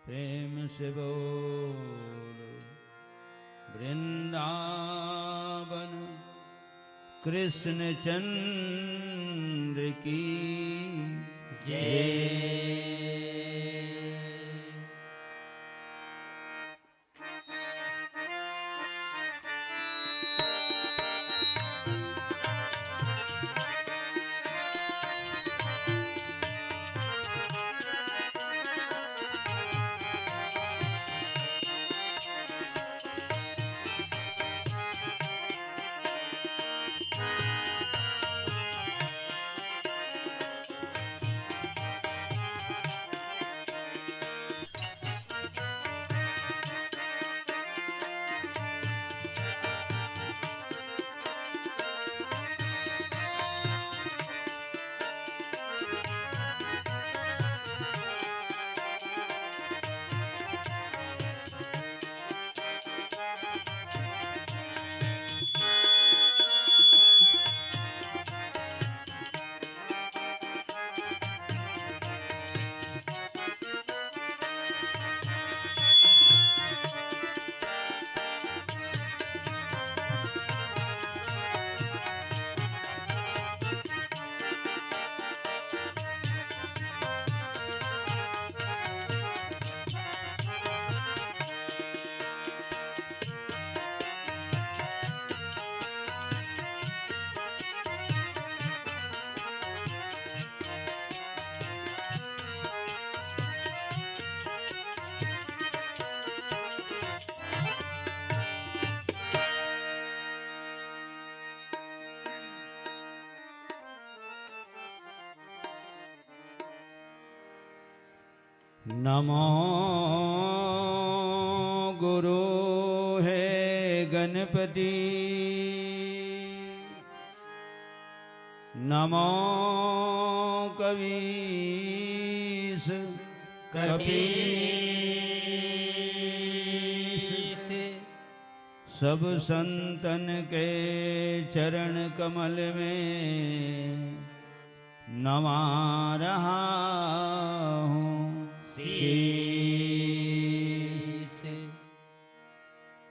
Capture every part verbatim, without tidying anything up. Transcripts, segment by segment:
प्रेम से बोल वृंदावन कृष्ण चंद्र की जय। नमो गुरु हे गणपति, नमो कवीश कपीश। सब संतन के चरण कमल में नवा रहा हूँ शीश।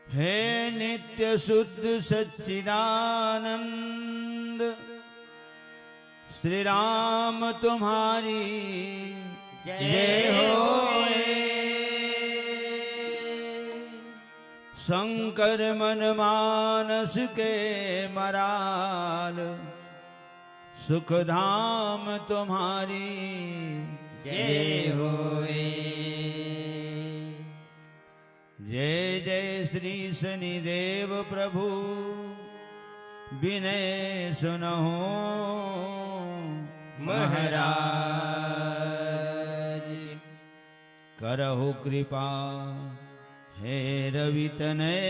हे नित्य शुद्ध सच्चिदानंद, श्री राम तुम्हारी जय होए। शंकर मन मानस के मराल, सुख धाम तुम्हारी जय होए। जय जय श्री शनिदेव प्रभु, विनय सुनहु महाराज। करहु कृपा हे रवि तनय,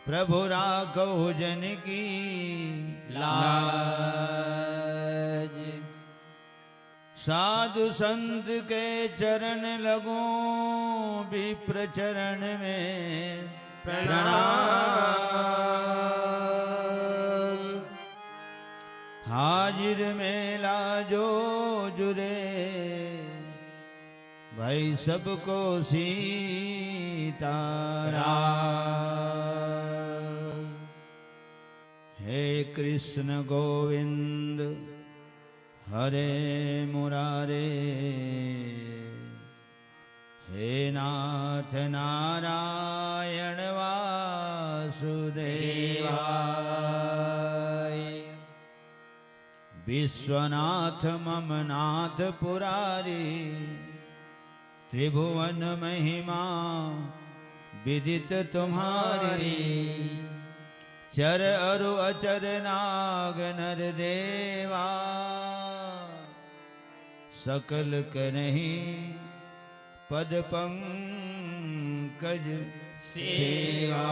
प्रभु राखहु जन की लाज। साधु संत के चरण लगूं, विप्र चरण में प्रणाम। हाजिर मेला जो जुरे, भाई सबको सीताराम। हे कृष्ण गोविंद हरे मुरारे, हे नाथ नारायण वासुदेवा। विश्वनाथ मम नाथ पुरारी, त्रिभुवन महिमा विदित तुम्हारी। चर अरु अचर नाग नर देवा, सकल करहीं पद पंकज सेवा।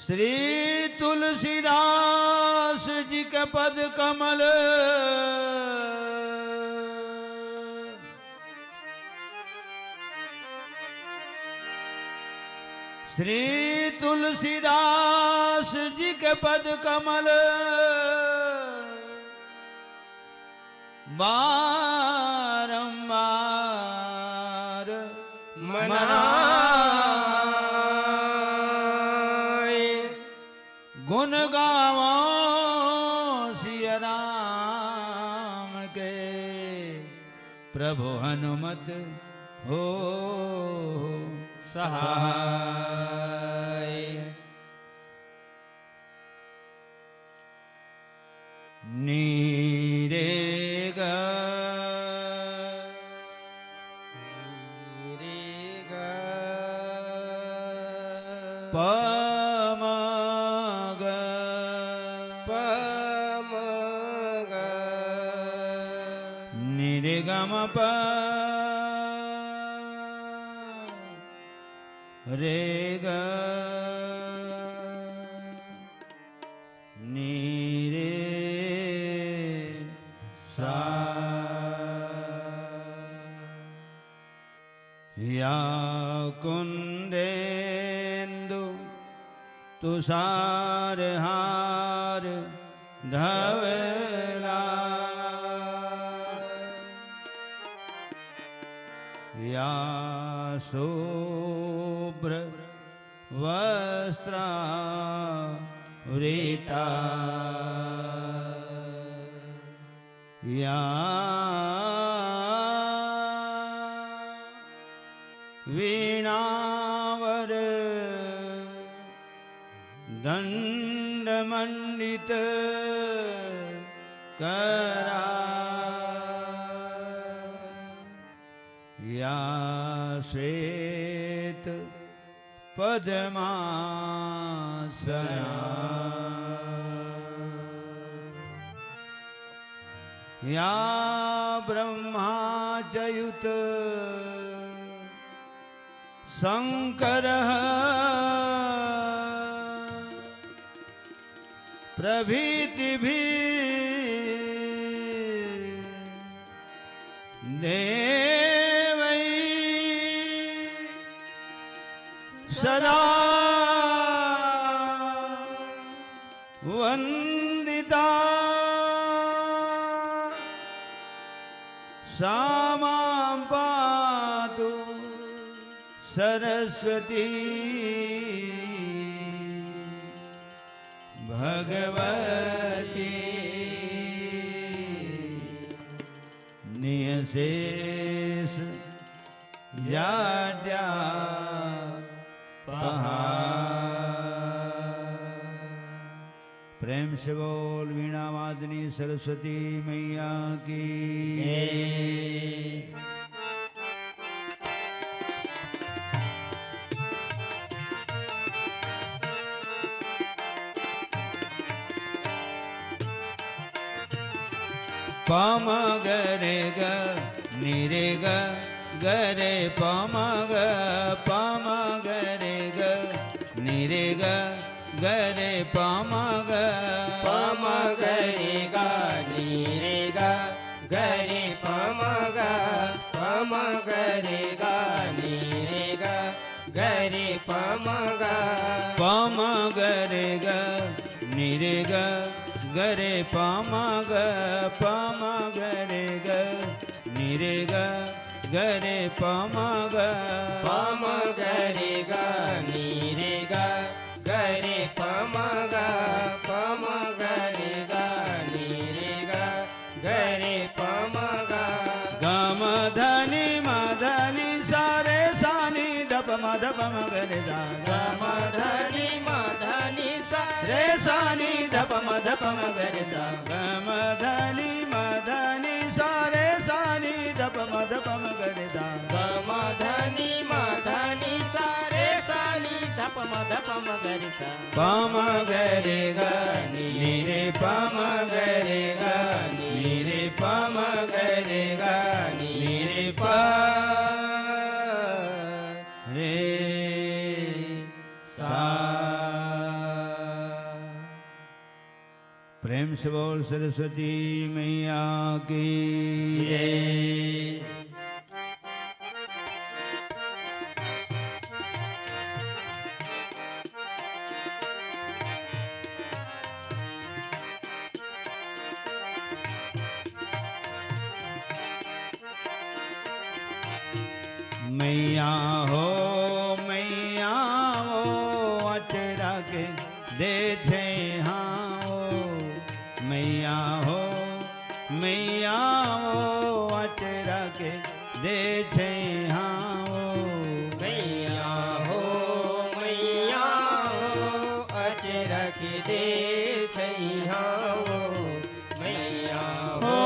श्री तुलसीदास जी के पद कमल, श्री तुलसीदास जी के पद कमल बारंबार मनाए। गुण गावो सिया राम के, प्रभु हनुमत हो सहाय। नी रे ग, नी रे ग, प म ग, प म ग, नी रे ग म प रे ग, नी रे सा। या कुंदेंदु तुषार हार धवला, या शुभ्र वस्त्रावृता, या वीणावर दंड मंडित करा, या श्वेत पद्मासना, या ब्रह्माच्युत शंकर प्रभृति भी देवै सदा वंदिता। सा मां पातु सरस्वती भगवती। नियशेष जाड्या पहा। प्रेम से बोल वीणा वादनी सरस्वती मैया की जय। पम गरे ग निरे ग गरे पम ग, पम गरे ग निरे ग गरे पम ग, पम गरे ग निरे ग गरे पम ग, पम गरे ग निरे ग गरे पम ग, पम गरे ग निरे ग गरे पम ग, पम गरे ग निरे ग गरे पम ग, पम गरे ग निरे ग गरे पम ग, पम गरे ग निरे ग गरे पम ग। गम धनि म धनि सा रे सा नि ध प म ध प म गरे सा। गम धनि म धनि सा रे सा नि ध प म ध प म गरे सा। गम धनि म धनि सा रे सा नि ध प म ध प म गरे सा। गम धनि म धनि सा रे सा नि ध प म ध प म गरे सा। पम गरे ग निरे पम गरे ग निरे पम गरे ग निरे प रे सा। प्रेम से बोल सरस्वती मैया की जय। मैया हो, मैया हो, अचरा के दे छैहा हो। मैया हो, मैया हो, अचरा के दे छैहा हो। मैया हो, मैया हो, अचरा के दे छैहा हो। मैया हो,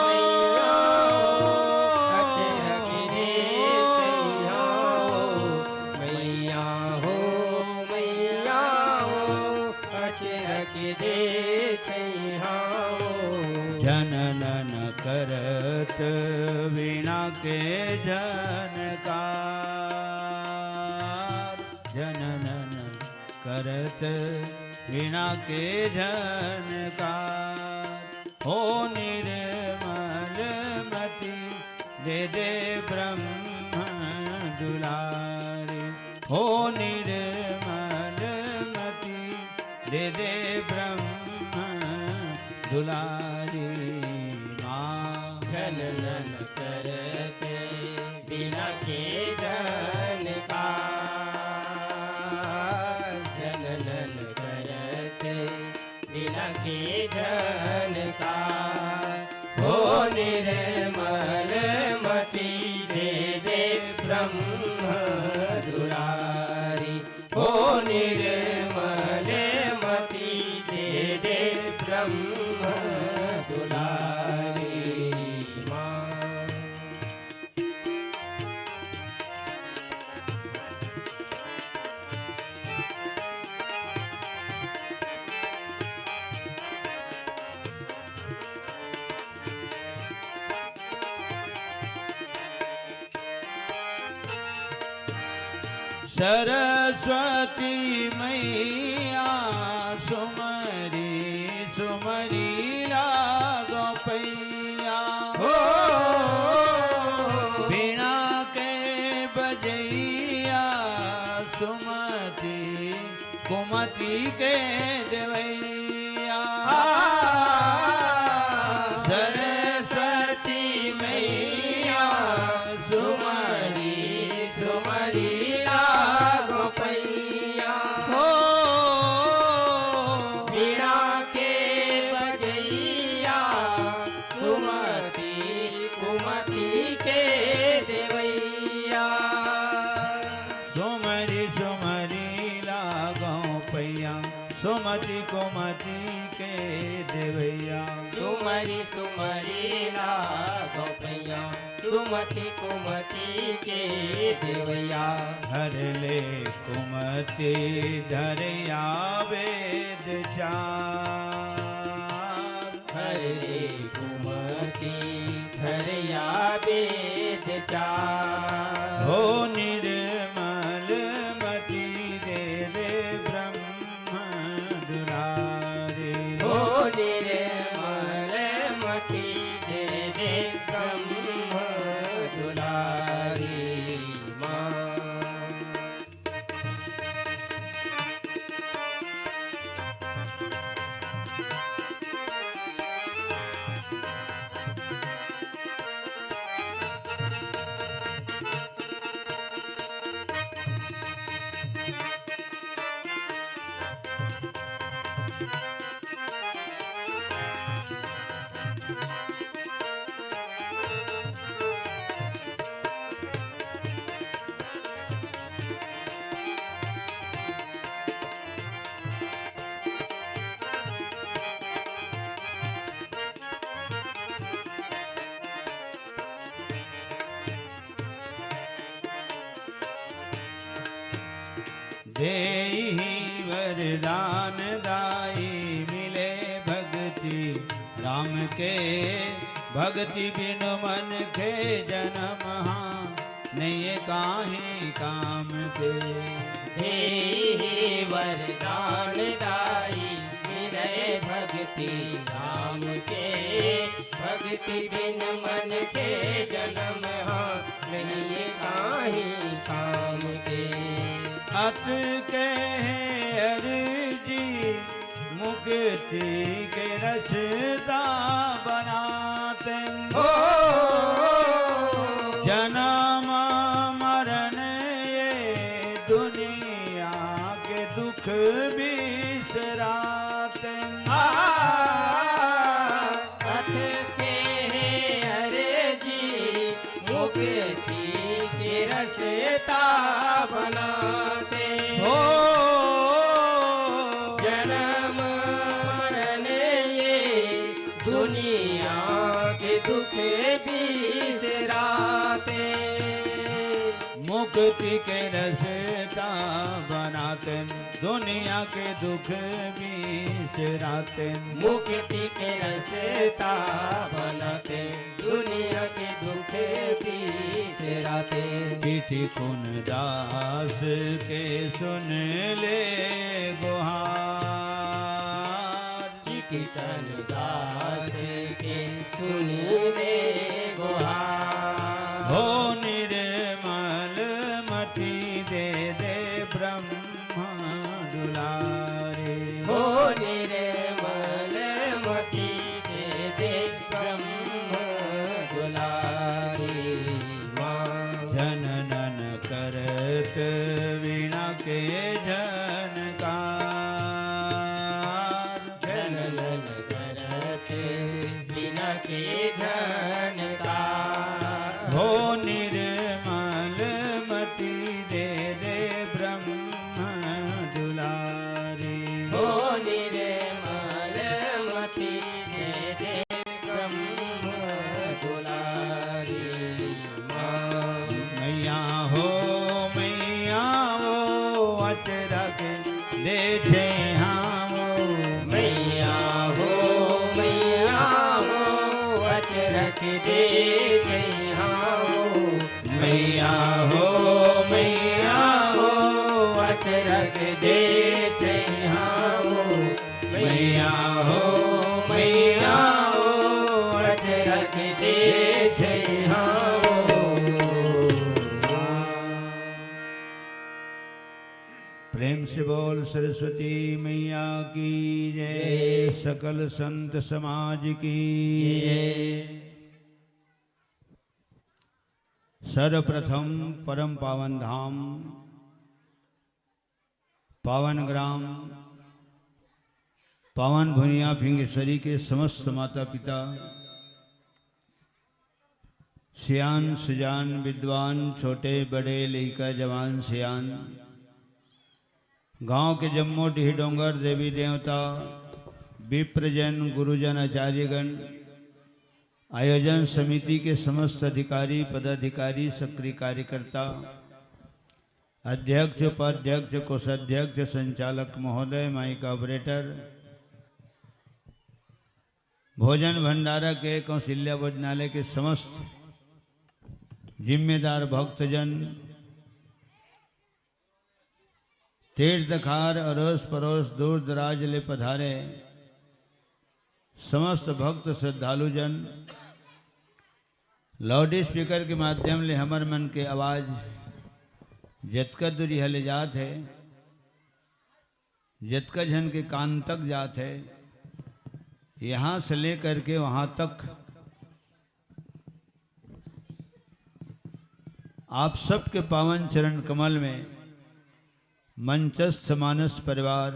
मैया हो, अचरा के दे छैहा हो। मैया हो, मैया हो, अचरा के दे छैहा हो। जननन करत वीणा के झनकार, जननन करत वीणा के झनकार। हो निर्मल मति दे दे ब्रह्म दुलारी, हो निर्मल मति दे दे ब्रह्म दुलारी माँ। जननन करत वीणा के झनकार, जननन करत वीणा के झनकार। हो निर्मल मति दे दे ब्रह्म दुलारी, हो निर्मल मति दे दे ब्रह्म दुलारी माँ। सरस्वती मैया सुमरी सुमरी लागो पैया हो। वीणा के बजैया सुमति कुमति के देवैया। सरस्वती मैया सुमरी सुमरी लागो पैया हो। वीणा के बजैया सुमति कुमति के देवैया। सुमरी सुमरी लागो पैया सुमति कुमति के देवैया। सुमरी सुमरी लागो पैया सुमति कुमति के देवैया। हर ले कुमति धरया वेद चार, हर ले कुमति धरया वेद चार। हो निर्मल मति दे दे ब्रह्म दुलारी, हो निर्मल मति दे दे ब्रह्म दुलारी माँ। देहि वरदान दाई मिले भक्ति राम के, भक्ति बिनु मन के जनम हा नइये काहीं काम के। देहि वरदान दाई मिले भक्ति राम के, भक्ति बिन मन के जनम हा नइये काहीं काम के। अतके हे अरजी मुक्ति के रस्ता बना दे। हो जनम दुनिया के दुख बिसराते। मुक्ति के रस्ता बनाते, दुनिया के दुख बिसराते। मुक्ति के रस्ता बनाते, दुनिया के दुख बिसराते। चिट्ठी कुन दास के सुन ले गुहार। चिट्ठी कुन दास के सुन ले गुहार। हो निर्मल मति दे दे ब्रह्मा दुलारे। हो निर्मल मति दे दे ब्रह्मा दुलारे। माँ जननन करत वीणा के झनकार। जननन करत वीणा के झनकार। हो निर्मल मति दे दे ब्रह्मा दुलारे। हो निर्मल मति दे दे ब्रह्मा दुलारे। मैया हो, मैया हो, अचरज दे छैहां हो। मैया हो, मैया हो, अचरज दे छैहां हो। मैया हो, मैया हो, अचरज दे छैहां हो। मैया हो, मैया हो, अचरज दे छैहां हो। प्रेम से बोल सरस्वती मैया की जय, सकल संत समाज की जय। सर्वप्रथम परम पावन धाम, पावन ग्राम, पावन भुइयां फिंगेश्वरी के समस्त माता पिता, सियान सुजान विद्वान, छोटे बड़े लइका जवान सियान, गांव के जम्मो डीह डोंगर देवी देवता, विप्रजन गुरुजन आचार्यगण, आयोजन समिति के समस्त अधिकारी पदाधिकारी सक्रिय कार्यकर्ता, अध्यक्ष उपाध्यक्ष कोषाध्यक्ष संचालक महोदय माइक ऑपरेटर, भोजन भंडारा के कौशल्या भोजनालय के समस्त जिम्मेदार भक्तजन, तीर्थकार अरोस परोस दूर दराज ले पधारे समस्त भक्त श्रद्धालुजन, लाउड स्पीकर के माध्यम ले हमर मन के आवाज जतका दूरी हले जात हे, जतका झन के कान तक जात हे, यहाँ से लेकर के वहाँ तक आप सबके पावन चरण कमल में मंचस्थ मानस परिवार,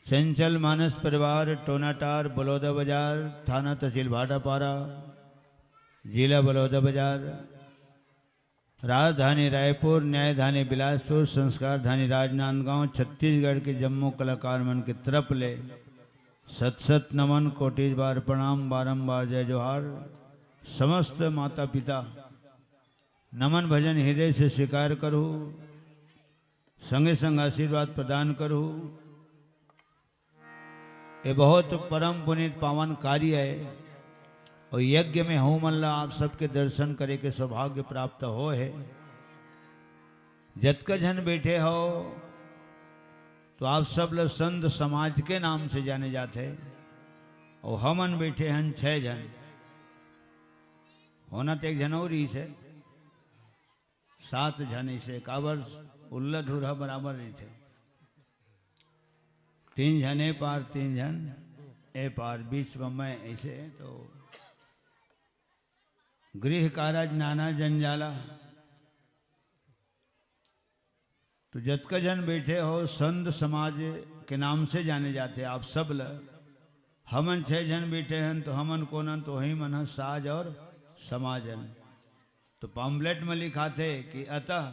चंचल मानस परिवार, टोनाटार बलौदा बाजार, थाना तहसील भाटापारा, जिला बलौदा बाजार, राजधानी रायपुर, न्यायधानी बिलासपुर, संस्कारधानी राजनांदगांव, छत्तीसगढ़ के जम्मो कलाकार मन के तरफ ले सत सत नमन, कोटिस बार प्रणाम, बारंबार जय जोहार। समस्त माता पिता नमन भजन हृदय से स्वीकार करहु, संगे संग आशीर्वाद प्रदान करहु। ये बहुत परम पुनीत पावन कार्य हे और यज्ञ में हमन ला आप सबके दर्शन करे के सौभाग्य प्राप्त होय हे। जतका झन बैठे हो तो आप सब ला संत समाज के नाम से जाने जाथे और हमन बैठे हन छह झन, होना तो एक झन और ही से सात झन इसे काबर उल्ला धुरहा बराबर रहिथे। तीन झन ए पार, तीन झन ए पार, बीच में मैं, ऐसे तो गृह कारज नाना जंजाला। तो जतका झन बैठे हो, संत समाज के नाम से जाने जाथे आप सब ल। हमन छह झन बैठे हन, तो हमन कोन हन? तो वही मन ह साज और समाजन। तो पम्पलेट में लिखाथे कि अतः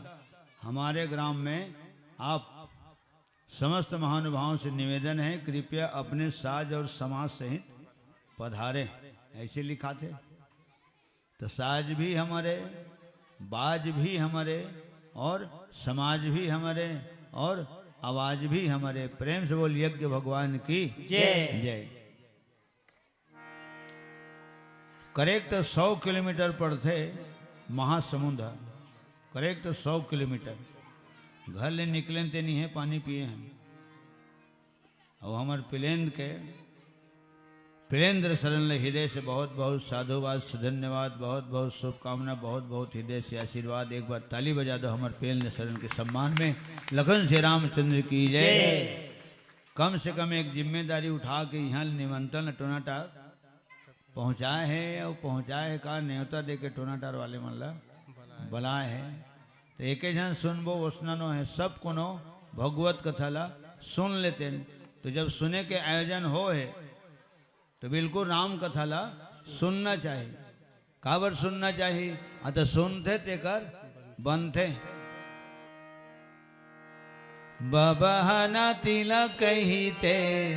हमारे ग्राम में आप समस्त महानुभावों से निवेदन है, कृपया अपने साज और समाज सहित पधारे, ऐसे लिखाथे। तो साज भी हमरे, बाज भी हमरे, और समाज भी हमरे, और आवाज भी हमरे। प्रेम से बोल यज्ञ भगवान की जय। जय। करेक्ट सौ किलोमीटर पड़थे महासमुंद ह, करेक्ट सौ किलोमीटर। घर ले निकलेन ते निहे पानी पिए हन। अउ हमर प्लेन के, प्लेंद्र शरण ले हृदय से बहुत बहुत साधुवाद, धन्यवाद, बहुत बहुत शुभकामना, बहुत बहुत हृदय से आशीर्वाद। एक बार ताली बजा दो हमर प्लेंद्र शरण के सम्मान में। लखन श्री रामचंद्र की जय। जय। कम से कम एक जिम्मेदारी उठा के इहाँ ले निमंत्रण टोनाटार पहुँचाए हे, अउ पहुँचाए हे का, नेवता दे के टोनाटार वाले मन ला बलाए हे। तो एके झन सुनबो, ओसना नो हे, सब कोनो भगवत कथा ला सुन लेतेन। तो जब सुने के आयोजन हो हे, तो बिल्कुल राम कथा ला सुनना चाही। काबर सुनना चाही? आ तो सुनथे तेकर बनथे। बबहना तिलक कहिथे,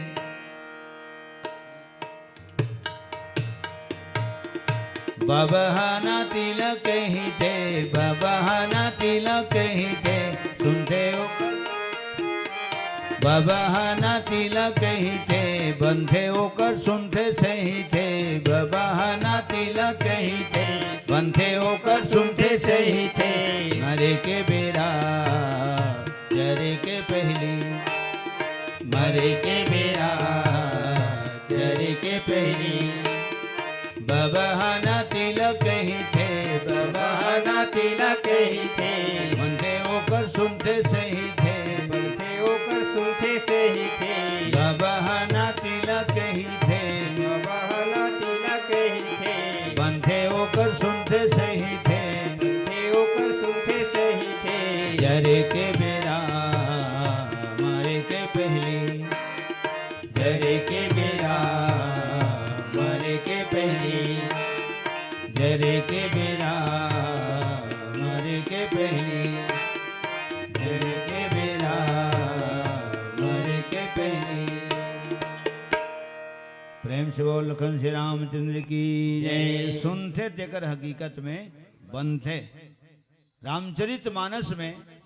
बबहना तिलक कहिथे, बबहना तिलक कहिथे, सुनथे ओकर। बबहना तिलक कहिथे, बनथे ओकर सुनथे सहिथे। बबहना तिलक कहिथे, बनथे ओकर सुनथे सहिथे। मरे के बेरा, जरे के पहिली, मरे के बेरा, जरे के पहिली। बबहना तिलक कहिथे, बबहना तिलक कहिथे। बनथे ओकर सुनथे सहिथे, बनथे ओकर सुनथे सहिथे। बबहना तिलक कहिथे, बबहना तिलक कहिथे। बनथे ओकर सुनथे सहिथे, बनथे ओकर सुनथे सहिथे। जरे के बेरा, मरे के पहिली, जरे के बेरा, मरे के पहिली, जरे के बेरा, मरे के पहिली, जरे के बेरा, मरे के पहिली। प्रेम से बोल लखन श्री रामचंद्र की जय। सुनथे तेकर हकीकत में बनथे। रामचरित मानस में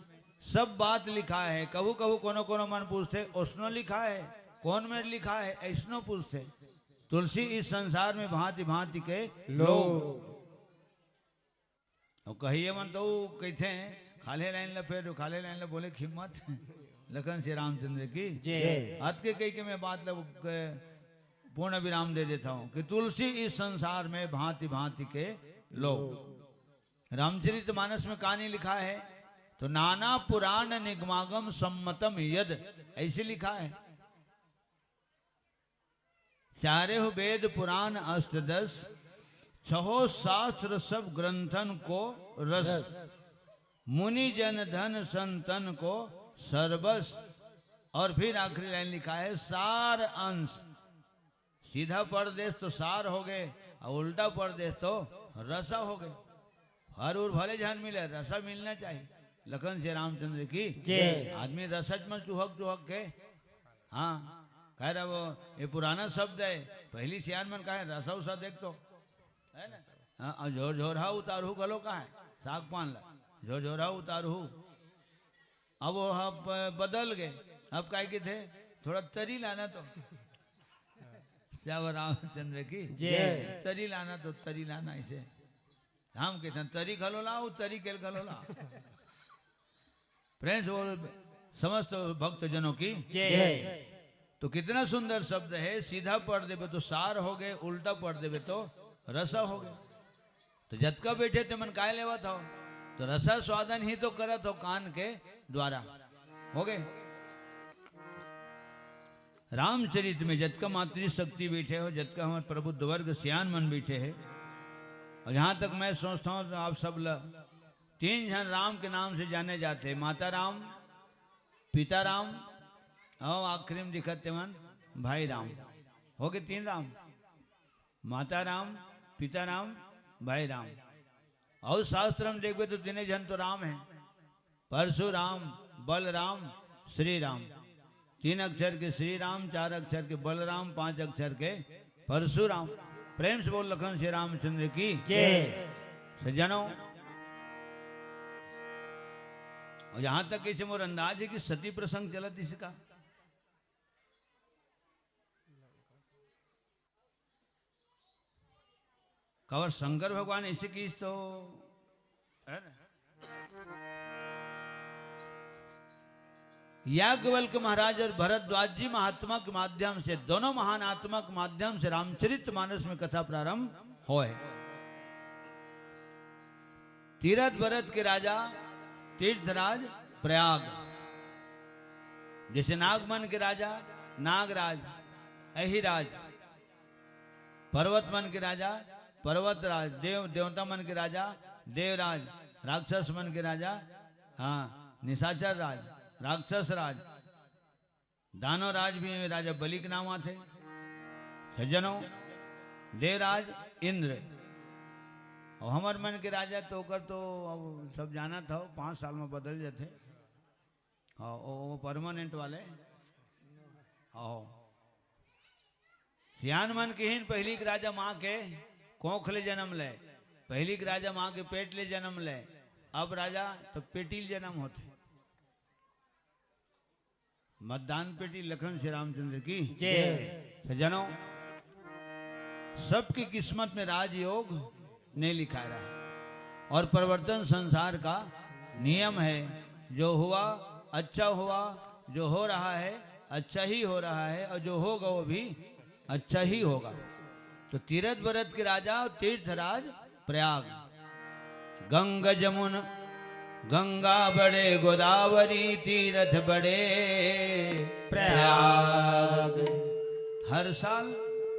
सब बात लिखा है। कभू कभू कोनो कोनो मन पूछथे, "ओसनो लिखा है, कौन में लिखा है?" ऐसनो पूछथे। तुलसी इस संसार में भांति भांति के लोग। लोग। अउ कहिए मन तो कहिथे, "खाल्हे लाइन ला फेर, खाल्हे लाइन ला बोले हिम्मत।" लखन श्री रामचंद्र की जय। अतके कहि के मैं बात ला, अ, पूर्ण विराम दे देता हूँ कि तुलसी इस संसार में भांति भांति के लोग। रामचरित मानस में कहानी लिखा है, तो नाना पुराण निगमागम सम्मतम यद, ऐसे लिखा है। चारेहु वेद पुराण अष्टदश, छहो शास्त्र सब ग्रंथन को रस, रस। मुनि जन धन संतन को सर्वस। और फिर आखिरी लाइन लिखा है, सार अंश। सीधा पढ़ देस तो सार हो गए, और उल्टा पढ़ देस तो रसा हो गए। हर उर भले झन मिले, रसा मिलना चाहिए। लखन श्री रामचंद्र की जय। आदमी रसच में चुहक चुहक के, हाँ, कह रहा वो, ये पुराना शब्द है, पहली सियान मन कहे रसा उसा देख तो, है ना? हाँ, और झोर झोरहा उतारू घलो कहे, साग पान ला, झोर झोरहा उतारू। अब वो ह ब-, बदल गए, अब काय कथे, थोड़ा तरी लाना तो। श्यावर रामचंद्र की जय। तरी लाना तो, तरी लाना इसे। हम कहते हैं, "तरी घलो लाओ, तरी केल घलो लाओ।" प्रेम से बोल, समस्त भक्तजनों की जय। तो कितना सुंदर शब्द है, सीधा पढ़ देबे तो सार हो गए, उल्टा पढ़ देबे तो रसा हो गए। तो जतका बैठे ते मन काय लेवत हो, तो रसा स्वादन ही तो करत हो कान के द्वारा। हो गए। रामचरित में जतका मातृशक्ति बैठे हो, जतका हमारे प्रबुद्ध वर्ग सियान मन बैठे हैं, और जहाँ तक मैं सोचता हूँ तो आप सब ल-, तीन झन राम के नाम से जाने जाते हैं, माता राम, पिता राम, और आखिरी में दिखत ते मन भाई राम। हो गए तीन राम, माता राम, पिता राम, भाई राम। और शास्त्र में देखबे तो तीने झन तो राम है, परशुराम, बलराम, श्री राम। तीन अक्षर के श्री राम, चार अक्षर के बलराम, पांच अक्षर के परशुराम। प्रेम से बोल लखन श्री रामचंद्र की। जय। सज्जनों, और जहां तक इसे मोर अंदाज है कि सती प्रसंग चलत इसका, काबर शंकर भगवान ऐसे किस तो, है ना? याज्ञवल्क्य महाराज और भरद्वाज जी महात्मा के माध्यम से, दोनों महान आत्मा के माध्यम से रामचरित मानस में कथा प्रारंभ होय। तीरथ बरत के राजा तीर्थराज प्रयाग, जैसे नागमन के राजा नागराज, अहिराज, पर्वत मन के राजा पर्वतराज, देव देवता मन के राजा देवराज, राक्षस मन के राजा, हाँ, निशाचर राज, राक्षस राज, दानव राज भी राजा बलि के नाम आथे। सज्जनों, देवराज इंद्र, और हमर मन के राजा तो ओकर तो अब सब जानत हो, पाँच साल में बदल जाथे। हाँ, वो, वो परमानेंट वाले। हाँ। सियान मन किहिन, पहिली के राजा माँ के कोख ले जन्म ले, पहिली के राजा माँ के पेट ले जन्म ले, अब राजा तो पेटी ले जन्म होथे। मतदान पेटी लखन श्री रामचंद्र की। जय। सज्जनों, सबकी किस्मत में राजयोग नहीं लिखा रहा, और परिवर्तन संसार का नियम है। जो हुआ अच्छा हुआ, जो हो रहा है अच्छा ही हो रहा है, और जो होगा वो भी अच्छा ही होगा। तो तीरथ बरत के राजा और तीर्थराज प्रयाग। गंग जमुन, गंगा बड़े गोदावरी, तीरथ बड़े प्रयाग। हर साल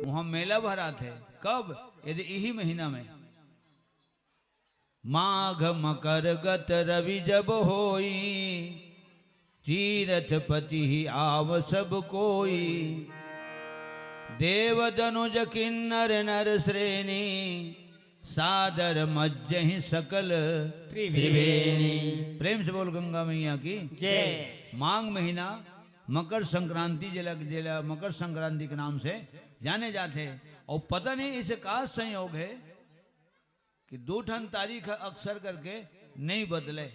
वहाँ मेला भराथे। कब? यदि इही महीना में। माघ मकर गत रवि जब होई, तीरथ पति ही आव सब कोई। देव दनुज किन्नर नर श्रेणी, सादर मज्जहि सकल त्रिवेणी। त्रिवेणी। प्रेम से बोल गंगा मैया की। जय। माघ महीना मकर संक्रांति, जेला जेला मकर संक्रांति के नाम से जाने जाथे। और पता नहीं इसे का संयोग है कि दो ठन तारीख अक्सर करके नहीं बदले।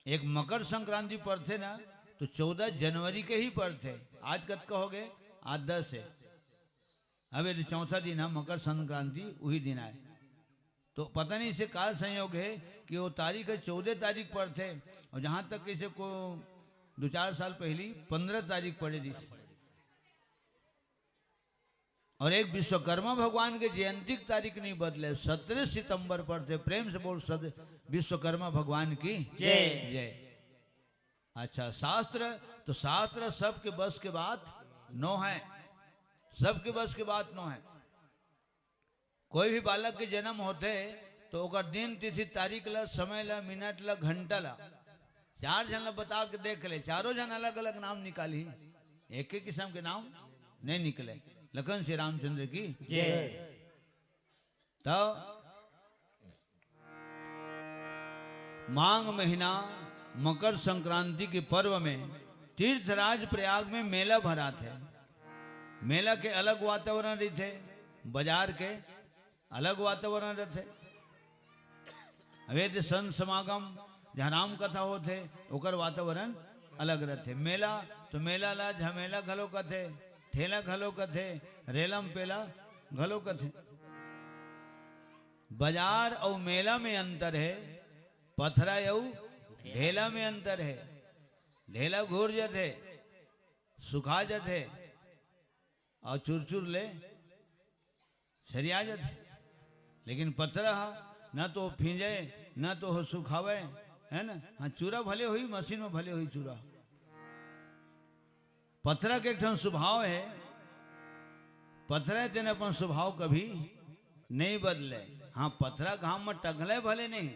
एक मकर संक्रांति पड़थे ना, तो चौदह जनवरी के ही पड़थे। आज कतका हो गए? आज दस है। अब ये चौथा दिन है मकर संक्रांति, वही दिन आए। तो पता नहीं इसे का संयोग है कि वो तारीख है, चौदह तारीख पड़थे, और जहाँ तक इसे को दो चार साल पहली पन्द्रह तारीख पड़े दी। और एक विश्वकर्मा भगवान के जयंती की तारीख नहीं बदले, सत्रह सितंबर पड़थे। प्रेम से बोल सद-, विश्वकर्मा भगवान की जय। जय। अच्छा, शास्त्र, तो शास्त्र सबके बस के बात नो है, सबके बस के बात नो है। कोई भी बालक के जन्म होथे तो ओकर दिन, तिथि, तारीख ला, समय ला, मिनट ला, घंटा ला, चार झन ला बता के देख ले, चारों झन अलग-अलग नाम निकालही, एक ही किस्म के नाम नहीं निकले। लखन श्री रामचंद्र की जय। तो माघ महीना मकर संक्रांति के पर्व में तीर्थराज प्रयाग में मेला भराथे। मेला के अलग वातावरण रहिथे, बाजार के अलग वातावरण रहिथे। अवैध संत समागम, जहाँ राम कथा होथे, ओकर वातावरण अलग रहिथे। मेला तो मेला ला झमेला घलो कथे, ठेला घलो कथे, रेलम पेला घलो कथे। बाजार अउ मेला में अंतर है, पथरा अउ ढेला में अंतर है। ढेला घूर जथे, सुखा जथे अउ चुरचुर ले सरिया जथे, लेकिन पथरा ह ना तो फिंजे, ना तो हो सुखावे, है ना? हाँ, चूरा भले होही, मशीन में भले होही चूरा। पथरा के एक ठन स्वभाव है, पथरा तेन अपन स्वभाव कभी नहीं बदले। हाँ, पथरा घाम में टघले भले नहीं,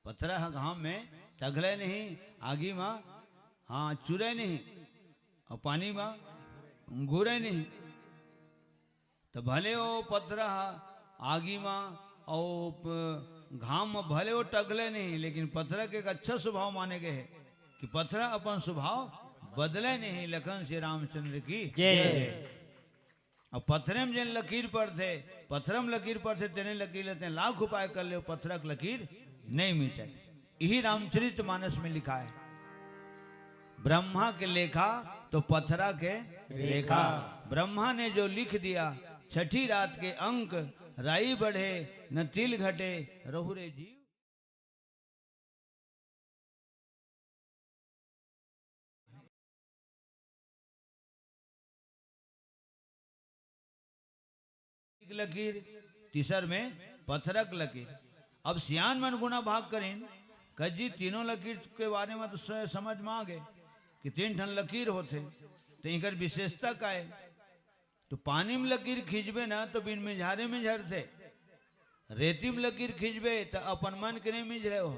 पथरा ह घाम में टघले नहीं, आगी में, हाँ, चुरे नहीं, और पानी में घुरे नहीं। तो भले वो पथरा ह आगी में और प-, घाम में भले वो टघले नहीं, लेकिन पथरा के एक अच्छा स्वभाव माने गए है कि पथरा अपन स्वभाव बदले नहीं। लखन श्री रामचंद्र की जय। अउ पथरे म जेन लकीर परथे, पथरा म लकीर परथे, तेने लकीर ल तें लाख उपाय कर ले, पथरा के लकीर नइ मिटय। इही रामचरित मानस में लिखाय। ब्रह्मा के लेखा तो पथरा के रेखा। रेखा। ब्रह्मा ने जो लिख दिया, छठी रात के अंक, राई बढ़े न तिल घटे, रहु रे जीव। एक लकीर, तीसर में पथरा के लकीर। अब सियान मन गुना भाग करिन, कज्जी तीनों लकीर के बारे में तो स-, समझ में आ गे कि तीन ठन लकीर होथे, तो इकर विशेषता का हे? तो पानी में लकीर खींचबे ना, तो बिन मिंझारे मिंझरथे। रेती में लकीर खींचबे, तो अपन मन के नहीं मिंझरे हो।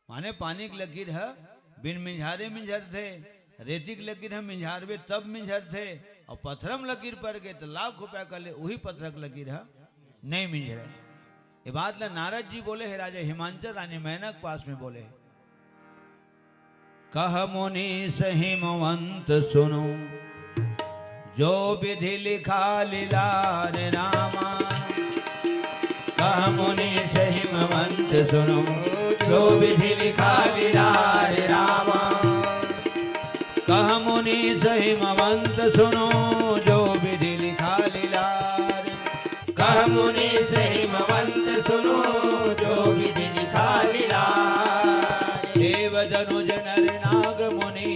माने पानी के लकीर ह बिन मिंझारे मिंझरथे, रेती के लकीर ह मिंझारबे तब मिंझरथे, अउ पथरा म लकीर पर गे त लाख रुपया कर ले, उही पथरा के लकीर ह नइ मिंझरे। ये बात ला नारद जी बोले हे, राजा हिमांचल रानी मैना के पास में बोले हे। कह मुनीस हिमवंत सुनो, जो विधि लिखा लीलार रामा। कह मुनीस हिमवंत सुनो, जो विधि लिखा लीलार रामा। कह मुनीस हिमवंत सुनो, जो विधि लिखा लीलार। कह मुनीस हिमवंत सुनो, जो विधि लिखा लीलार। देव दनुज नर नाग मुनि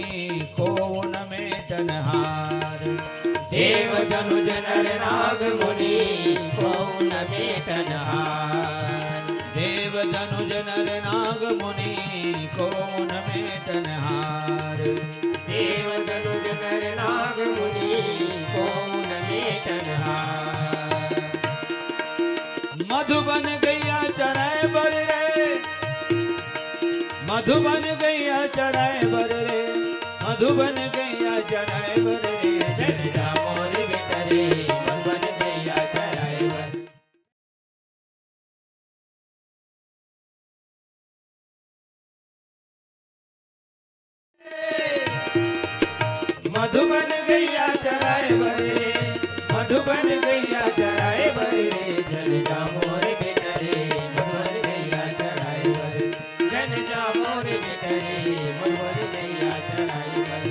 को न मेटनहार। देव दनुज नर नाग मुनि को न मेटनहार। देव दनुज नर नाग मुनि को न मेटनहार। देव दनुज नर नाग मुनि को न मेटनहार। मधुबन गैया चराय बर रे, मधुबन गैया चराय बर रे, मधुबन गैया चराय बर रे, चल जा मोर बेटा रे, मधुबन गैया चराय बर। मधुबन गैया चराय बर रे, मधुबन गैया चराय बर रे, चल जा मोर बेटा रे, मधुबन गैया चराय बर, चल जा मोर बेटा रे, मधुबन गैया चराय बर।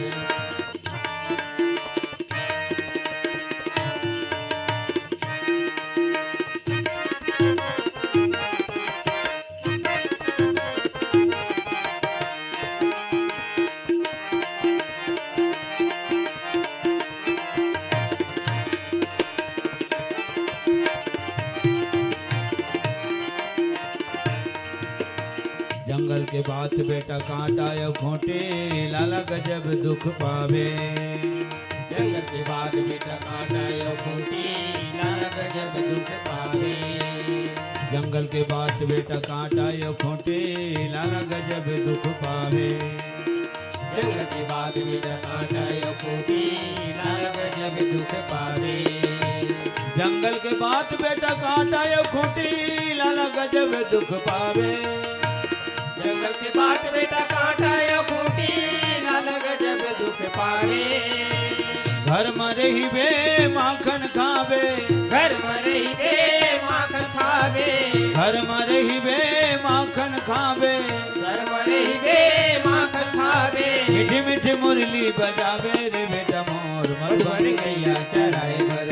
जंगल के बात बेटा कांटा अउ खूंटी, लाला गजब दुख पावे। जंगल के बात बेटा कांटा अउ खूंटी, लाला गजब दुख पावे। जंगल के बात बेटा कांटा अउ खूंटी, लाला गजब दुख पावे। जंगल के बात बेटा कांटा अउ खूंटी, लाला गजब दुख पावे। जंगल के बात बेटा कांटा अउ खूंटी, लाला गजब दुख पावे। जंगल के बात बेटा कांटा अउ खूंटी, लाला गजब दुख पावे। घर म रहिबे माखन खाबे। घर म रहिबे माखन खाबे। घर म रहिबे माखन खाबे। घर म रहिबे माखन खाबे। मीठी मीठी मुरली बजाबे रे बेटा मोर मधुबन गैया चराय बर।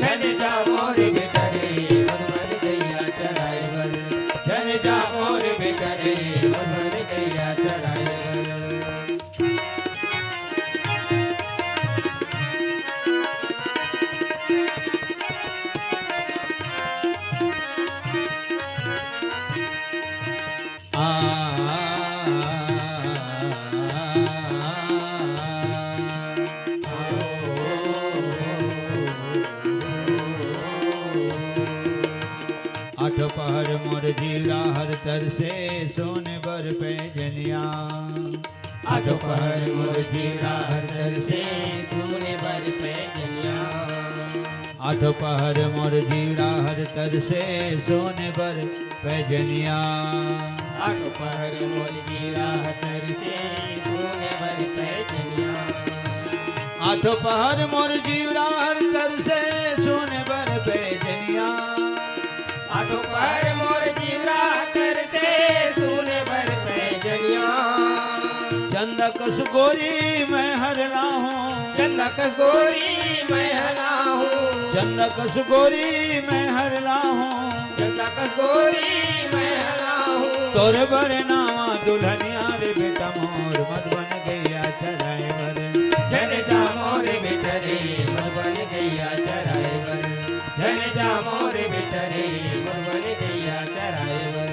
झन जा मोर बेटा रे मधुबन गैया चराय बर। झन जा मोर बेटा रे मधुबन गैया चराय बर। आठो पहर मोर जीव राहत तरसे, सोने बर पैजनिया। आठो पहर मोर जीव राहत तरसे, सोने बर पैजनिया। आठो पहर मोर जीव राहत तरसे, सोने बर पैजनिया। आठो पहर मोर जीव राहत तरसे, सोने बर पैजनिया। आठो पहर मोर जीवरा हर तरसे सुने बर पैजनिया। आठो पहर मोर जीवरा हर तरसे सुने बर पैजनिया। चंदा कस गोरी मैं हर लाहूं। चंदा कस गोरी मैं हर लाहूं। चंदा कस गोरी मैं हर लाहूं। चंदा कस गोरी मैं हर लाहूं। तोरे बर नावा दुल्हनिया रे बेटा मोर मधुबन गैया चराए बर। झन जा मोरे बेटा रे मधुबन गैया चराए बर। झन जा मोरे बेटा रे मधुबन गैया चराए बर।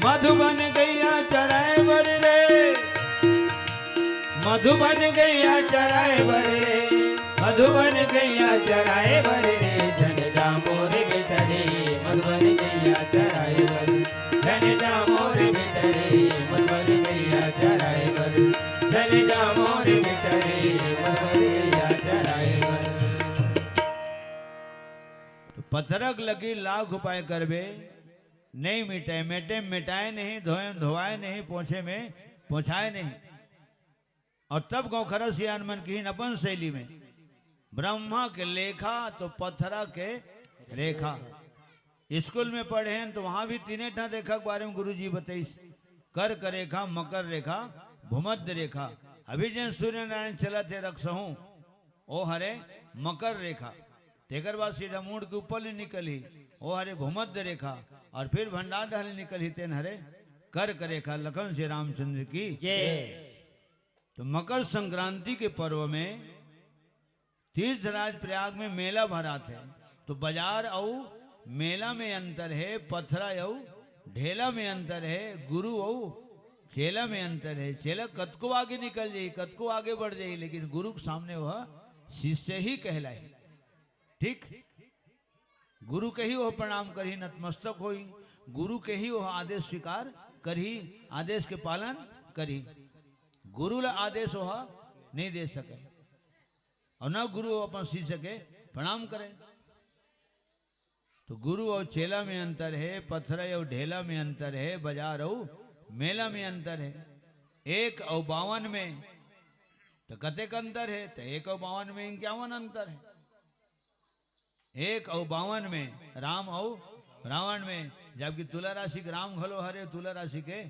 मधुबन गैया चराए बर रे। मधुबन गैया चराए बर रे। मधुबन गैया चराए बर रे। झन जा मोरे बेटा रे मधुबन गैया चराए बर। झन जा मोरे बेटा रे मधुबन गैया चराए बर। झन जा मोरे बेटा रे मधुबन गैया चराए बर। तो पथरक लगी लाख उपाय करबे, नहीं मिटे, मेटे में मेटाए नहीं, धोए में धोवाए नहीं, पोछे में पोछाए नहीं। और तब गौखरा सियान मन किहिन अपन शैली में, ब्रह्मा के लेखा तो पथरा के रेखा। स्कूल में पढ़े हैं तो वहां भी तीने ठन रेखा के बारे में गुरुजी बताइस, कर्क रेखा, मकर रेखा, भूमध्य रेखा। अभी जन सूर्य नारायण चलत हे रकसहूं, ओ हरे मकर रेखा। तेकर बाद सीधा मुड़ के ऊपर ले निकलही, ओ हरे भूमध्य रेखा। और फिर भंडार डहर ले निकलही, तेन हरे कर्क रेखा। लखन श्री रामचंद्र की। जय। तो मकर संक्रांति के पर्व में तीर्थराज प्रयाग में मेला भराथे। तो बाजार अउ मेला में अंतर हे, पथरा अउ ढेला में अंतर हे, गुरु अउ चेला में अंतर हे। चेला कतको आगे निकल जाही, कतको आगे बढ़ जाही, लेकिन गुरु के सामने वह शिष्य ही कहलाही। ठीक, गुरु के ही वह प्रणाम करही, नतमस्तक होही, गुरु के ही वह आदेश स्वीकार करही, आदेश के पालन करही। गुरु ला आदेश वह नहीं दे सके, और न गुरु अपन शिष्य के प्रणाम करे। तो गुरु अउ चेला में अंतर हे, पथरा अउ ढेला में अंतर हे, बाजार अउ मेला में अंतर हे। एक अउ बावन में तो कतेक अंतर हे? तो एक अउ बावन में इक्यावन अंतर हे। एक अउ बावन में राम अउ रावण में, जबकि तुला राशि के राम घलो हरे, तुला राशि के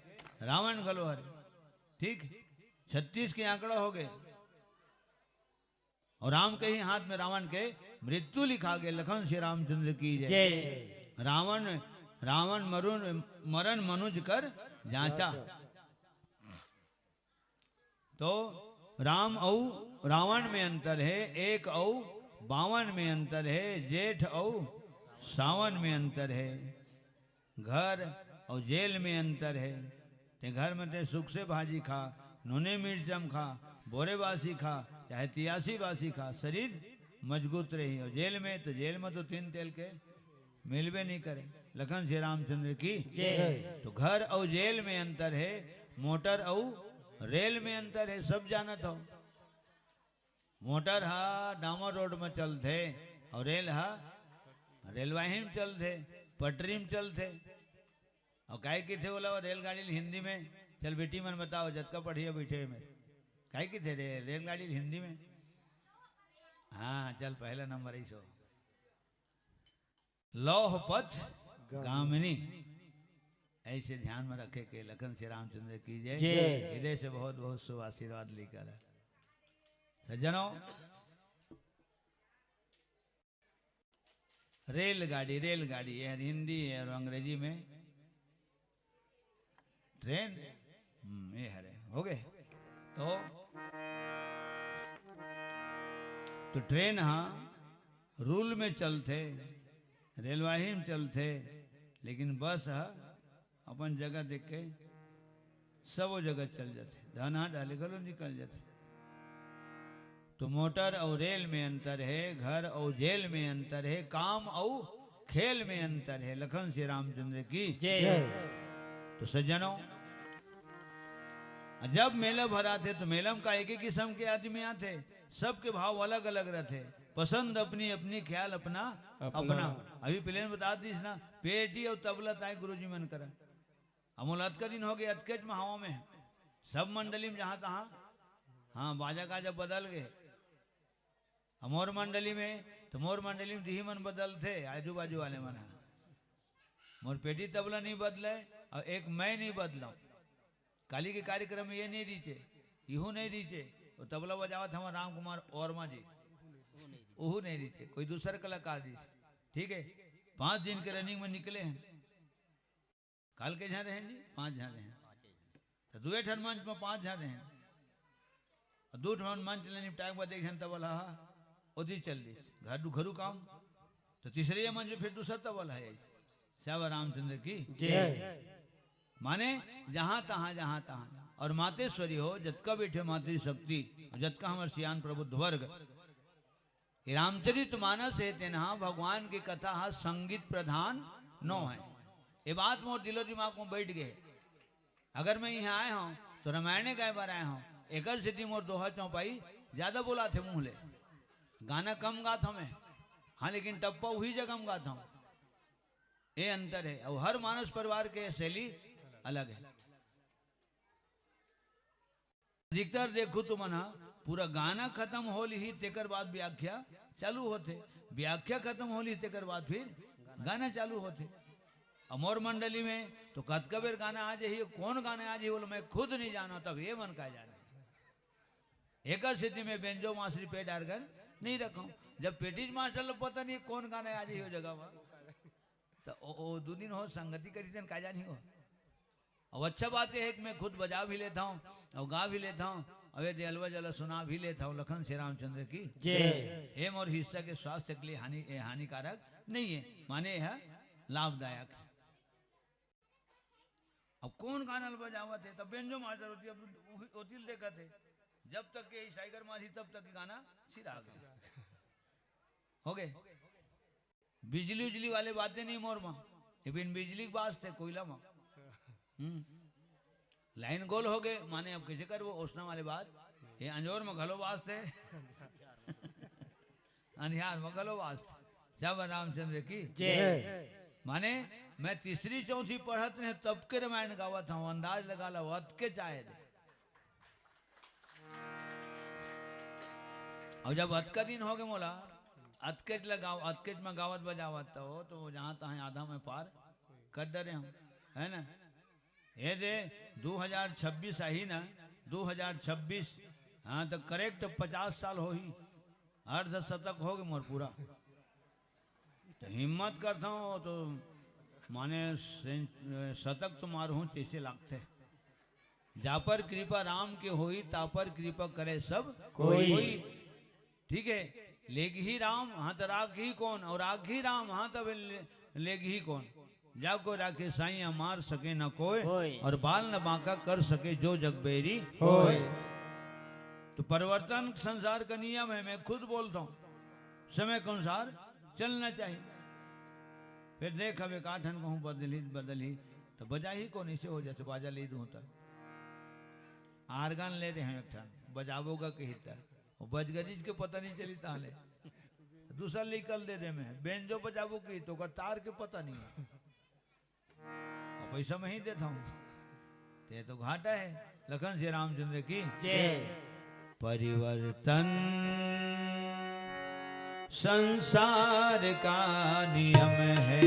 रावण घलो हरे। ठीक, छत्तीस के आंकड़ा हो गए। और राम के ही हाथ में रावण के मृत्यु लिखा गए। लखन श्री रामचंद्र की जय। जय। रावण, रावण मरुन, मरण मनुज कर जांचा। तो राम अउ रावण में अंतर हे, एक अउ बावन में अंतर हे, जेठ अउ सावन में अंतर हे, घर अउ जेल में अंतर हे। ते घर में ते सुख से भाजी खा, नूने मिर्चम खा, बोरे बासी खा, चाहे तियासी बासी खा, शरीर मजबूत रही। और जेल में तो, जेल में तो तीन तेल के मिलबे नहीं करे। लखन श्री रामचंद्र की। जय। तो घर अउ जेल में अंतर हे, मोटर अउ रेल में अंतर हे, सब जानत हो। मोटर हा डामर रोड में चलथे अउ रेल हा रेलवाही में चलथे, पटरी में चलथे। अउ काय किथे ओला रेलगाड़ी ल हिंदी में? चल बेटी मन बताओ, जतका पढ़िया बैठे में, काय किथे रे रेलगाड़ी ल हिंदी में? हाँ, चल पहला नंबर ऐसो। लौह पथ गामिनी। ऐसे ध्यान में रखे के लखन श्री रामचंद्र की जय। जय। हृदय से बहुत बहुत शुभ आशीर्वाद लेकर। सज्जनों, रेलगाड़ी, रेलगाड़ी, ये हिंदी है और अंग्रेजी में ट्रेन। हम्म, ये हरे, हो गए। तो, तो ट्रेन हा रूल में चलथे, रेलवाही में चलथे, लेकिन बस हा अपन जगह देख के सबो जगह चल जाथे, धनहा डाले घलो निकल जाथे। तो मोटर अउ रेल में अंतर हे, घर अउ जेल में अंतर हे, काम अउ खेल में अंतर हे। लखन श्री रामचंद्र की जय। जय। तो सज्जनों, जब मेला भराथे तो मेला में का एक ही किस्म के आदमी आथे, सबके भाव अलग-अलग रथे, पसंद अपनी अपनी, ख्याल अपना अपना। अपना। अभी पहले बता दीस ना, पेटी अउ तबला ताय गुरुजी मन करा। अब मोला अतका दिन हो गए, अतकेच में हवा में हे। सब मंडली में जहाँ तहाँ, हाँ, बाजा गाजा बदल गए। अब मोर मंडली में, तो मोर मंडली में दिही मन बदलथे, आजू बाजू वाले मन ह। मोर पेटी तबला नहीं बदले, और एक मैं नहीं बदलूं। काली के कार्यक्रम में ये नहीं रहिसे, इहू नहीं रहिसे, वो तबला बजावत हमार राम कुमार वर्मा जी, ओहू नहीं रहिसे, कोई दूसर कलाकार जी से। ठीक है, पाँच दिन के रनिंग में निकले हैं। काल के झन रहे जी, पाँच झन रहे। तो दुए ठन मंच में पाँच झन रहे। और दू ठन मंच ले निपटाए के बाद एक झन तबला हा, ओती चल दी। घर, घरू काम। तो तीसरे मंच में फिर दूसर तबला है। श्यावर रामचंद्र की जय। माने जहाँ तहाँ, जहाँ तहाँ। और मातेश्वरी हो, जतका बैठे मातृ शक्ति, जतका हमर सियान प्रबुद्ध वर्ग, ये रामचरित मानस है, तेनहा भगवान की कथा हा संगीत प्रधान नो है। ये बात मोर दिलो दिमाग में बैठ गए। अगर मैं यहाँ आए हूँ तो रामायणे गाए बर आए हूँ, एकर सेती मोर दोहा चौपाई ज्यादा बोलाथे मुँह ले। गाना कम गात हूँ मैं, हाँ, लेकिन टप्पा उही जगह में गात हूँ। ये अंतर है। और हर मानस परिवार के शैली अलग है। अधिकतर देखो तुमन ह, पूरा गाना खत्म हो लिही, तेकर बाद व्याख्या चालू होथे, व्याख्या खत्म हो लिही, तेकर बाद फिर गाना चालू होथे। अउ मोर मंडली में तो कतका बेर गाना आ जाही, कौन गाना आ जाही, बोले, मैं खुद नहीं जाना, तब ये मन का जाने। एकर सेती मैं बेंजो मास्टरी पेड आर्गन नहीं रखूं। जब पेटीज मास्टर ला पता नहीं कौन गाना आ जाही वो जगह में, तो ओ, ओ दू दिन हो संगति करी तन का जानी हो। अब अच्छा बात ये है कि मैं खुद बजा भी लेता हूँ और गा भी लेता हूँ, अबे दे अलवा जला सुना भी लेता हूँ। लखन श्री रामचंद्र की जय। ये मोर हिस्सा के स्वास्थ्य के लिए हानि, ये हानिकारक नहीं है, माने यह लाभदायक है। अब कौन गाना ल बजावत है, तब बेंजो मास्टर होती, अब उही-, ओतिल देखत है, जब तक के साइगर मारी तब तक के गाना सिरा गए, हो गए। बिजली उजली वाले बातें नहीं मोर मा, ये बिन बिजली के बात थे कोयला मा। हम्म। लाइन गोल हो गए, माने अब कैसे करबो, ओसना वाले बात। ये अंजोर में घलो बात थे, अंधियार में घलो बात थे। श्यावर रामचंद्र की जय। माने मैं तीसरी चौथी पढ़त रहे, तब के रामायण गावत हूँ, अंदाज लगा लो, अतके चाहे दे। और जब अतका दिन हो गए मोला, अतकेच लगाओ, अतकेच में गावत बजावत तो, तो वो जहाँ तहाँ आधा में पार कर डरे हूँ, है ना? ये दे, दो हज़ार छब्बीस आही ना, दो हज़ार छब्बीस, हाँ, तो करेक्ट पचास साल होही, अर्ध शतक हो गए मोर पूरा। तो हिम्मत करता हूँ, तो माने से-, शतक तो मारू हूँ, जैसे लागथे। जा पर कृपा राम के होई, ता पर कृपा करे सब कोई। कोई। ठीक है, लेगही राम, हाँ, तो राखही कौन, और राखही राम, हाँ, तब ले-, लेगही कौन। जा कोई राखे साईं, मार सके न कोई, कोई। और बाल न बांका कर सके जो जग बैरी होय। होय। तो परिवर्तन संसार का नियम है, मैं खुद बोलता हूँ, समय के अनुसार चलना चाहिए। फिर देख, अब एक आठन कहूँ बदली, बदली, तो बजाही कौन, इसे हो जाते बाजा ले दूँ तो। आर्गन ले दे हम एक ठन, बजाबो का कही त। वो बजगरीज के पता नहीं चली ताले। दूसरा निकल दे दे में, बेंजो बजाबो की, तो का तार के पता नहीं है। अब पैसा मैं ही देता हूँ। ते तो घाटा है। लखन श्री रामचंद्र की जय। परिवर्तन संसार का नियम है।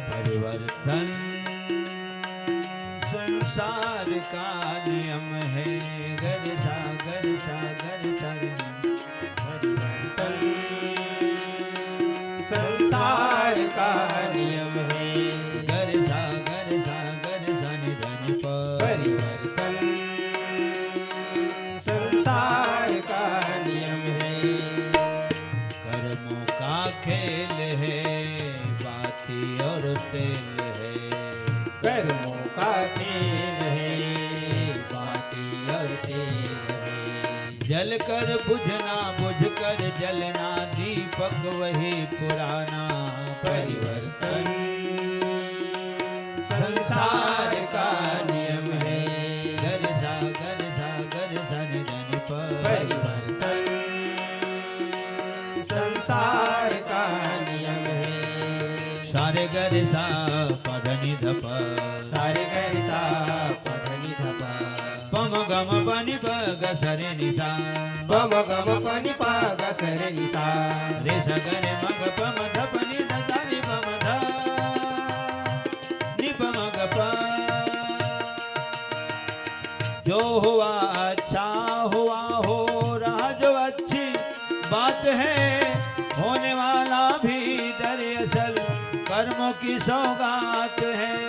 परिवर्तन संसार का नियम है। गर सा, गर सा, गर सा, गर सा। परिवर्तन संसार का नियम है। गर सा, गर सा, गर सा, नि ध नि प। परिवर्तन संसार का नियम है। कर्मों का खेल है, बाती और तेल है। कर्मों का खेल है, बाती और तेल है। जलकर बुझना, बुझकर जलना, दीपक वही पुराना। परिवर्तन संसार का नियम है। गर सा, गर सा, गर सा, नि ध नि प। परिवर्तन संसार का नियम है। सा रे ग रे सा प ध नि ध प। सा रे ग रे सा प ध नि ध प। प म ग म प नि प ग स रे नि सा। प म ग म प नि प ग स रे नि सा। रे स ग रे म ग प म ध प नि ध सा रे प म ध। नि प म ग प। जो हुआ अच्छा हुआ हो रहा जो अच्छी बात है, होने वाला भी दरअसल कर्मों की सौगात है।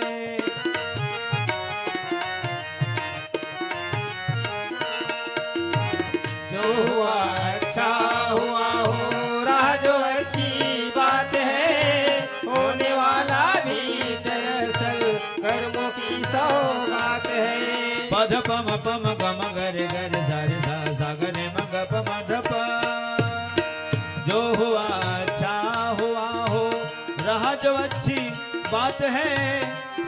जो हुआ अच्छा हुआ हो रहा जो अच्छी बात है, होने वाला भी दरअसल कर्मों की सौगात है। पध पम पम गम गर गर धर धा सा ग रे म ग प म ध प। जो हुआ अच्छा हुआ हो रहा जो अच्छी बात है,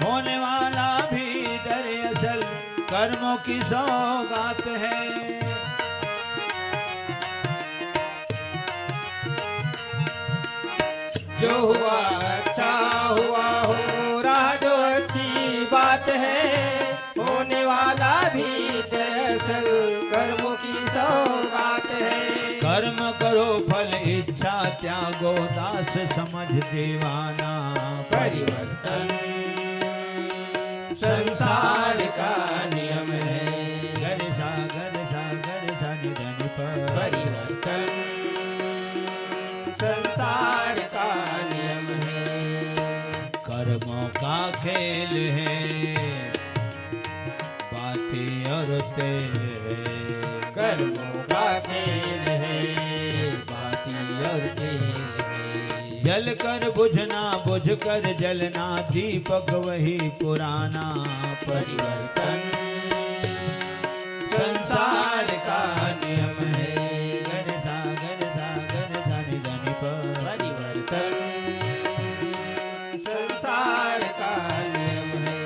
होने वाला भी दरअसल कर्मों की सौगात है। जो हुआ अच्छा हुआ हो रहा जो अच्छी बात है, होने वाला भी दरअसल कर्मों की सौगात है। कर्म करो फल इच्छा त्यागो दास समझ दीवाना। परिवर्तन संसार का नियम है। ग रे सा ग रे सा ग रे सा नि ध नि प। परिवर्तन संसार का नियम है। कर्मों का खेल है, बाती और तेल है। कर्मों का खेल है, बाती और तेल है। जल कर बुझना, बुझ कर जलना, दीपक वही पुराना। परिवर्तन संसार का नियम है। ग रे सा ग रे सा ग रे सा नि ध नि प। परिवर्तन संसार का नियम है।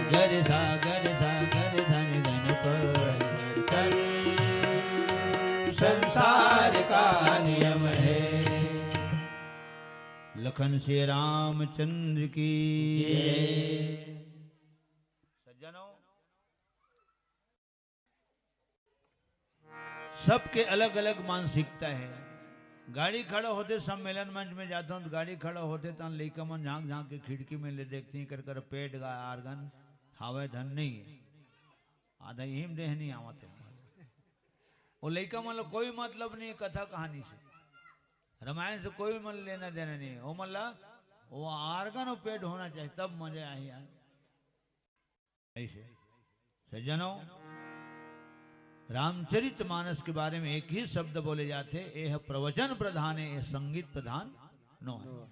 ग रे सा ग रे सा ग रे सा नि ध नि प। परिवर्तन संसार का नियम है। लखन श्री रामचंद्र की जय। सज्जनों, सबके अलग-अलग मानसिकता है। गाड़ी खड़ा होथे, सम्मेलन मंच में जाथंव त गाड़ी खड़ा होथे, त लइका मन झांक-झांक के खिड़की में ले देखथे, कर कर पेट गा organ हावय धन नहीं है। आधा इही म देह नहीं आवत है। वो लइका मन ला कोई मतलब नहीं है कथा कहानी से, रामायण से कोई मन लेना देना नहीं है। वो मन ला वो organ और पेट होना चाहिए, तब मजा आही यार। ऐसे सज्जनों, रामचरित मानस के बारे में एक ही शब्द बोले जाथे, ये ह प्रवचन प्रधान है, ये संगीत प्रधान नो है।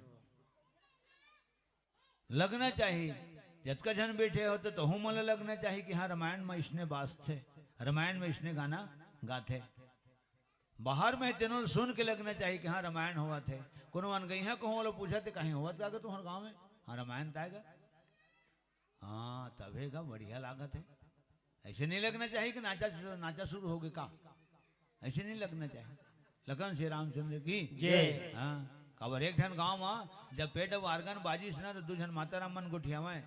लगना चाहिए, जतका झन बैठे हो तो तहू मन ल लगना चाहिए कि हाँ, रामायण में इसने बाजथे, रामायण में इसने गाना गाथे। बाहर में तेनो ल सुन के लगना चाहिए कि हाँ, रामायण होवत है। कोनो अनगइहा कहूँ वाला पूछत हे, "कहीं होवत का गा तुम्हर गाँव में?" "हाँ, रामायण ताय गा।" हाँ, तभे का बढ़िया लागत है। ऐसे नहीं लगना चाहिए कि नाचा, नाचा शुरू हो गए का, ऐसे नहीं लगना चाहिए। लखन श्री रामचंद्र की जय। हाँ, काबर एक ठन गाँव में जब पेट अउ organ बाजिस ना, तो दू झन माता राम मन गोठियावय,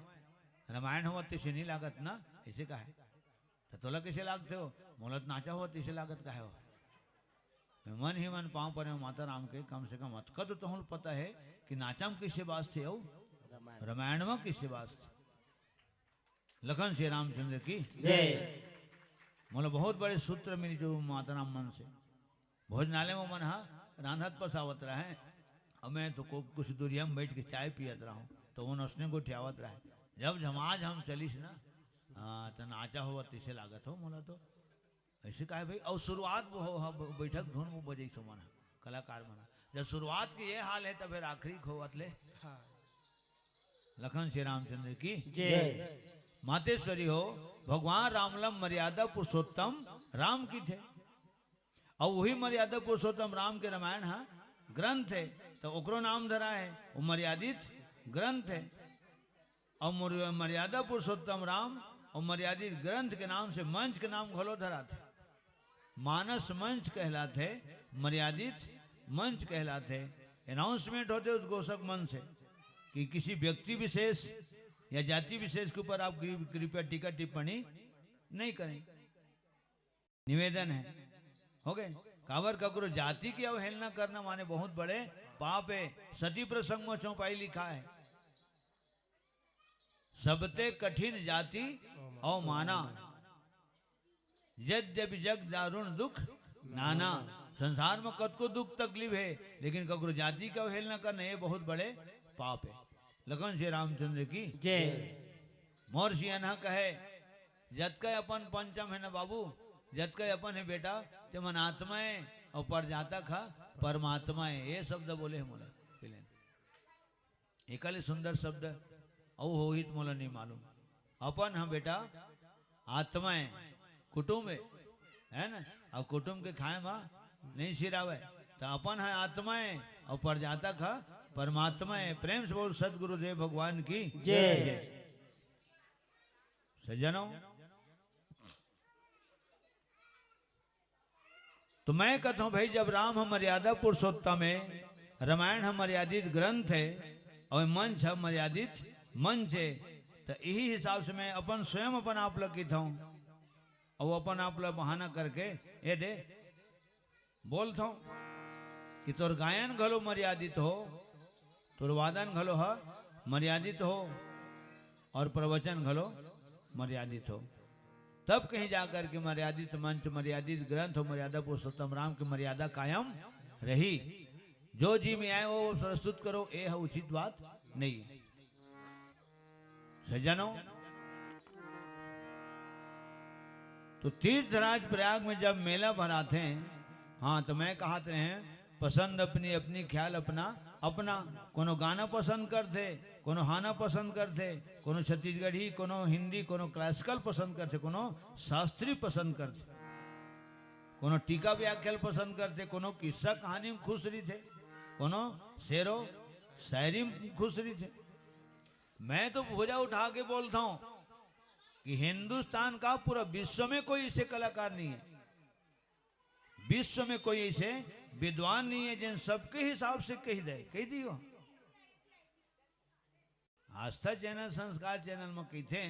रामायण होवत तैसे नहीं लागत ना, ऐसे का है। त तोला कइसे लागथे हो? मोला त नाचा होवत तइसे लागत काहे हो? मैं मन ही मन पाँव परे हूँ माता राम के, कम से कम अतका तो तोहूँ ल पता है कि नाचा म कइसे बाजथे अउ रामायण। रामायण म कइसे बाजथे। लखन श्री रामचंद्र की जय। मोला बहुत बड़े सूत्र मिल जो माता राम मन से। भोजनालय में मन ह रांधत पसावत रहे, अउ मैं तो को-, कुछ दूरिया में बैठ के चाय पियत रहूं, तो ओन उसने गोठियावत रहे। जब झमाझम चलिस ना, हाँ, त नाचा होवत तइसे लागत हो मोला तो। ऐसे काहे भाई? अउ शुरुआत वो हो, हो, बैठक धुन वो बजई सो मन ह, कलाकार मन ह। जब शुरुआत के ये हाल है, त फिर आखिरी होवत ले। हाँ। लखन श्री रामचंद्र की जय। मातेश्वरी हो, भगवान राम ल मर्यादा पुरुषोत्तम राम किथे। अउ वही मर्यादा पुरुषोत्तम राम के रामायण ह ग्रंथ है, त ओकरो नाम धरा है, वो मर्यादित ग्रंथ है। अउ मर-, मर्यादा पुरुषोत्तम राम अउ मर्यादित ग्रंथ के नाम से मंच के नाम घलो धराथे। मानस मंच कहलाथे, मर्यादित मंच कहलाथे। Announcement होथे उद्घोषक मंच से कि किसी व्यक्ति विशेष या जाति विशेष के ऊपर आप कृ-, कृपया टीका टिप्पणी नहीं करें। निवेदन है, हो गए। काबर ककरो जाति के अवहेलना करना माने बहुत बड़े पाप है। सती प्रसंग में चौपाई लिखा है, "सबते कठिन जाति अवमाना, यद्यपि जग दारुण दुख नाना।" संसार में कतको दुख तकलीफ है, लेकिन ककरो जाति के अवहेलना करना, ये बहुत बड़े पाप है। लखन श्री रामचंद्र की जय। मोर सियनहा कहे, "जतका अपन पंचम है ना बाबू, जतका अपन है बेटा, ते मन आत्मा है और परजाता खा परमात्मा है।" ये शब्द बोले है मोला पहले। एकाले सुंदर शब्द अउ होही त मोला नहीं मालूम। अपन ह बेटा आत्मा है, कुटुम है, है ना? अब कुटुम के खाए मा नहीं सिरावे, तो अपन ह आत्मा है और परजाता खा परमात्मा है। प्रेम से बोल सतगुरुदेव भगवान की जय। सज्जनों, तो मैं कहता हूँ भाई, जब राम ह मर्यादा पुरुषोत्तम है, रामायण ह मर्यादित ग्रंथ है और मंच ह मर्यादित मंच है, तो यही हिसाब से मैं अपन स्वयं अपन आप ल कहता हूँ और अपन आप ल बहाना करके ये दे बोलता हूँ कि तोर गायन घलो मर्यादित हो, तोर वादन घलो ह मर्यादित हो और प्रवचन घलो मर्यादित हो, तब कहीं जाकर के मर्यादित मंच, मर्यादित ग्रंथ और मर्यादा पुरुषोत्तम राम की मर्यादा कायम रही। जो जी में आए वो प्रस्तुत करो, ये ह उचित बात नहीं है। सज्जनों, तो तीर्थराज प्रयाग में जब मेला भराथे, हाँ, तो मैं कहत रहे, पसंद अपनी अपनी, ख्याल अपना अपना। कोनो गाना पसंद करथे, कोनो हाना पसंद करथे, कोनो छत्तीसगढ़ी, कोनो हिंदी, कोनो क्लासिकल पसंद करथे, कोनो शास्त्रीय पसंद करथे, कोनो टीका व्याख्या ल पसंद करथे, कोनो किस्सा कहानी में खुश रहिथे, कोनो शेरो शायरी में खुश रहिथे। मैं तो भुजा उठा के बोलता हूँ कि हिंदुस्तान का, पूरा विश्व में कोई ऐसे कलाकार नहीं है, विश्व में कोई ऐसे विद्वान नहीं है, जिन सबके हिसाब से कह दे, कह दियो। आस्था चैनल, संस्कार चैनल में कहिथे,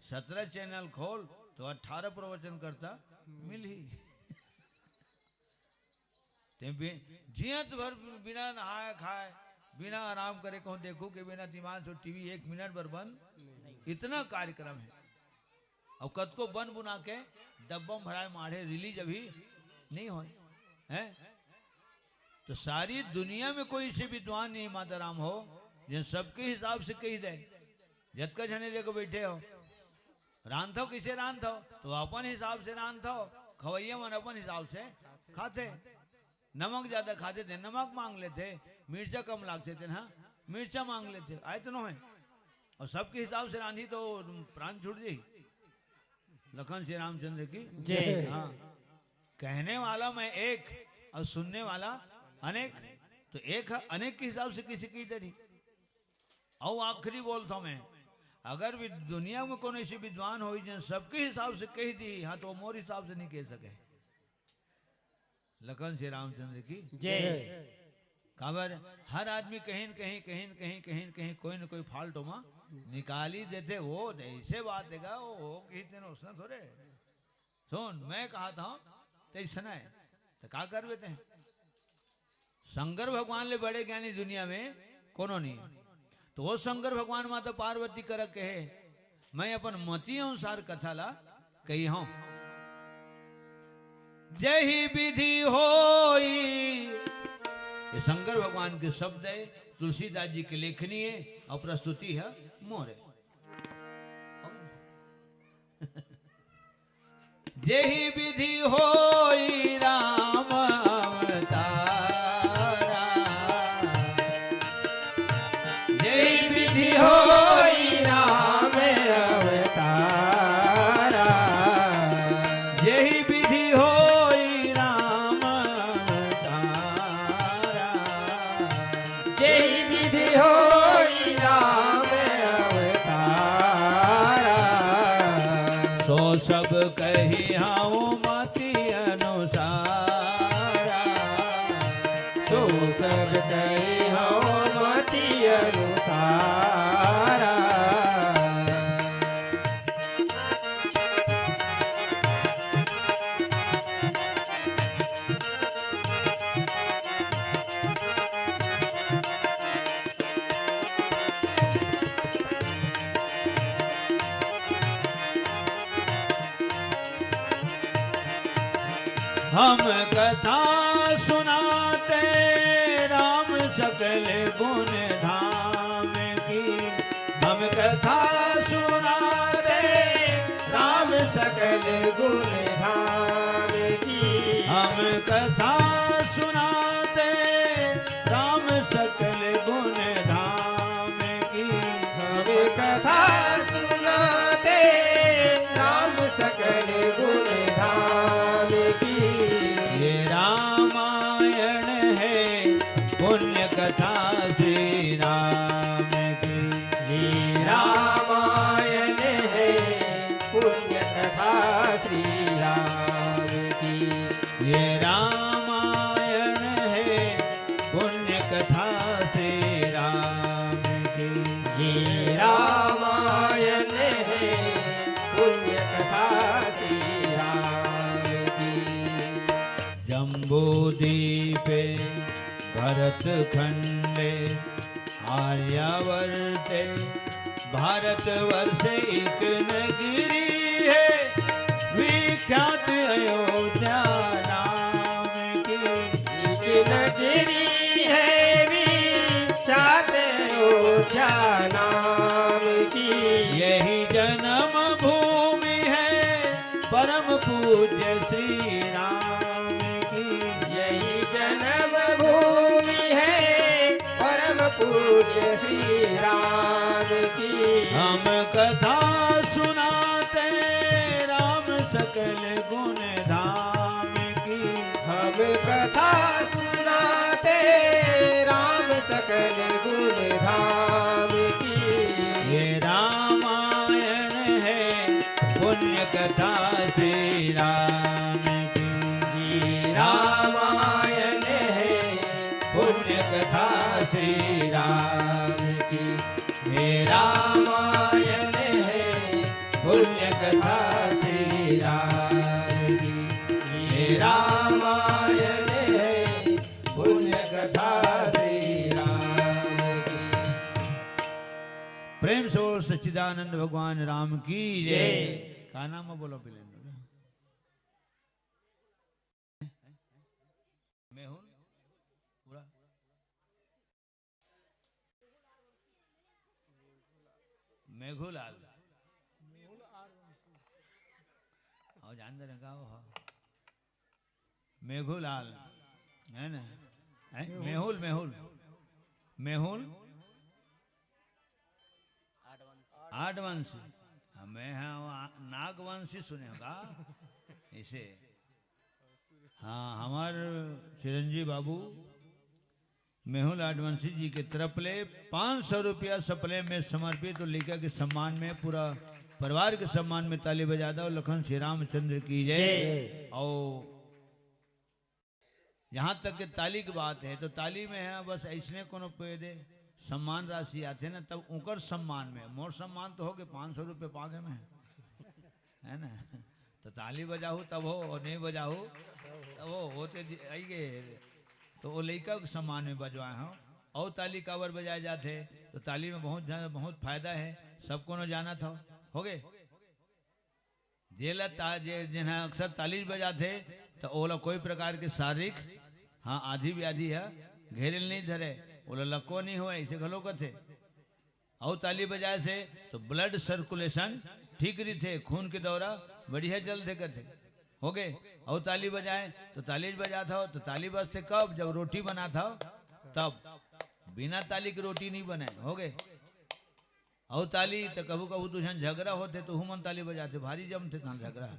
सत्रह चैनल खोल तो अठारह प्रवचनकर्ता मिलही। ते बि-, जियत भर बिना नहाए खाए, बिना आराम करे कहूँ देखू के बिना दिमाग से टीवी एक मिनट भर बंद, इतना कार्यक्रम है। अब कतको बन बुना के डब्बा में भराए माढ़े, रिलीज अभी नहीं होए, हैं? तो सारी दुनिया में कोई से विद्वान नहीं माता राम हो, जिन सबके हिसाब से कह दे। जतका झने लेके बैठे हो, रांधथव, किसे रांधथव? तो अपन हिसाब से रांधथव, खवैया मन अपन हिसाब से खाथे। नमक ज्यादा खाथे ते नमक मांग लेथे, मिर्चा कम लागथे ते, हाँ, मिर्चा मांग लेथे, आए तो नो है। और सबके हिसाब से रांधी तो प्राण छूट जाई। लखन श्री रामचंद्र की जय। हाँ, कहने वाला मैं एक और सुनने वाला अनेक, तो एक ह अनेक के हिसाब से किसी की तरी। और आखिरी बोलता हूँ मैं, अगर भी दुनिया में कोनो ऐसे विद्वान होई, जिन सबके हिसाब से कह दी, हाँ, तो मोर हिसाब से नहीं कह सके। लखन श्री रामचंद्र की जय। काबर हर आदमी कहीं न कहीं, कहीं न कहीं, कहीं न कहीं कोई न कोई फाल्ट ओमा निकाल ही देथे। वो ऐसे बात है का, वो, वो कही तेन उसने थोड़े। सुन, मैं कहा था, तैसना है, तो का करबे ते? शंकर भगवान ले बड़े ज्ञानी दुनिया में कोनो नहीं। तो वो शंकर भगवान माता पार्वती करा कहे, मैं अपन मति अनुसार कथा ला कही हूँ। जही विधि होई, ये शंकर भगवान के शब्द है, तुलसीदास जी की लेखनी है और प्रस्तुति है मोरे। जेहि विधि होई राम अवतारा, जेहि विधि होई राम अवतारा, जेहि विधि होई राम अवतारा। जेहि विधि होई राम अवतारा, सो सब कही हूँ मति अनुसारा। सो सब कही हूँ मति अनुसारा। हम कथा सुनाते राम सकल गुण धाम की। हम कथा सुनाते राम सकल गुण धाम की। हम कथा सुनाते राम सकल गुण धाम की। हम कथा सुनाते राम सकल गुण धाम की। ये रामायण है पुण्य कथा श्री राम की। ये रामायण है पुण्य कथा श्री राम की। ये रामायण है पुण्य कथा श्री राम की। ये रामायण है पुण्य कथा श्री राम की। जम्बू दीपे भरत खंडे आर्यावर्ते भारतवर्ष एक नगरी है विख्यात अयोध्या नाम की। एक नगरी है विख्यात अयोध्या नाम की। यही जन्म भूमि है परम पूज्य श्री राम की। यही जन्म भूमि है परम पूज्य श्री राम की। हम कथा सुनाते राम सकल गुण धाम की। हम कथा सुनाते राम सकल गुण धाम की। ये रामायण है पुण्य कथा श्री राम की। ये रामायण है पुण्य कथा श्री राम की। ये रामायण है पुण्य कथा श्री राम की। ये रामायण है पुण्य कथा श्री राम की। प्रेम से बोल सच्चिदानंद भगवान राम की जय। जय। का नाम है बोलो पहले? मेहुल? पूरा? मेघूलाल। और जान दे रहे का वो? मेघूलाल, है ना? है? मेहुल, मेहुल। मेहुल? आठ वंशी। हमें हाँ, वहाँ नागवंशी सुने होगा इसे। हाँ, हमार चिरंजीव बाबू मेहुल आठ वंशी जी के तरफ ले पाँच सौ रुपया सपले में समर्पित और लइका के सम्मान में पूरा परिवार के सम्मान में ताली बजा दो। लखन श्री रामचंद्र की जय। जय। और यहाँ तक के ताली की बात है, तो ताली में है बस ऐसने कोनो पे दे सम्मान राशि आथे ना, तब ओकर सम्मान में, मोर सम्मान तो हो गए, पाँच सौ रुपये पागे में, है ना? तो ताली बजाहू तब हो, और नहीं बजाहू तब हो, होते दि-, आई गए। तो वो लइका के सम्मान में बजवाए हो। और ताली काबर बजाए जाथे? तो ताली में बहुत जन-, बहुत फायदा है, सब कोनो जानत हो। हो गए? जेला ता-, जे, जेन ह अक्सर ताली बजाथे, त ओला कोई प्रकार के शारीरिक, हाँ, आधी व्याधि ह घेरे ल नहीं धरे, ओला लकवा नहीं होए, इसे घलो कथे। अउ ताली बजाए से तो blood circulation ठीक रहिथे, खून के दौरा बढ़िया चलथे कथे। हो गे? अउ ताली बजाए तो ताली बजात हव, तो ताली बजथे कब? जब रोटी बनात हव तब। बिना ताली के रोटी नहीं बने। हो गे? अउ ताली त कभू कभू दू झन झगड़ा होथे, तो उहू मन ताली बजाथे, भारी जमथे तहां झगड़ा।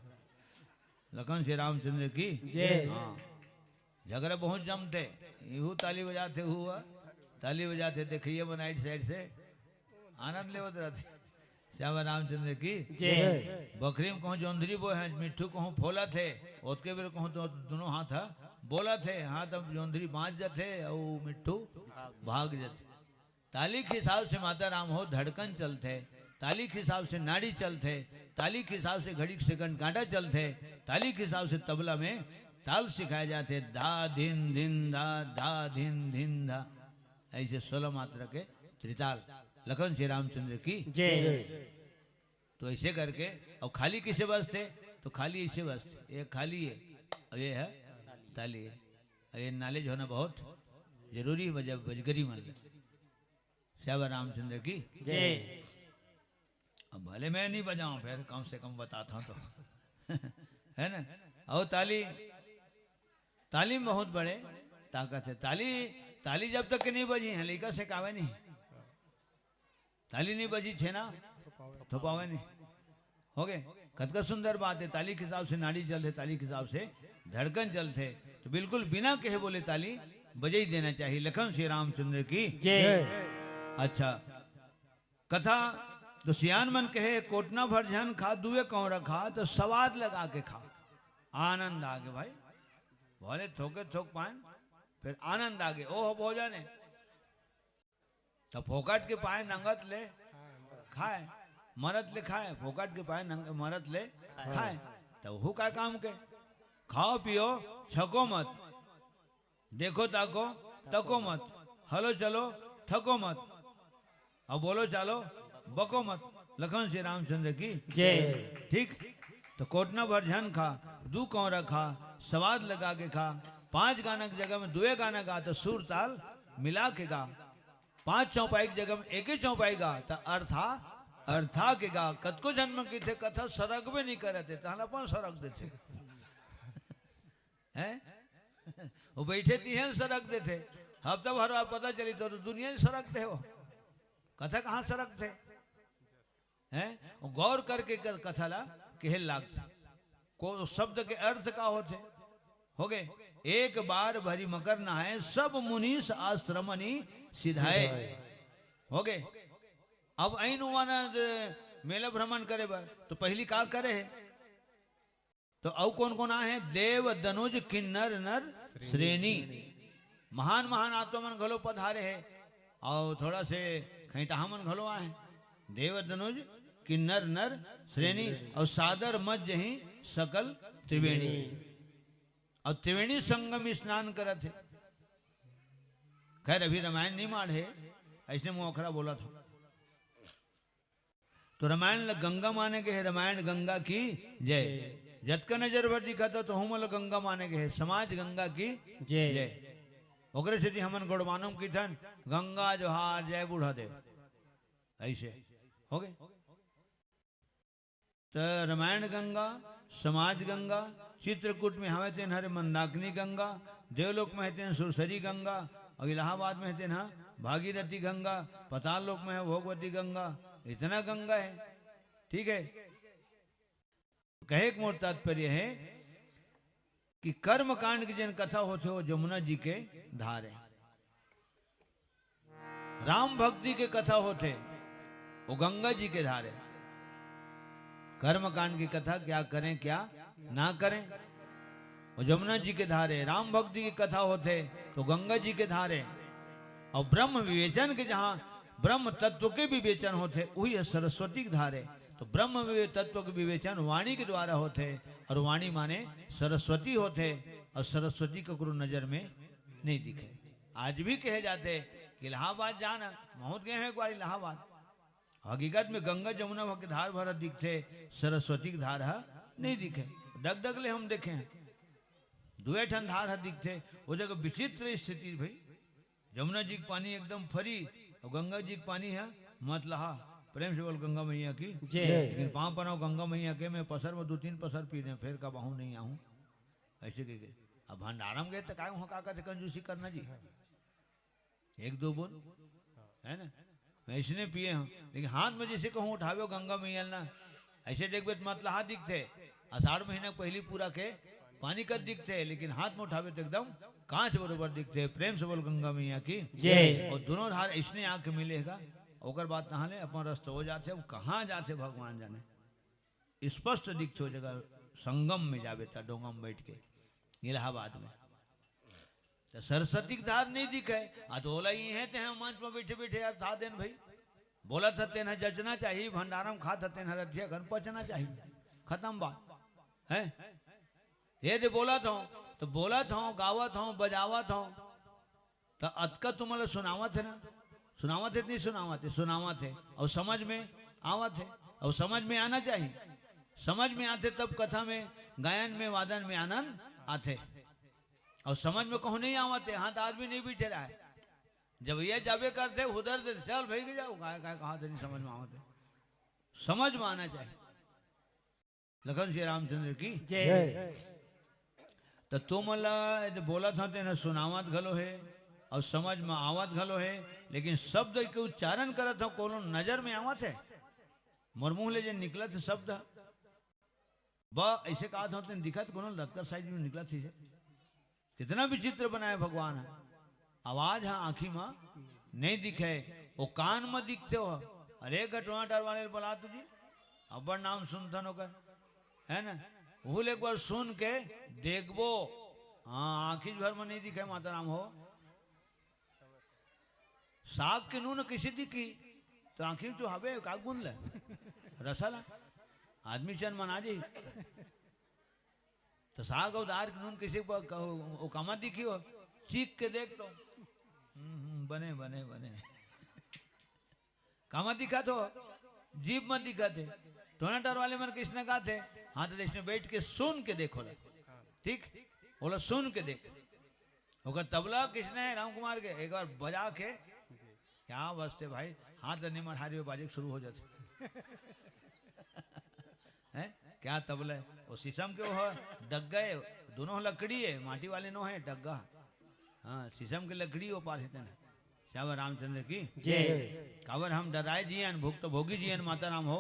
लखन श्री रामचंद्र की जय। हाँ, झगड़ा बहुत जमथे, इहू ताली बजाथे, हू ताली बजाथे, देखइया मन आइड साइड से आनंद लेवत रहथे। श्याम रामचंद्र की जय। बखरी में कहूँ जोंधरी बोए हैं, मिट्ठू कहूँ फोलत हे, ओतके बेर कहूँ तो दोनों हाथ ह बोलत हे, हाथ अब जोंधरी बांच जथे अउ मिट्ठू भाग जथे। ताली के हिसाब से माता राम हो धड़कन चलथे, ताली के हिसाब से नाड़ी चलथे, ताली के हिसाब से घड़ी सेकंड कांटा चलथे, ताली के हिसाब से तबला में ताल सिखाए जाथे, धा धिन धिन धा, धा धिन धिन धा, ऐसे सोलह मात्रा के त्रिताल। लखन श्री रामचंद्र की जय। तो ऐसे करके, और खाली किसे बजथे? तो खाली ऐसे बजथे, ये खाली है, और ये है ताली। अउ ये knowledge होना बहुत जरूरी हे, बजा-, बजगरी मन ले। श्यावर रामचंद्र की। जय। अब भले मैं नहीं बजाऊं, फिर कम से कम बताता हूं तो। है ना? अउ ताली, ताली में बहुत बड़े ताकत हे। ताली, ताली जब तक के नहीं बजी हे, लइका सिखावे नहीं। ताली नहीं बजी छेना, थोपावे नहीं। हो गए? कतका सुंदर बात हे, ताली के हिसाब से नाड़ी चलथे, ताली के हिसाब से धड़कन चलथे। तो बिल्कुल बिना कहे बोले ताली बजई देना चाहिए। लखन श्री रामचंद्र की। जय। अच्छा, कथा तो सियान मन कहे, "कोटना भर झन खा, दुए कौरा खा, तो सवाद लगा के खा।" आनंद आगे भाई, भले थोके थोक पाएन, फिर आनंद आगे, ओह भोजन हे। तो फोकट के पाए नंगत ले खाए, मरत ले खाए, फोकट के पाए नंग-, मरत ले खाए। तो हु का काम के? खाओ पियो, छको मत, देखो ताको, तको मत, हलो चलो, थको मत, अउ बोलो चालो, बको मत। लखन श्री रामचंद्र की। जय। ठीक, तो कोटना भर झन खा, दू कौरा खा, सवाद लगा के खा। पांच गाना के जगह में दुए गाना गा, तो सुर ताल मिला के गा। पांच चौपाई के जगह में एके चौपाई गा, तो अर्था, अर्था के गा। कतको झन मन कहिथे, "कथा सरकबे नहीं करत हे," तहन अपन सरक देथे। हैं? वो बैठे तिहे सरक देथे। हफ्ता भर बाद पता चली तो, तो दुनिया में सरक दे हो। कथा कहाँ सरक थे? हैं? वो गौर करके क-, कथा ला कहे लागथे। को शब्द के अर्थ का होथे? हो गए। "एक बार भरी मकर नहाए, सब मुनीस आश्रमनी सिधाए।" सिधाए। हो गए। अब ऐन उमानंद मेला भ्रमण करे बर, तो पहली का करे हे? तो अउ कोन कोन आहे? देव दनुज किन्नर नर श्रेणी। श्रेणी। महान महान आत्मा मन घलो पधारे हे, अउ थोड़ा से खैंटाहा मन घलो आहे। देव दनुज किन्नर नर श्रेणी, अउ सादर मज्जहि सकल त्रिवेणी। अउ त्रिवेणी संगम स्नान करत हे। खैर, अभी रामायण नहीं माढ़े, अइसने मोखरा बोलत हंव। तो रामायण ल गंगा माने गे हे, रामायण गंगा की जय। जतका नजर भर दिखत हे, तो हमन ल गंगा माने गे हे, समाज गंगा की जय। जय। ओकरे सेती हमन गोड़बानो म किथन, "गंगा जोहार, जय बूढ़ा देव।" अइसे हो गे। त रामायण गंगा, समाज गंगा, चित्रकूट में हवय तेन हरे मंदाकिनी गंगा, देवलोक में हे तेन सुरसरी गंगा, अउ इलाहाबाद में हे तेन ह भागीरथी गंगा, पताल लोक में हे भोगवती गंगा, इतना गंगा हे। ठीक हे, कहे के मोर तात्पर्य हे कि कर्मकांड के जेन कथा होथे, वो जमुना जी के धार हे। राम भक्ति के कथा होथे, वो गंगा जी के धार हे। कर्मकांड की कथा, क्या करें क्या ना करें, वो जमुना जी के धार हे। राम भक्ति की कथा होथे, तो गंगा जी के धार हे। अउ ब्रह्म विवेचन के, जहाँ ब्रह्म तत्व के विवेचन होथे, वही हे सरस्वती के धार हे। तो ब्रह्म विवे-, तत्व के विवेचन वाणी के द्वारा होथे, अउ वाणी माने सरस्वती होथे, अउ सरस्वती ककरो नजर में नहीं दिखे। आज भी कहे जाथे कि इलाहाबाद जाना, महूं त गे हंव एक बार इलाहाबाद। हकीकत में गंगा जमुना वहां के धार भरत दिखथे, सरस्वती के धार ह नहीं दिखे। डग डग ले हम देखे हन, दुए ठन धार ह दिखथे। वो जगह विचित्र स्थिति भई, जमुना जी के पानी एकदम फरी अउ गंगा जी के पानी ह मतलहा। प्रेम से बोल गंगा मैया की जय। लेकिन पांव परंव गंगा मैया के, मैं पसर में दू तीन पसर पी देंव, फेर कबहूं नहीं आहूं, अइसे कहिके। अब भंडारा म गे त काय उहां का कथे कंजूसी करना जी, एक दो बूंद, है ना? मैं अइसने पिए हंव, लेकिन हाथ में जइसे कहूं उठावे गंगा मैया ल ना, अइसे देखबे त मतलहा दिखथे। आषाढ़ महीना के पहिली पूरा के पानी कस दिखथे, लेकिन हाथ में उठाबे त एकदम कांच बरोबर दिखथे। प्रेम से बोल गंगा मैया की जय। अउ दूनों धार अइसने आके मिले गा, ओकर बाद तहां ले अपन रस्ता हो जाथे। अब कहां जाथे भगवान जाने, स्पष्ट दिखथे ओ जगह। संगम में जाबे त डोंगा में बैठ के इलाहाबाद में, त सरस्वती के धार नहीं दिखे। आ तो ओला इहें ते मंच में बैठे बैठे अर्था देन भई। बोलत ह तेन ह जचना चाही, भंडारा म खात ह तेन ह रथिया कन पचना चाही। खतम बात। हैं? ये दे बोलत हंव, त बोलत हंव, गावत हंव, बजावत हंव, त अतका तुमन ल सुनावत हे ना, सुनावत हे त नहीं सुनावत हे? सुनावत हे। अउ समझ में आवत हे, अउ समझ में आना चाही। समझ में आथे तब कथा में, गायन में, वादन में आनंद आथे। अउ समझ में कहूँ नहीं आवत हे, हाँ, त आदमी नहीं बैठे रहे। जब ये जाबे करथे, उधर से चल भाई के जाओ, काय, काय कहा थे, नहीं समझ में आवत हे। समझ में आना चाहिए। लखन श्री रामचंद्र की। जय। त तुमन ला ये बोलत हंव, तेन सुनावत घलो हे अउ समझ में आवत घलो हे, लेकिन शब्द के उच्चारण करत हंव, कोनो नजर में आवत हे? मोर मुंह ले जे निकलत हे शब्द, ब ऐसे कहत हंव, तेन दिखत कोनो लतकर साइज में निकलत हे जे। कितना विचित्र बनाए भगवान हे। आवाज ह आँखी म नहीं दिखे, वो कान म दिखथे हो। अरे गटवा टार वाले ल बला तो जी, अब्बड़ नाम सुनथन ओकर, है ना? ओहू ले एक बार सुन के देखबो। हाँ, आँखी भर म नहीं दिखे माता राम हो। साग के नून कइसे दिखी? त आँखी म चुहाबे, का गुन ले? रसा ला। आदमी चन मना जाही। त साग अउ दार के नून कइसे प-, क-, ओ कामा दिखी हो? चीख के देख तो। हम्म, हम्म, बने, बने, बने। कामा दिखत हो? जीभ म दिखत हे। टोना टार वाले मन कइसने गाथे? हाँ, त अइसने बैठ के सुन के देखो ला। ठीक? ओला सुन के देख। ओकर तबला कइसने हे राम कुमार के? एक बार बजा के। क्या बजथे भाई? हाथ ल नहीं मढ़ारी हो, बाजे के शुरू हो जाथे। हैं? क्या तबला हे? वो शीशम के वो हे, डग्गा हे, दोनों लकड़ी हे, माटी वाले नो हे, डग्गा। हाँ, शीशम के लकड़ी वो पार हे तेन। श्याम रामचंद्र की। जय। काबर हम डराए जियन, भुक्तभोगी जियन, माता राम हो।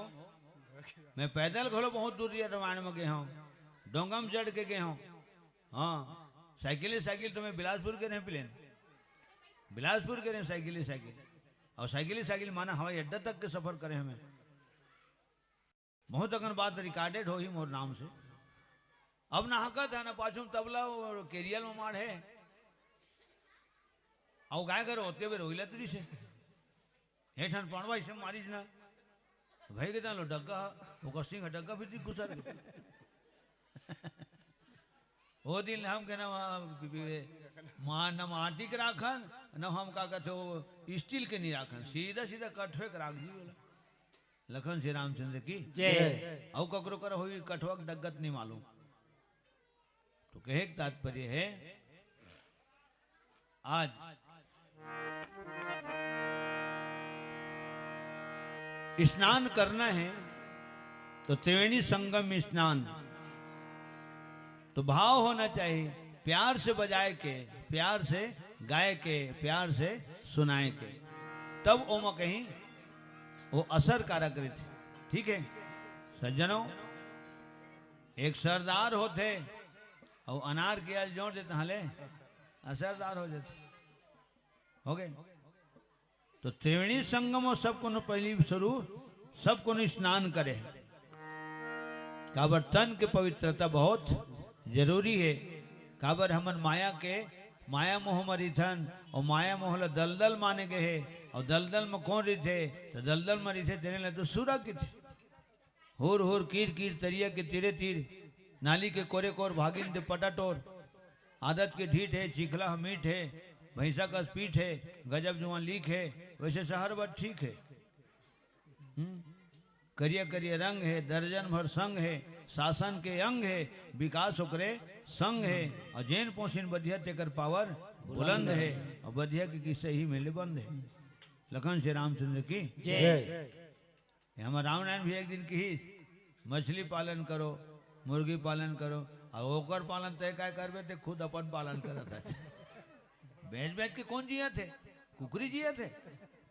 मैं पैदल घलो बहुत दूर ये रामायण में गे हंव, डोंगा में चढ़ के गे हंव। हाँ, साइकिल ही साइकिल तो मैं बिलासपुर गे रहेंव प्लेन, बिलासपुर गे रहेंव साइकिल ही साइकिल, अउ साइकिल ही साइकिल माना हवाई अड्डा तक के सफर करे हंव मैं। बहुत अकन बात recorded होही मोर नाम से। अब ना हकत हे ना पाछू में तबला अउ केरियल में माढ़े। अउ गाय घर ओतके बेर होइला तुरी से। हे ठन पड़वा इसे मारिस ना। भाई के तालो डग्गा, वो कस्टिंग डग्गा फिर दिख घुसर के। वो दिन हम के ना वहाँ बि-, बि-, मा-, न माटी के राखन, न हम का कहते हो, स्टील के नहीं राखन, सीधा सीधा कठवे के राख दी बोला। लखन श्री रामचंद्र की। जय। अउ ककरो कर होई कठवा के डग्गत नहीं मालूम। तो कहे के तात्पर्य हे, आज स्नान करना हे तो त्रिवेणी संगम स्नान, तो भाव होना चाहिए, प्यार से बजाए के, प्यार से गाए के, प्यार से सुनाए के, तब ओमा कहीं वो असरकारक रहिथे। ठीक हे सज्जनों, एक सरदार होथे अउ अनार के आल जोड़ देथे, हाँ ले असरदार हो जाथे। हो गए। तो त्रिवेणी संगम अउ सब कोनो पहली शुरू, सब कोनो स्नान करे। काबर तन के पवित्रता बहुत जरूरी हे। काबर हमन माया के, माया मोह म रिथन, अउ माया मोह ल दलदल माने गए हे, अउ दलदल म कोन रिथे? तो दलदल म रिथे, तेने ल तो सुरा किथे। हुर हुर कीर कीर तरिया के तीरे तीर, नाली के कोरे कोर भागिन दे पटाटोर। आदत के ढीठ हे, चिखला ह मीठ हे, भैंसा कस पीठ हे, गजब जुआं लीक हे, वैसे शहर बर ठीक हे। हम्म? करिया करिया रंग हे, दर्जन भर संग हे, शासन के अंग हे, विकास ओकरे संग हे, अउ जेन पोसिन बधिया तेकर पावर बुलंद हे, अउ बधिया के किस्सा ही मेले बंद हे। लखन श्री रामचंद्र की जय। ये हमर रामनारायण भी एक दिन किहिस, "मछली पालन करो, मुर्गी पालन करो।" अउ ओकर पालन तय काय करबे, ते खुद अपन पालन करत हे। बेच बेच के कोन जियत हे? कुकरी जियत हे।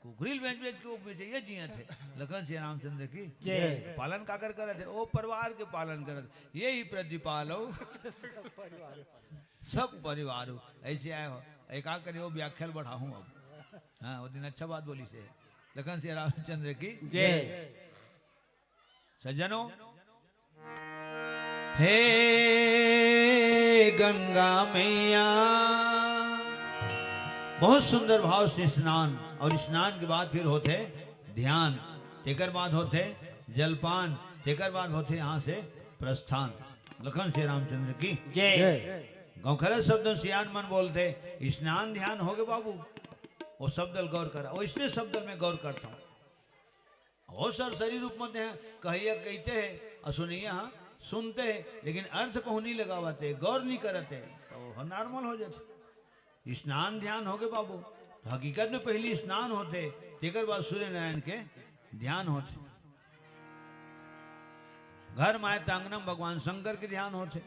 कुकरी ल बेच बेच के वो बेचइया जियत हे। लखन श्री रामचंद्र की जय। पालन काकर करत हे? ओ परिवार के पालन करत हे। यही प्रतिपाल हो। सब परिवार हो। ऐसे आए हो। एक आध करी वो व्याख्या ल बढ़ाहूँ अब। हाँ, वो दिन अच्छा बात बोलिस हे। लखन श्री रामचंद्र की जय। सज्जनों, हे गंगा मैया, बहुत सुंदर भाव से स्नान, अउ स्नान के बाद फिर होथे ध्यान, तेकर बाद होथे जलपान, तेकर बाद होथे यहाँ से प्रस्थान। लखन श्री रामचंद्र की जय। गौखरा शब्द सियान मन बोलथे, "स्नान ध्यान होगे बाबू।" वो शब्द ल गौर करा, वो इसने शब्द में गौर करता हूँ। हो सर, सरी रूप म देह, कहइया कहिथे हे, अउ सुनइया ह सुनते, लेकिन अर्थ कहूँ नहीं लगावते, गौर नहीं करते, तो वो नॉर्मल हो जाते। स्नान ध्यान होगे बाबू, तो हकीकत में पहली स्नान होते, तेकर बाद सूर्य नारायण के ध्यान होते। घर माय त अंगना म भगवान शंकर के ध्यान होते,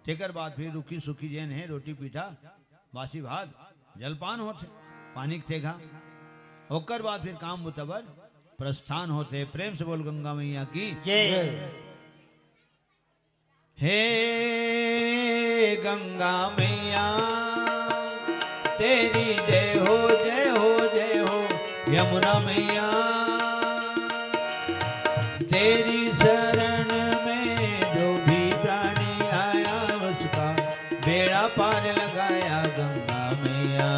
तेकर बाद फिर रुखी सुखी जेन हे, रोटी पीठा, बासी भात, जलपान होते, पानी के थेघा, ओकर बाद फिर काम बुता बर प्रस्थान होते। प्रेम से बोल गंगा मैया की। जय। हे गंगा मैया, तेरी जय हो, जय हो, जय हो। यमुना मैया, तेरी शरण में जो भी प्राणी आया, उसका बेड़ा पार लगाया गंगा मैया।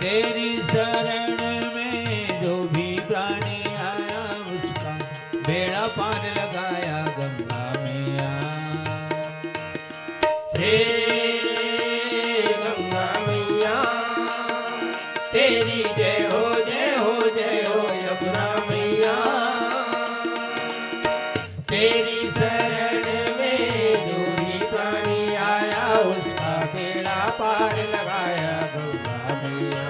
तेरी शरण में जो भी प्राणी आया, उसका बेड़ा पार लगाया गंगा मैया। हे गंगा मैया, तेरी जय हो, जय हो, जय हो यमुना मैया। तेरी शरण में जो भी प्राणी आया, उसका बेड़ा पार लगाया गंगा मैया।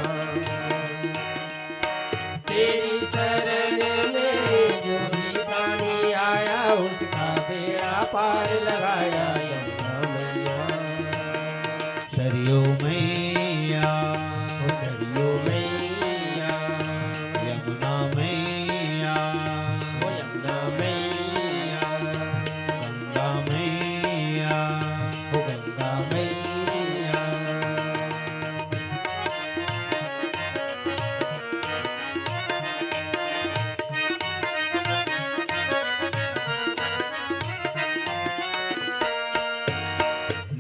तेरी शरण में जो भी प्राणी आया, उसका बेड़ा पार लगाया यमुना मैया। सरयू मैया, ओ सरयू मैया, यमुना मैया, ओ यमुना मैया, गंगा मैया, ओ गंगा मैया।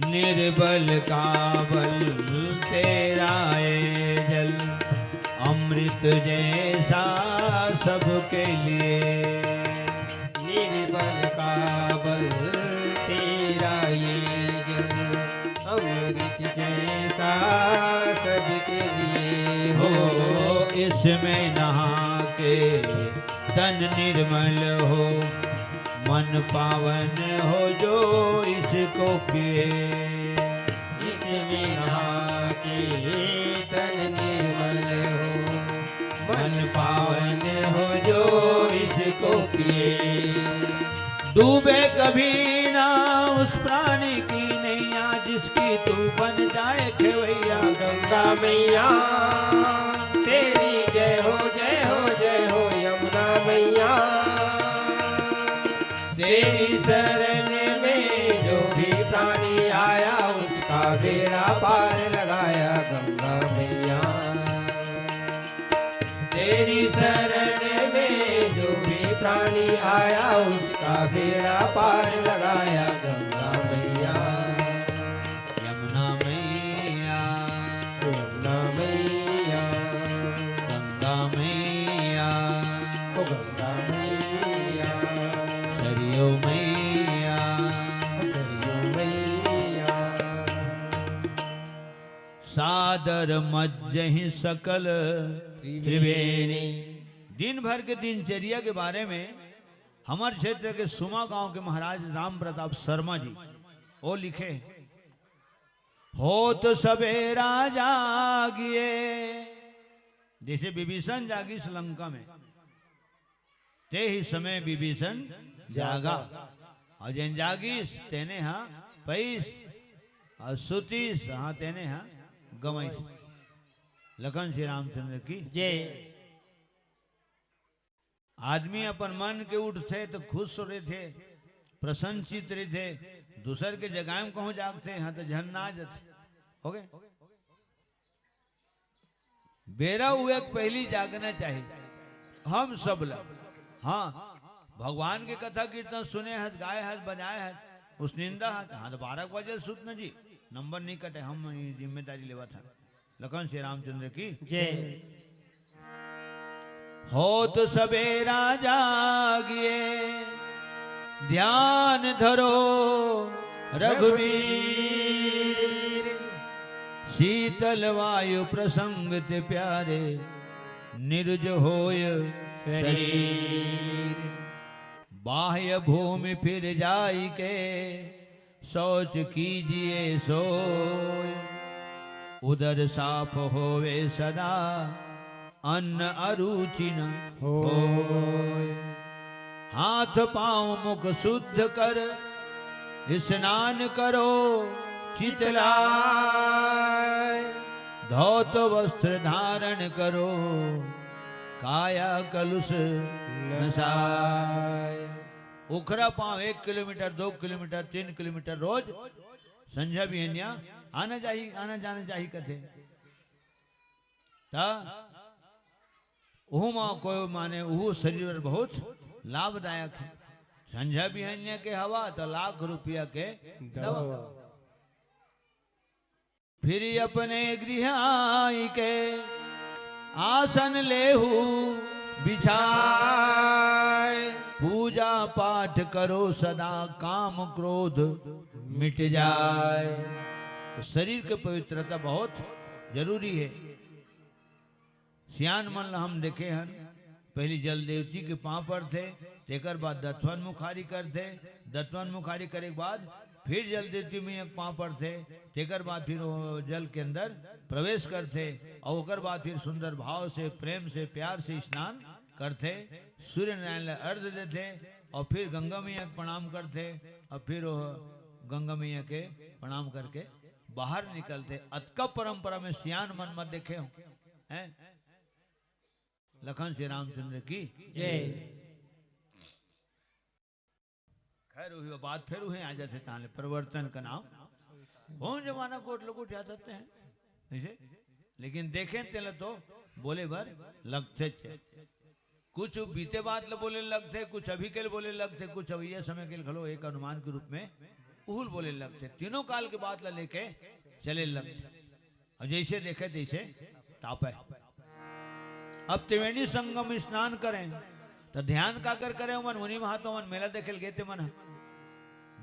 निर्बल का बल तेरा ये जल, अमृत जैसा सबके लिए। निर्बल का बल तेरा ये जल, अमृत जैसा सबके लिए हो। इसमें नहा के तन निर्मल हो, मन पावन हो जो इसको पिए। इसमें नहा के तन निर्मल हो, मन पावन हो जो इसको पिए। डूबे कभी ना उस प्राणी की नैया, जिसकी तू बन जाए खेवैया। गंगा मैया, तेरी जय हो, जय हो, जय हो यमुना मैया। तेरी शरण में जो भी प्राणी आया, उसका बेड़ा पार लगाया गंगा मैया। तेरी शरण में जो भी प्राणी आया, उसका बेड़ा पार लगाया गंगा मैया। यमुना मैया, यमुना मैया, गंगा मैया, ओ गंगा मैया, सरयू मैया, ओ सरयू मैया। सादर मज्जहि सकल त्रिवेणी। दिन भर के दिनचर्या के बारे में हमर क्षेत्र के सुमा गांव के महाराज राम प्रताप शर्मा जी वो लिखे, होत सबेरा जागिए, जैसे विभीषण जागिस लंका में, ते ही समय विभीषण जागा, और जेन जागिस तेने हा पईस, और सुतीस हा तेने हा गमईस। लखन श्री रामचंद्र की जय। आदमी अपन मन के उठथे तो खुश रहिथे, प्रसन्नचित्त रहिथे, दूसर के जगह में कहूँ जागथे, हाँ, तो झन ना जाथे। हो गए? बेरा हुए के पहली जागना चाहिए हम सब ला। हाँ, भगवान के कथा कीर्तन सुने हस, गाए हस, बजाए हस, उसनिंदा हस, हाँ, तो बारह बजे सुत न जी, नंबर नहीं कटे, हम ये जिम्मेदारी लेवा था। लखन श्री रामचंद्र की जय। होत सबेरा जागिए, ध्यान धरो रघुवीर। शीतल वायु प्रसंग ते प्यारे, निरुज होय शरीर। बाह्य भूमि फिर जाई के, शौच कीजिए सोय। उदर साफ होवे सदा, अन्न अरुचि न होय। हाथ पांव मुख शुद्ध कर, स्नान करो चितलाय। धौत वस्त्र धारण करो, काया कलुष नसाय। उखरा पांव एक किलोमीटर, दो किलोमीटर, तीन किलोमीटर रोज संझा बिहनिया आना जाही, आना जाना जाही कथे। त ओहू म कोई माने ओहू शरीर बर बहुत लाभदायक हे। संझा बिहनिया के हवा त लाख रुपया के दवा। दवा। फिर अपने गृह आई के आसन लेहू बिछाय। पूजा पाठ करो सदा काम क्रोध मिट जाय। तो शरीर के पवित्रता बहुत जरूरी हे। सियान मन ला हम देखे हन, पहली जल देवती के पांव पड़थे, तेकर बाद दतवन मुखारी करथे, दतवन मुखारी करे के बाद फिर जल देवती मैया के पांव पड़थे, तेकर बाद फिर वो जल के अंदर प्रवेश करथे, और ओकर बाद फिर सुंदर भाव से, प्रेम से, प्यार से स्नान करथे, सूर्य नारायण ला अर्घ देथे, और फिर गंगा मैया के प्रणाम करथे, और फिर वो गंगा मैया के प्रणाम करके बाहर निकलथे। अतका परंपरा में सियान मन मत देखे हो, हैं? लखन श्री रामचंद्र की जय। खैर, वही बात फिर वही आ जाथे, ताले परिवर्तन का नाम। कौन जमाना गोठ लगोठ याद आते हैं ऐसे, लेकिन देखें तेला तो बोले बर लगथे छे। कुछ बीते बात ल बोले लगथे, कुछ अभी के ल बोले लगथे, कुछ अवैया समय के ल घलो एक अनुमान के रूप में उहुल बोले लगथे। तीनों काल के बात ल लेके चले लगथे। और जैसे देखे तैसे तापे। अब त्रिवेणी संगम स्नान करें तो ध्यान काकर करे? मन मुनि महात्मा मन मेला देखे ल गे ते मन ह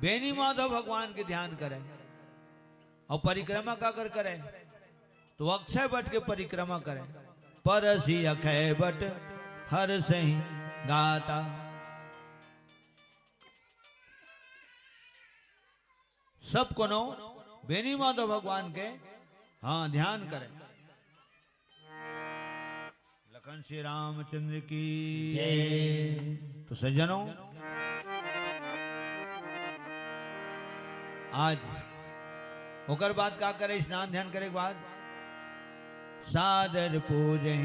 बेनी माधव भगवान के ध्यान करे। और परिक्रमा काकर करे? तो अक्षय वट के परिक्रमा करे। परसि अक्षय वट हरसहि गाता। सब कोनो बेनी माधव भगवान के, हाँ, ध्यान करे। लखन श्री रामचंद्र की जय। तो सज्जनों, आज ओकर बाद का करे? स्नान ध्यान करे के बाद सादर पूजही।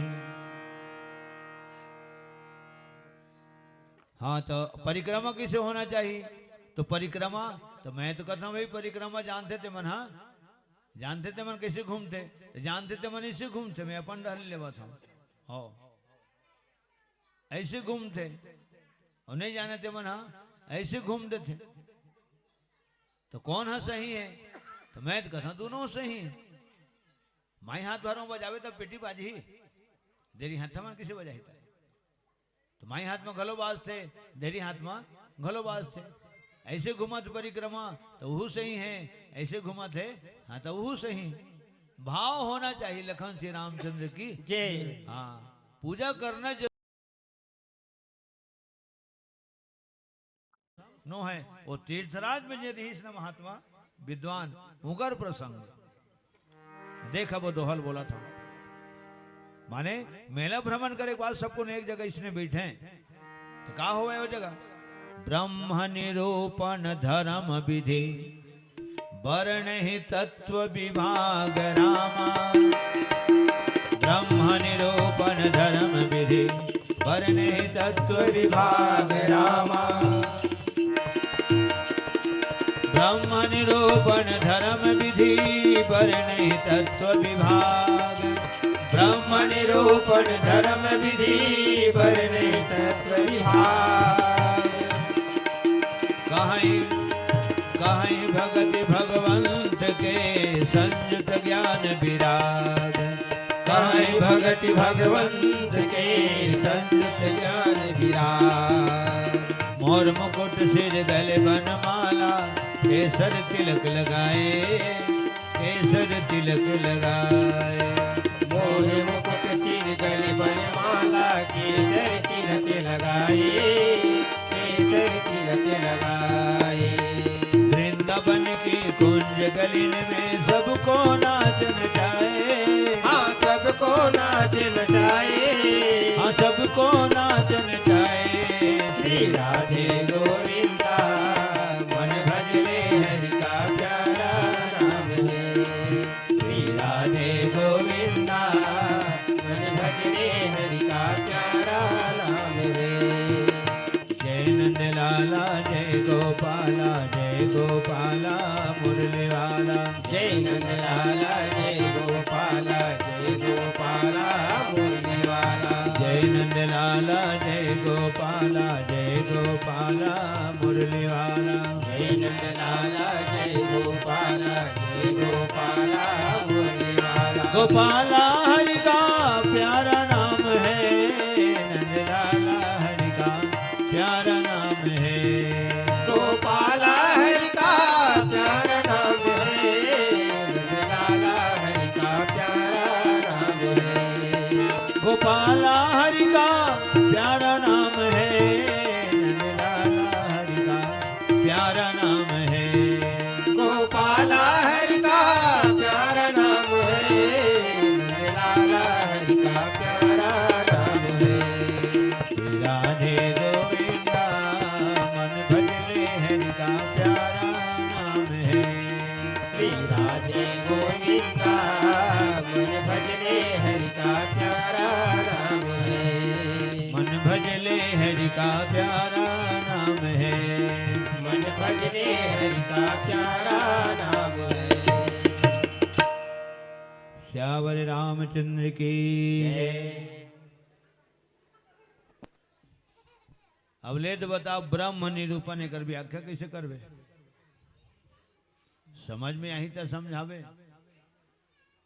हाँ, तो परिक्रमा कैसे होना चाहिए? तो परिक्रमा, तो मैं तो कहता हूँ भाई, परिक्रमा जानथे ते मन, हाँ, जानथे ते मन कैसे घूमथे? तो जानथे ते मन ऐसे घूमथे, मैं अपन डहर लेवत हूँ। हो, ऐसे घूमथे, और नहीं जाने ते मन, हाँ, ऐसे घूम देथे। तो कौन हा सही है? तो मैं तो कहता हूँ, दोनों सही है। माई हाथ भर में बजावे तब पेटी बाजही, देरी हाथ मन कैसे बजाही? तो माई हाथ में घलो बाजथे, देरी हाथ में घलो बाजथे। ऐसे घुमत परिक्रमा तो वहू सही है, ऐसे घुमत है, हाँ, तो वहू सही है। भाव होना चाहिए। लखन श्री रामचंद्र की जय। हाँ, पूजा करना जरूरी नो है। वो तीर्थराज में जे रहिस न महात्मा विद्वान, उनकर प्रसंग। देख, अब वो दोहल बोला था, माने मेला भ्रमण करे के बाद सबको एक जगह इसने बैठे, तो का होवे वो जगह? ब्रह्म निरूपण धर्म विधि, बरनहिं तत्व विभाग रामा। ब्रह्म निरूपण धर्म विधि, बरनहिं तत्व विभाग रामा। ब्रह्म निरूपण धर्म विधि, बरनहिं तत्व विभाग। ब्रह्म निरूपण धर्म विधि, बरनहिं तत्व विभाग। कहहिं, कहहिं भगति भगवंत के, संयुत ज्ञान विराग। कहहिं भगति भगवंत के, संयुत ज्ञान विराग। मोर मुकुट सिर गल बनमाला, केसर तिलक लगाए, केसर तिलक लगाए। मोर मुकुट सिर गल बनमाला, केसर तिलक लगाए, तिलक लगाए। वृंदावन की कुंज गलिन में सबको नाचन चाहे। हाँ, सबको नाचन चाहे। हाँ, सबको नाचन चाहे। श्री राधे गोविंदा, मन भजले हरि का प्यारा नाम है। श्री राधे गोविंदा, मन भजले हरि का प्यारा नाम है। जय नंद लाला, जय गोपाला, जय गोपाला मुरली वाला। जय नंद लाला, जय गोपाला, जय गोपाला मुरली वाला। जय नंद लाला, जय गोपाला, जय गोपाला मुरली वाला। जय नंद लाला, जय गोपाला, जय गोपाला मुरली वाला। गोपाला हरि का प्यारा नाम है, नंद लाला हरि का प्यारा नाम है। गोपाला हरि का प्यारा नाम है, नंद लाला हरि का प्यारा नाम है। गोपाला हरि का प्यारा नाम है, नंद लाला हरि का प्यारा नाम है। गोपाला हरि का प्यारा नाम है, नंद लाला हरि का प्यारा नाम है। श्री राधे गोविंदा, मन भजले हरि का प्यारा नाम है। श्री राधे गोविंदा, मन भजले हरि का प्यारा नाम है। मन भजले हरि का प्यारा नाम है। मन भजले हरि का प्यारा नाम है। सियावर रामचंद्र की। जय। अब ले तो बताओ, ब्रह्म निरूपण एकर व्याख्या कैसे करबे? समझ में आही त समझावे,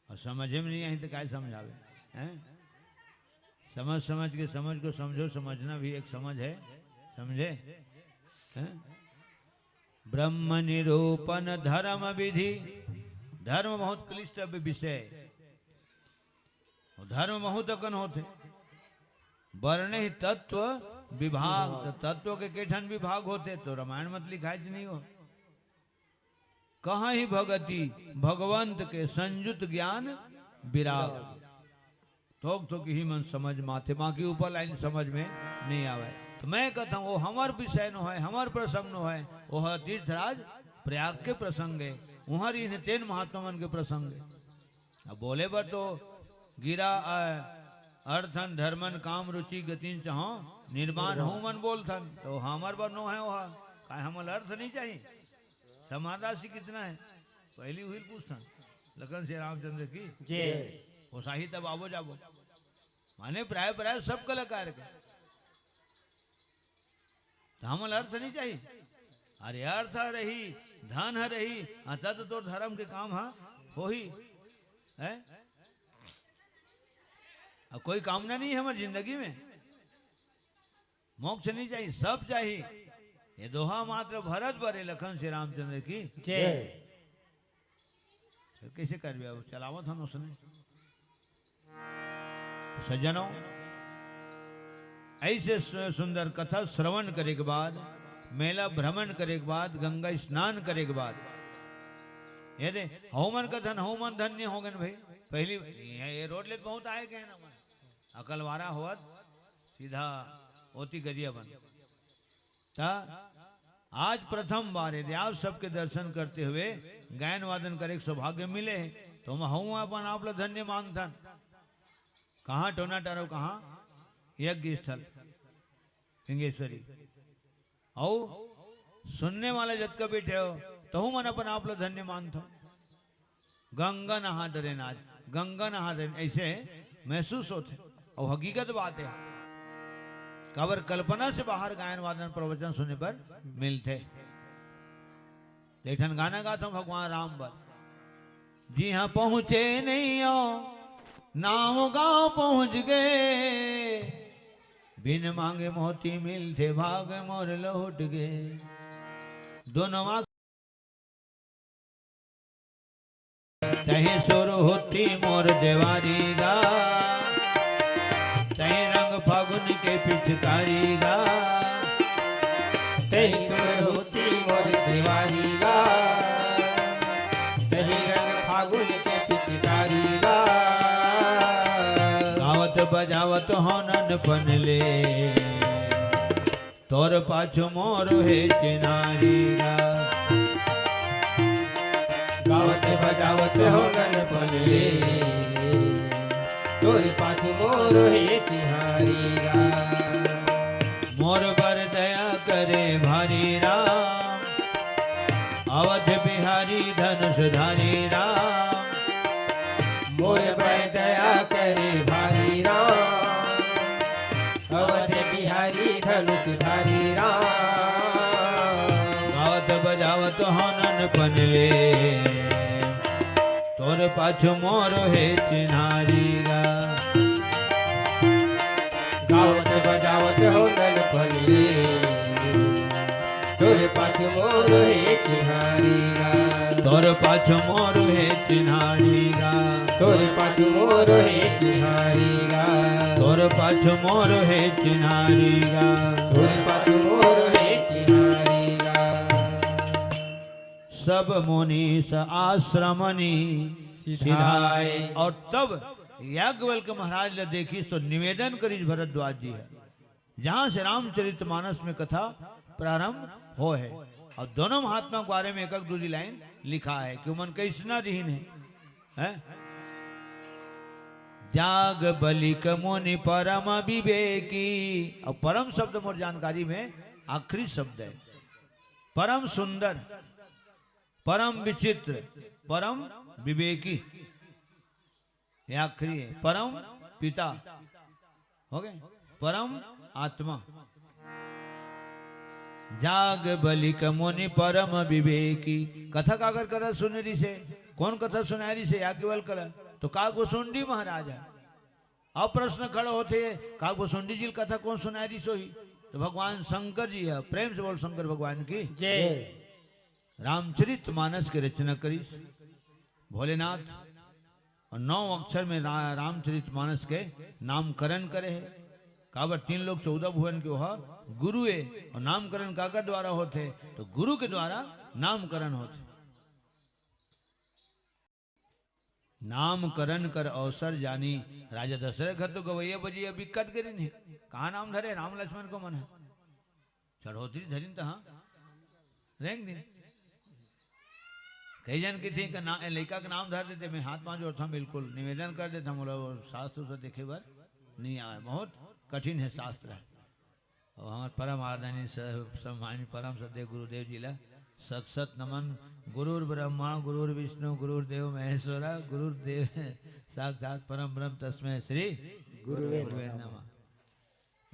और समझे में नहीं आही त काय समझावे? हैं? समझ समझ के समझ को समझो, समझना भी एक समझ है, समझे? हैं? ब्रह्म निरूपण धर्म विधि, धर्म बहुत क्लिष्ट विषय, धर्म बहुत अकन होथे। वर्णे ही तत्व विभाग, त तत्व के केठन विभाग होथे, तो रामायण मत लिखाए नहीं हो। कहाँ ही भगति भगवंत के संयुत ज्ञान विराग। थोक थोक ही मन समझ माथे, बाकी ऊपर लाइन समझ में नहीं आवे। तो मैं कहता हूँ, वो हमर विषय नो है, हमर प्रसंग नो है, वो है तीर्थराज प्रयाग के प्रसंग है, वहाँ रही तेन महात्मा मन के प्रसंग है। अब बोले बर तो गिरा, अ, अर्थन धर्मन काम रुचि गतिन चाहो निर्वाण हो मन बोलथन, तो हमर बर नो है वो, काय हमल अर्थ नहीं चाहिए? समादासी कितना है, पहली हुई पूछथन। लखन से रामचंद्र की जय। वो साही तब आवो जाबो, माने प्राय प्राय सब कलाकार के। तो हमन अर्थ नहीं चाहिए। अरे अर्थ ह रही, धन ह रही, हाँ, तब तो तोर धर्म के काम ह होही, है? अब कोई कामना नहीं है हमारी जिंदगी में, मोक्ष नहीं चाहिए, सब चाहिए। ये दोहा मात्र भरत बरे लखन से रामचंद्र की जय। फिर कैसे करबे? अब चलावत हन उसने। सज्जनों, ऐसे सु-, सुंदर कथा श्रवण करे के बाद, मेला भ्रमण करे के बाद, गंगा स्नान करे के बाद, ये दे, हव मन कथन, हव मन धन्य हो गए भाई। पहली ये, ये रोड ले बहुत आए गए ना, अकलवारा होवत सीधा ओती गरिया बन। त आज प्रथम बार यदि आप सबके दर्शन करते हुए गायन वादन करे के सौभाग्य मिले हे, तो हम हूँ अपन आप ला धन्य मानथन। कहाँ टोना टारो, कहाँ यज्ञ स्थल सिंगेश्वरी। अउ सुनने वाला जतका बैठे हो, तहू मन अपन आप ला धन्य मानथो। गंगा नहा डरेन आज, गंगा नहा डरेन, ऐसे महसूस होथे। अउ हकीकत बात हे, काबर कल्पना से बाहर गायन वादन प्रवचन सुने बर मिलथे। एक ठन गाना गाथों भगवान राम बर। जिहाँ पहुँचे नैया, नाव गाँव पहुँच गे। बिन मांगे मोती मिलथे, भाग मोर लहुट गे। दोनों आँख तहीं सुरहुती मोर देवारी गा, तहीं रंग फागुन के पिचकारी गा। तही सुर होती मोर देवारी गा, तही रंग फागुन के पिचकारी गा। गावत बजावत होनन पनले, तोर पाछू मोर हे चिन्हारी गा। गावत बजावत होनन पनले, तोर पाछू मोर हे चिन्हारी गा। मोर बर दया करे भारी राम, अवध बिहारी धनुषधारी राम। मोर बर दया करे भारी राम, अवध बिहारी धनुषधारी राम। गावत बजावत होनन पनले, तोर पाछू मोर हे चिन्हारी गा। गावत बजावत होनन पनले, तोर पाछू मोर हे चिन्हारी गा। तोर पाछू मोर हे चिन्हारी गा। तोर पाछू मोर हे चिन्हारी गा। तोर पाछू मोर हे चिन्हारी गा। तोर पाछू मोर हे चिन्हारी गा। सब मुनीस आश्रमनी सिधाय। सिधाय। और तब याज्ञवल्क्य महाराज ला देखिस तो निवेदन करिस भरद्वाज जी ह, जहाँ से रामचरितमानस में कथा प्रारंभ होय हे। और दोनों महात्मा के बारे में एक एक दू दी लाइन लिखा हे कि उमन कइसना रिहिन हे, हैं? जाग बलिक मुनि परम विवेकी। और परम शब्द मोर जानकारी में आखिरी शब्द हे, परम सुंदर, परम विचित्र, परम विवेकी। ये आखिरी हे, परम पिता, हो गे, परम आत्मा। जाग बलिक मुनि परम विवेकी। कथा काकर करा सुने रिहिसे, कोन कथा सुनाय रिहिसे याज्ञवल्क्य ला? तो काकभुसुंडी महाराज हे। अब प्रश्न खड़ा होथे, काकभुसुंडी जी ला कथा कोन सुनाय रिहिस होही? तो भगवान शंकर जी हे। प्रेम से बोल शंकर भगवान की। जय। रामचरितमानस के रचना करिस भोलेनाथ, और नौ अक्षर में रा-, रामचरितमानस के नामकरण करे हे। काबर तीन लोक चौदह भुवन के ओहा गुरु हे, और नामकरण काकर द्वारा होथे? तो गुरु के द्वारा नामकरण होथे। नामकरण कर अवसर जानी, राजा दशरथ घर तो गवैया बजैया बिकट गे रिहिन हे। कहाँ नाम धरे राम लक्ष्मण के मन हे? चढ़ोतरी धरिन तहाँ रेंग दिन। कई झन कहिथे कि ना, लइका के नाम धर देथे, मैं हाथ पाँव जोड़थँव, बिल्कुल निवेदन कर देथँव, मोला वो शास्त्र से देखे बर नइ आवय, बहुत कठिन हे शास्त्र हे। और हमर परम आदरणीय स-, सम्मानित परम श्रद्धेय गुरुदेव जी ला सत सत नमन। गुरुर्ब्रह्मा गुरुर्विष्णु गुरुर्देव महेश्वरा, गुरुर्देव साक्षात परम ब्रह्म तस्मै श्री गुरुवे गुरुवे नमः। नमः।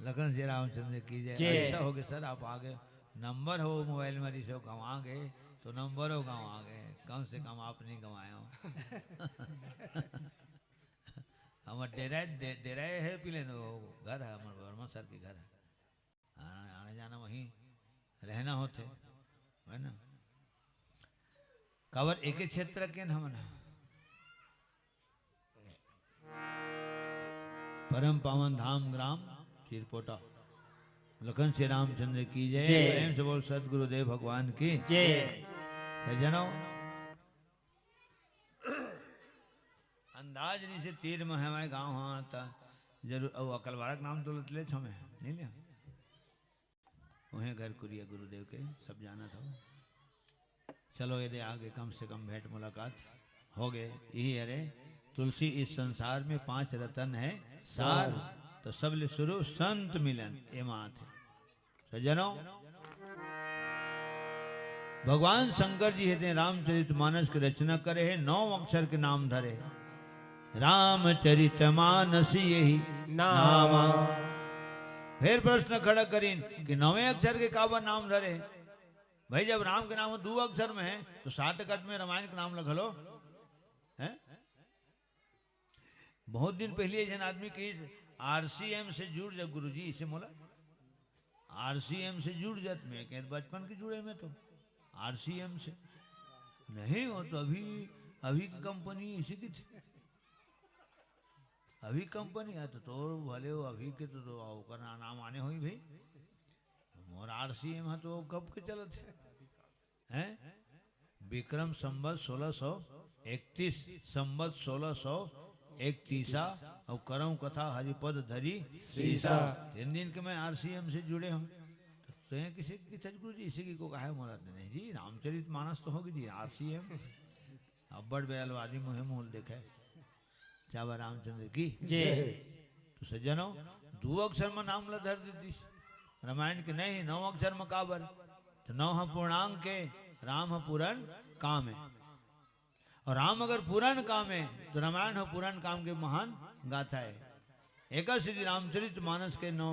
लखन श्री रामचंद्र की जय। जय। अच्छा हो गे सर, आप आ गे। नंबर हो मोबाइल में रिहिसे, गँवा गे तो नंबर हो गँवा गे, कम से कम आप नइ गँवाए हो। हमर डेरा, डे-, डेरा हे पीले न, वो घर हे हमर वर्मा सर के घर हे। आना, आना जाना वहीं रहना होथे, हे ना? काबर एके क्षेत्र के न हमन ह। परम पावन धाम ग्राम चिरपोटा। लखन श्री रामचंद्र की जय। जय। प्रेम से बोल सतगुरुदेव भगवान की जय। हे जनों, अंदाज नइ से तीर में हमारे गाँव हा त जरूर, अउ अकलवारा के नाम तो लत लेत हमें, नइ ले? उहें घर कुरिया गुरुदेव के सब जानत हो। चलो, ये दे आगे कम से कम भेंट मुलाकात हो गे। यही हरे तुलसी इस संसार में पांच रतन है सार। सार। तो सबले शुरू संत मिलन, ये मात है। सज्जनों, भगवान शंकर जी हे तें रामचरित मानस के रचना करे हे, नौ अक्षर के नाम धरे हे। रामचरित मानस यही नामा। नामा। फिर प्रश्न खड़ा करिन कि नौवें अक्षर के काबर नाम धरे हे? भाई, जब राम के नाम दू अक्षर में है, तो सात कट में रामायण के नाम ल घलो, हैं? बहुत दिन पहले एक झन आदमी कहिस, "आरसीएम से जुड़ जा गुरुजी," इसे मोला, "आरसीएम से जुड़ जा।" मैं कहें, "बचपन के जुड़े मैं तो आरसीएम से नहीं हो, तो अभी, अभी की कंपनी इसी की थी, अभी कंपनी है तो, तो भले हो, अभी के तो, तो ओकर ना-, नाम आने होई भाई।" और आरसीएम ह तो कब के चलत हे, हैं? विक्रम संवत सोलह सौ इकतीस, संवत सोलह सौ इकतीसा, और करम कथा हरिपद धरी सीसा। तीन दिन के मैं आरसीएम से जुड़े हूँ। तो तुझे किसी की, सतगुरु जी, इसी की को कहा है मोला? नहीं जी, रामचरित मानस तो होगी जी, आरसीएम। अब्बड़ बेलवादी मुहे मूल देखे। चावा रामचंद्र की जय। तो सज्जनों, दू अक्षर में नाम ला धर देतीस। रामायण के नहीं, नौ अक्षर में काबर? तो नौ ह पूर्णांक के, राम ह पूर्ण काम है। और राम अगर पूर्ण काम है, तो रामायण ह पूर्ण काम के महान गाथा है। एकर सेती रामचरित मानस के नौ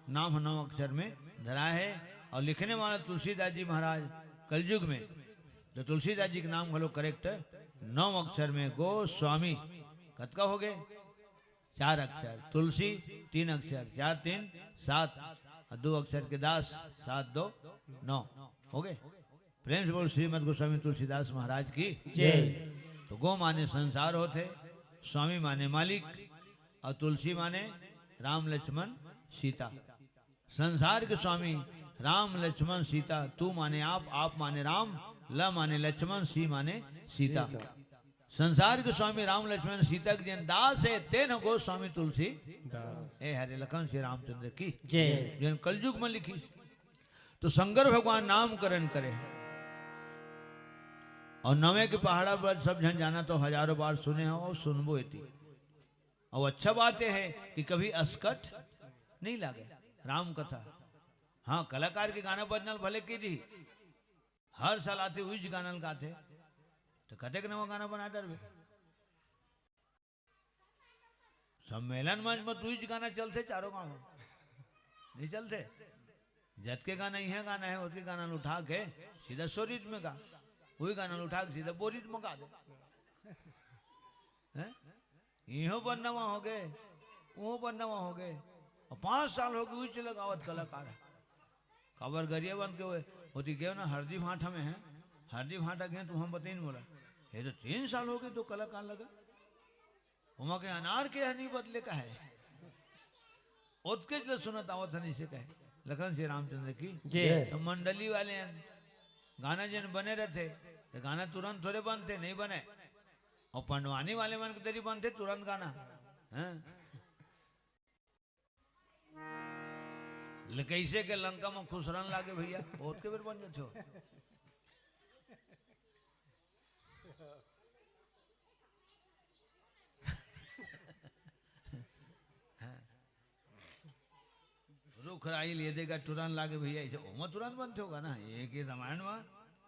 नाम ह नौ अक्षर में धरा है। और लिखने वाला तुलसीदास जी महाराज कलयुग में, तो तुलसीदास जी के नाम घलो करेक्ट नौ अक्षर में गोस्वामी। कतका हो गए? चार अक्षर। तुलसी तीन अक्षर, चार तीन सात, और दो अक्षर के दास, सात दो नौ। हो गए? प्रेम से बोल श्रीमद गोस्वामी तुलसीदास महाराज की जय। तो गो माने संसार होथे, स्वामी माने मालिक, और तुलसी माने राम लक्ष्मण सीता। संसार के स्वामी राम लक्ष्मण सीता, तू माने आप, आप माने राम, ल माने लक्ष्मण, सी माने सीता। सीता। संसार के स्वामी राम लक्ष्मण सीता के जेन दास है, तेन गोस्वामी तुलसी। दास। ए हरे लखन श्री रामचंद्र की जय। जेन कलयुग में लिखिस। तो शंकर भगवान नामकरण करे। और नवे के पहाड़ा पर सब झन जाना तो हजारों बार सुने हो और सुनबो एती। और अच्छा बात यह है कि कभी असकट नहीं लागे राम कथा। हाँ, कलाकार के गाना बजना ल भले की दी, हर साल आथे, उइज गाना ल गाथे, तो कतेक नवा गाना बना डरबे। सम्मेलन मंच में तो उइज गाना चलथे चारों गांव में, नहीं चलथे? जतके गाना इहे गाना है, ओतके गाना ल उठा के सीधा स्वरित में गा, वही गाना ल उठा के सीधा बोरित में गा दे। हैं? इहो बनना वहाँ हो गए, वो बनना वहाँ हो गए, और पाँच साल हो गए उइज लगावत कलाकार है। काबर गरिया बन के ओती गए ना, हरदी भांठा में है, हरदी भांठा गए तो हम बताइन बोला, ये तो तीन साल हो गए तो कलाकार लगा, ओमा के अनार के ह नहीं बदले का है, ओतके च ल सुनत आवत हन, इसे कहे लखन श्री रामचंद्र की जय। तो मंडली वाले हन, गाना जेन बने रहथे, तो गाना तुरंत थोड़े बनथे, नहीं बने। और पंडवानी वाले मन के तरी बनथे तुरंत गाना, हैं? ले कैसे के लंका में खुसरन लागे भैया, बहुत के बेर बन जाथे हो। रुख राई ले देगा तुरंत लागे भैया, इसे ओमा तुरंत बनथे होगा ना, ये के रामायण में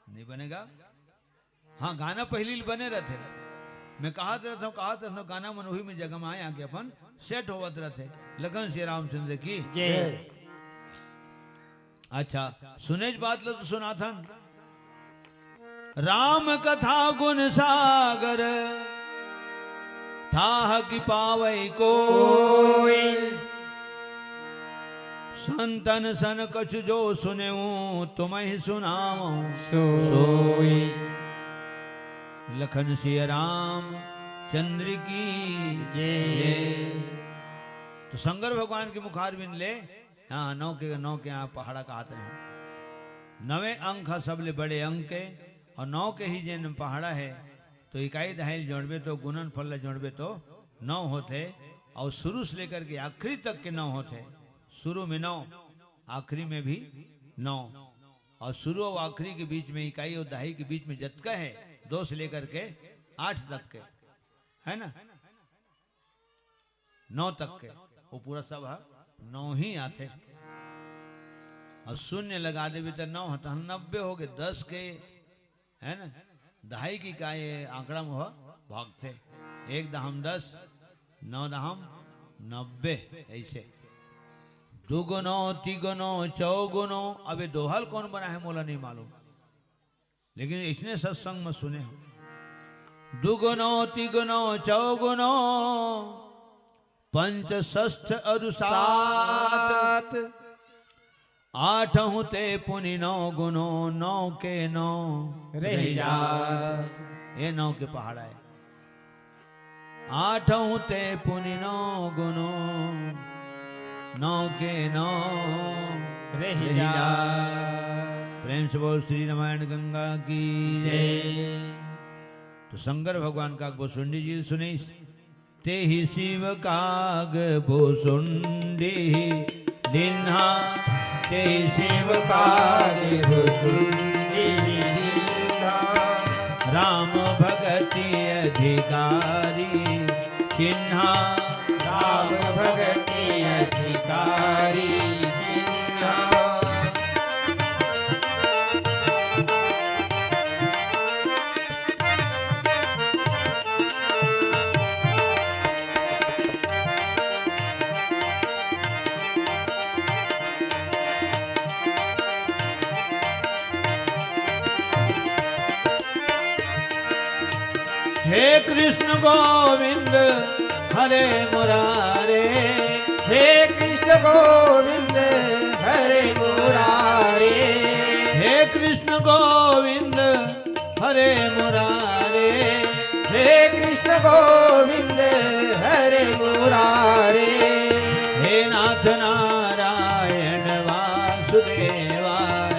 नहीं बनेगा। हाँ, गाना पहली ले बने रहथे। मैं कहत रहथंव, कहत रहथंव, गाना मन उही में जगमाए आके अपन सेट होवत रहथे। लखन श्री रामचंद्र की जय। अच्छा, सुनेच बात ल तो सुनाथन। राम कथा गुण सागर, थाह कि पावै कोई। संतन सन कछु जो सुनेऊ, तुमहि सुनावहु सोई। सोई। लखन सिया राम चंद्र की जय। जय। तो शंकर भगवान के मुखारविंद ले, हाँ, नौ के, नौ के यहाँ पहाड़ा कहत रहे। नवे अंक ह सबले बड़े अंक के, और नौ के ही जेन पहाड़ा है, तो इकाई दहाई ल जोड़बे तो, गुणनफल ल जोड़बे तो नौ होथे, और शुरू से लेकर के आखिरी तक के नौ होथे। शुरू में नौ, आखिरी में भी नौ, और शुरू और आखिरी के बीच में, इकाई और दहाई के बीच में जतका है, दो से लेकर के आठ तक के, है ना, नौ तक के, वो पूरा सब ह नौ ही आथे। और शून्य लगा देबे त नौ ह, तहन नब्बे हो गए, दस के, है ना, दहाई की का ये आंकड़ा में हो भागथे। एक दहम दस, नौ दहम नब्बे, ऐसे। दुगुनो, तिगुनो, चौगुनो, अबे दोहा ल कौन बनाए हे मोला नहीं मालूम, लेकिन इसने सत्संग में सुने हो। दुगुनो, तिगुनो, चौगुनो, पंच षष्ठ अरु सात। सात। आठहु ते पुनि नौ गुनो, नौ के नौ रहि रहि जात। जात। ये नौ के पहाड़ा है। आठहु ते पुनि नौ गुनो, नौ के नौ रहि जा। प्रेम से बोल श्री रामायण गंगा की जय। तो शंकर भगवान का भुसुंडी जी सुनिस, तेहि शिव काग भुसुंडी दीन्हा, तेहि शिव काग भुसुंडी दीन्हा। राम भगति अधिकारी चिन्हा, राम भगति अधिकारी चिन्हा। हे कृष्ण गोविंद हरे मुरारे। हे कृष्ण गोविंद हरे मुरारे। हे कृष्ण गोविंद हरे मुरारे। हे कृष्ण गोविंद हरे मुरारे। हे नाथ नारायण वासुदेवा।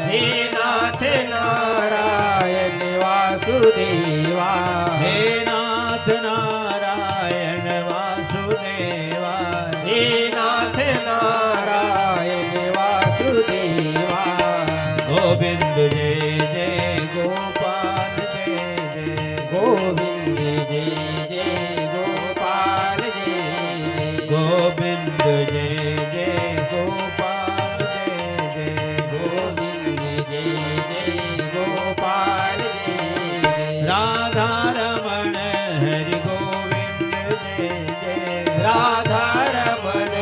हे नाथ नारायण वासुदेवा। हे नाथ नारायण वासुदेवा। हे नाथ नारायण वासुदेवा। गोविंद जय जय गोपाल जय जय। गोविंद जय जय गोपाल जय जय। गोविंद जय जय गोपाल जय जय। गोविंद जय जय गोपाल जय जय। राधा रमण हरि गोविंद जय जय। राधा रमण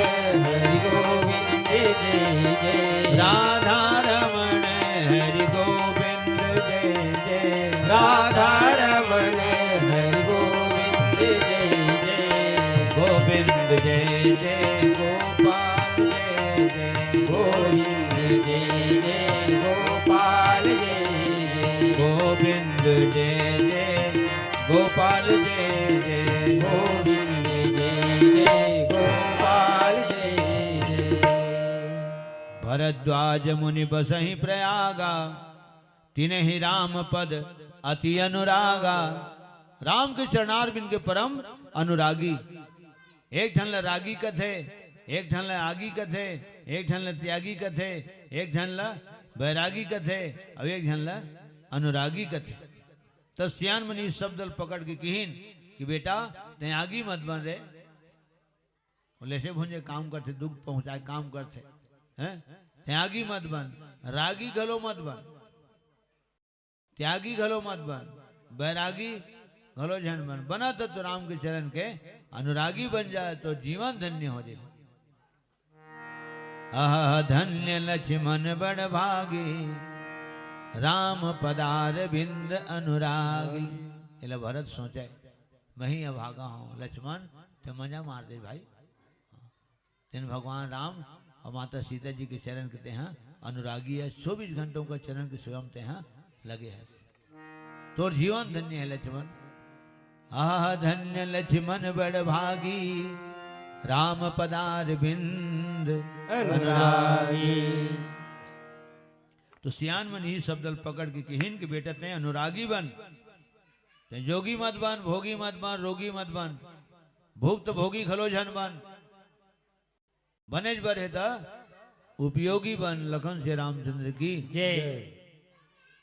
हरि गोविंद जय जय। राधा रमण हरि गोविंद जय जय। राधा रमण हरि गोविंद जय जय। गोविंद जय जय गोपाल जय जय। गोविंद जय जय गोपाल जय जय। गोविंद जय जय गोपाल जय जय। गोविंद जय जय गोपाल जय जय। भरद्वाज मुनि बसहि प्रयागा, तिनहि राम पद अति अनुरागा। राम के चरणार बिंद के परम अनुरागी। एक झन ल रागी कथे, एक झन ल आगी कथे, एक झन ल त्यागी कथे, एक झन ल बैरागी कथे, अउ एक झन ल अनुरागी कथे। त सियान मन इस शब्द ल पकड़ के किहिन कि बेटा, तैं आगी मत बन रे। वो लेसे भुंजे काम करथे, दुख पहुंचाए काम करथे, हैं? त्यागी मत बन, रागी घलो मत बन, त्यागी घलो मत बन, बैरागी घलो झन बन। बना त तू राम के चरण के अनुरागी बन जाए तो जीवन धन्य हो जाए। अह धन्य लक्ष्मण बड़ भागी, राम पदार बिंद अनुरागी। एला भरत सोचे, मैं ही अभागा हूँ लक्ष्मण, ते मजा मार दे भाई। तेन भगवान राम अउ माता सीता जी के चरण के तेहा अनुरागी हे, चौबीस घंटों का चरण के सेवा म तेहा लगे हे। तोर जीवन धन्य हे लक्ष्मण। आह धन्य लक्ष्मण बड़ भागी, राम पदार बिंद अनुरागी। तो सियान मन ही शब्द ल पकड़ के किहिन कि बेटा तैं अनुरागी बन, तैं जोगी मत बन, भोगी मत बन, रोगी मत बन, भुक्त भोगी घलो झन बन। बनेच बर हे त उपयोगी बन। लखन से रामचंद्र की जय।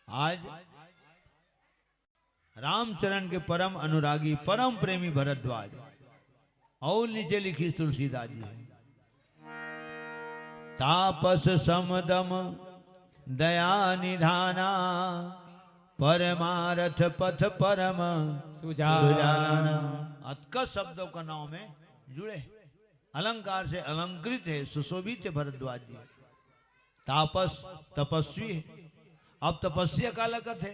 आज रामचरण के परम अनुरागी, परम प्रेमी भरद्वाज। अउ नीचे लिखिस तुलसीदास जी, तापस समदम दया निधाना, परमारथ पथ परम सुजाना। सुजाना। अतका शब्दों का नाम में जुड़े हे। अलंकार से अलंकृत हे, सुशोभित हे भरद्वाज जी। तापस, तपस्वी हे। अब तपस्या काला कथे?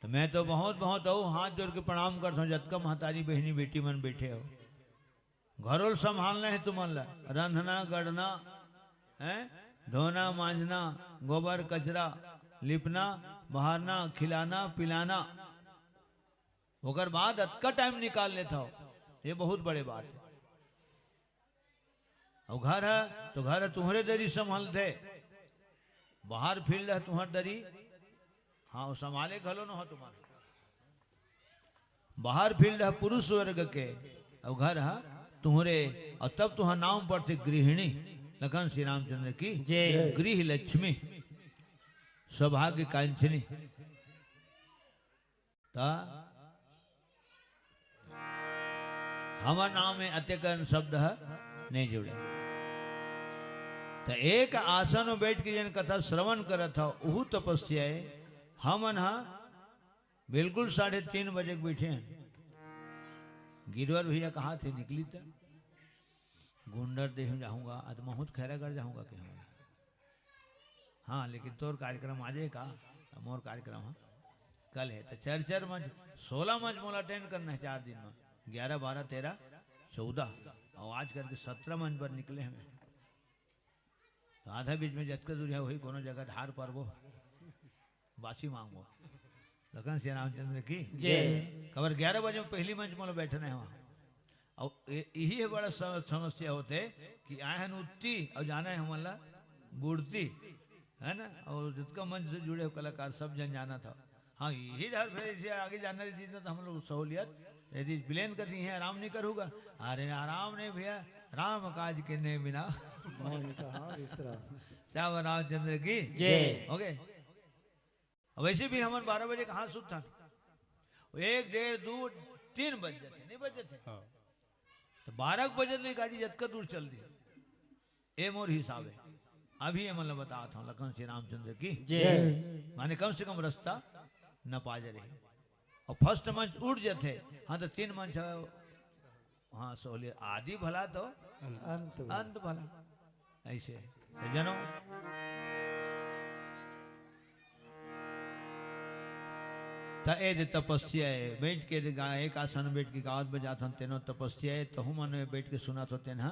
त मैं तो बहुत, बहुत अउ हाथ जोड़ के प्रणाम करथंव, जतका महतारी, बहिनी, बेटी मन बइठे हो। घरो ल संभालना हे तुमन ला, रंधना, गढ़ना, हैं, धोना, मांजना, गोबर, कचरा, लिपना, बहारना, खिलाना, पिलाना। ओकर बाद अतका टाइम निकाल लेथव, ये बहुत बड़े बात हे। अउ घर ह, तो घर ह तुंहरे दरी संभलथे, बाहर field ह तुंहर दरी, हाँ, वो संभाले घलो न हो तुम्हार। बाहर field ह पुरुष वर्ग के, अउ घर ह तुंहरे, अउ तब तुंहर नाम पड़थे गृहिणी। लखन श्री रामचंद्र की जय। गृह लक्ष्मी, सौभाग्य कांक्षिणी। त हमर नाम में अतेकन शब्द ह नहीं जुड़े। त एक आसन में बैठ के जेन कथा श्रवण करत ह, उहू तपस्या ए। हमन ह बिल्कुल साढ़े तीन बजे के बैठे हन। गिरवर भैया कहा थे, निकली त गुंडर देह जाहूंगा, अद महूत खैरागढ़ जाहूंगा के हमारा। हाँ, लेकिन तोर कार्यक्रम आज हे का? त मोर कार्यक्रम ह कल हे। त चार चार मंच, सोलह मंच मोला attend करना हे चार दिन में, ग्यारह, बारह, तेरह, चौदह, अउ आज करके सत्रह मंच पर निकले हमें। त आधा बीच में जतका दूर हे, वही कोनो जगह ढार परबो, बासी मांगबो। लखन श्री रामचंद्र की जय। कबर ग्यारह बजे में पहली मंच मोला बैठना हे वहाँ। अउ ए-, यही हे बड़ा स-, समस्या होथे कि आए हन उत्ती अउ जाना हे हमन ला बुड़ती, है ना? अउ जितका मंच से जुड़े हो कलाकार, सब जन जानत हो। हाँ, यही डर फिर इसे आगे जाना रही चीज ना, तो हम लोग सहूलियत यदि plan करती हैं, आराम नहीं करूँगा। अरे आराम नहीं भैया, राम काज के ने बिना। मन कहाँ विश्राम। श्याम रामचंद्र की जय। OK। अब वैसे भी हमन बारह बजे कहाँ सुतथन? एक, डेढ़, दू, तीन बज जाथे, नहीं बज जाथे? हाँ। त बारह बजे ले गाड़ी जतका दूर चल दी, ए मोर हिसाब हे। अभी ये मतलब बतात हूँ, लखन श्री रामचंद्र की जय। माने कम से कम रास्ता न पा जा रही। अउ first मंच उठ जाथे, हाँ, त तीन मंच ह, हाँ, सोले आदि भला तो अंत भला। अंत भला। ऐसे। त जनो, त ए दे तपस्या हे, बैठ के दे गा-, एक आसन बैठ के गावत बजात हन, तेनो तपस्या हे, तहु मन में बैठ के सुनत हो, तेन ह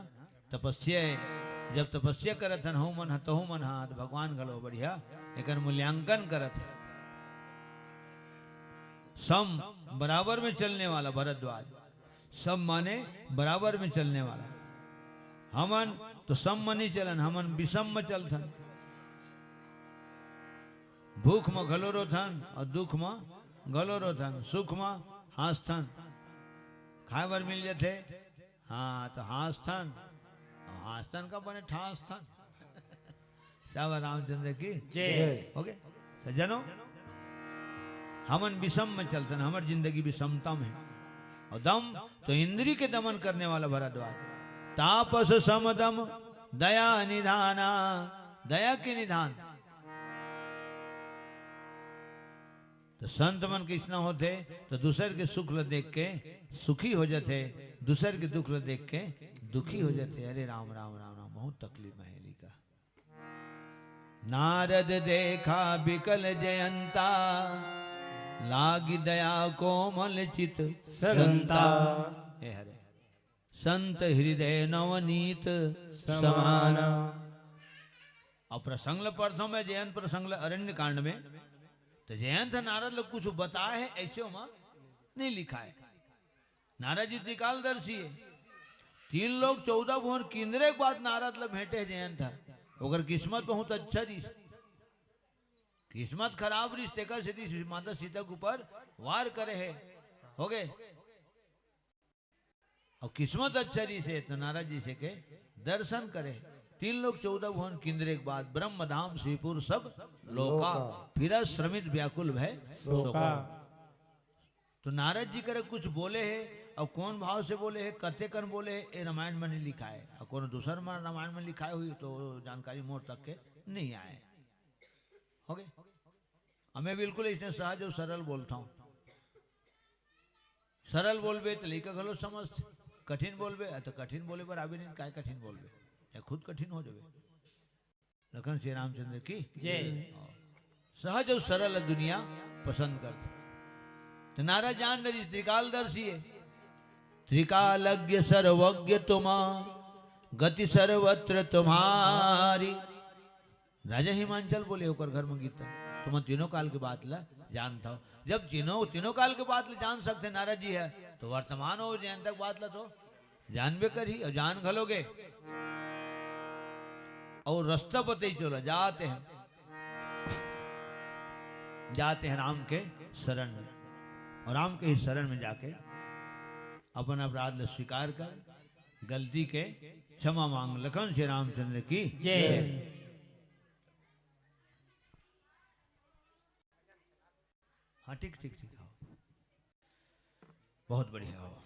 तपस्या हे। जब तपस्या करत हन, हऊ मन ह, तहु मन ह, त भगवान घलो बढ़िया एकर मूल्यांकन करत हे। सम, बराबर में चलने वाला भरद्वाज, सम माने बराबर में चलने वाला। हमन तो सम म नहीं चलन, हमन विषम म चलथन। भूख म घलो रोथन अउ दुख म घलो रोथन, सुख म हाँसथन। खाए बर मिल जथे, हाँ, तो हाँसथन, अउ हाँसथन का बने ठाँसथन। श्याम रामचंद्र की जय। OK, सज्जनों, हमन विषम में चलथन, हमर जिंदगी विषमता में हे। अउ दम तो इंद्री के दमन करने वाला भरद्वाज। तापस सम दम दया निधाना, दया के निधान। तो संत मन कइसना होथे, तो दूसर के सुख ल देख के सुखी हो जथे, दूसर के दुख ल देख के दुखी हो जथे। अरे राम, राम, राम, राम, बहुत तकलीफ में हे लिखा। नारद देखा बिकल जयंता, लागी दया कोमल चित संता। संता। ए हरे। संत हृदय नवनीत समाना। समाना। अउ प्रसंग ल पढ़थंव मैं, जयंत प्रसंग ल अरण्य कांड में, त जयंत ह नारद ल कुछ बताए हे, अइसे ओमा नहीं लिखाए। नारद जी त्रिकालदर्शी हे। तीन लोक चौदह भुवन किंदरे के बाद नारद ल भेंटे हे जयंत ह। ओकर किस्मत बहुत अच्छा रहिस। किस्मत खराब रहिस, तेकर सेती माता सीता के ऊपर वार करे हे। होगे। अउ किस्मत अच्छा रहिस हे, त नारद जी से के दर्शन करे। तीन लोक चौदह भुवन किंदरे के बाद, ब्रह्म धाम श्रीपुर सब लोका, लोका। फिरत श्रमित व्याकुल भए शोका। शोका। तो नारद जी करा कुछ बोले हे, अउ कौन भाव से बोले हे, कतेकन बोले हे, ए रामायण में नहीं लिखाए। अउ कोनो दूसर में रामायण में लिखाए होही, तो जानकारी मोर तक के नहीं आए। OK? अब मैं बिल्कुल अइसने सहज अउ सरल बोलथंव। सरल बोलबे त लइका घलो समझथे, कठिन बोलबे, अ, त कठिन बोले बर आबे नहीं, काय कठिन बोलबे, या खुद कठिन हो जाबे। लखन श्री रामचंद्र की जय। सहज अउ सरल दुनिया पसंद करथे। त नारद जान डरिस त्रिकालदर्शी हे, त्रिकालज्ञ सर्वज्ञ तुम, गति सर्वत्र तुम्हारी। राजा हिमांचल बोले ओकर घर में गीता, तुमन तीनों काल के बात ला जानथव। जब तीनों, तीनों काल के बात ला जान सकथे नारद जी ह, तो वर्तमान अउ जयंत के बात ला तो जानबे करही, अउ जान घलो गे। और रास्ता बताई चला, जाते हैं, जाते हैं राम के शरण में, और राम के ही शरण में जाके अपन अपराध ल स्वीकार कर, गलती के क्षमा मांग। लखन श्री रामचंद्र की जय। हाँ, ठीक, ठीक, ठीक, हाँ। बहुत बढ़िया हो।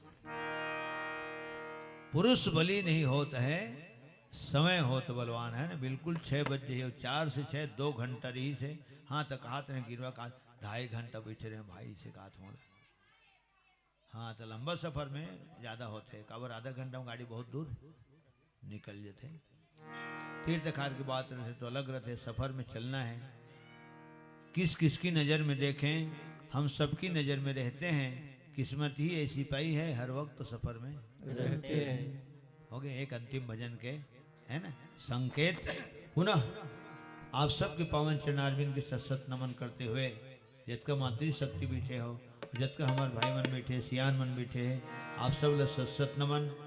पुरुष बली नहीं होत है, समय होत बलवान, है ना? बिल्कुल छह बज जाइए, चार से छह, दो घंटा रहिस हे। हाँ, त कहात रहे गिरवा का ढाई घंटा बैठे रहे भाई, से कहात मोला। हाँ, त लंबा सफर में ज्यादा होथे, काबर आधा घंटा में गाड़ी बहुत दूर निकल जथे। तीर्थ खार की बात रथे तो अलग रथे, सफर में चलना है। किस किस की नजर में देखें, हम सबकी नजर में रहते हैं। किस्मत ही ऐसी पाई है, हर वक्त सफर में रहते हैं। हो गए एक अंतिम भजन के, है ना, संकेत। पुनः आप सबके पावन चरणारविंद के सत सत नमन करते हुए, जतका मातृशक्ति बैठे हो, जतका हमार भाई मन बैठे, सियान मन बैठे हैं, आप सब ला सत सत नमन।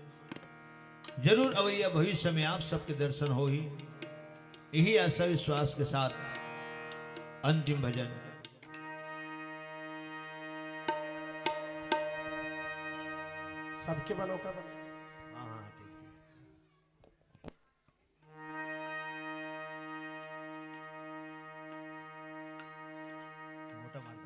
जरूर अवैया भविष्य में आप सबके दर्शन होही, यही आशा विश्वास के साथ अंतिम भजन। सबके बनो का बनो। हाँ, हाँ, ठीक है। मोटा मार दो।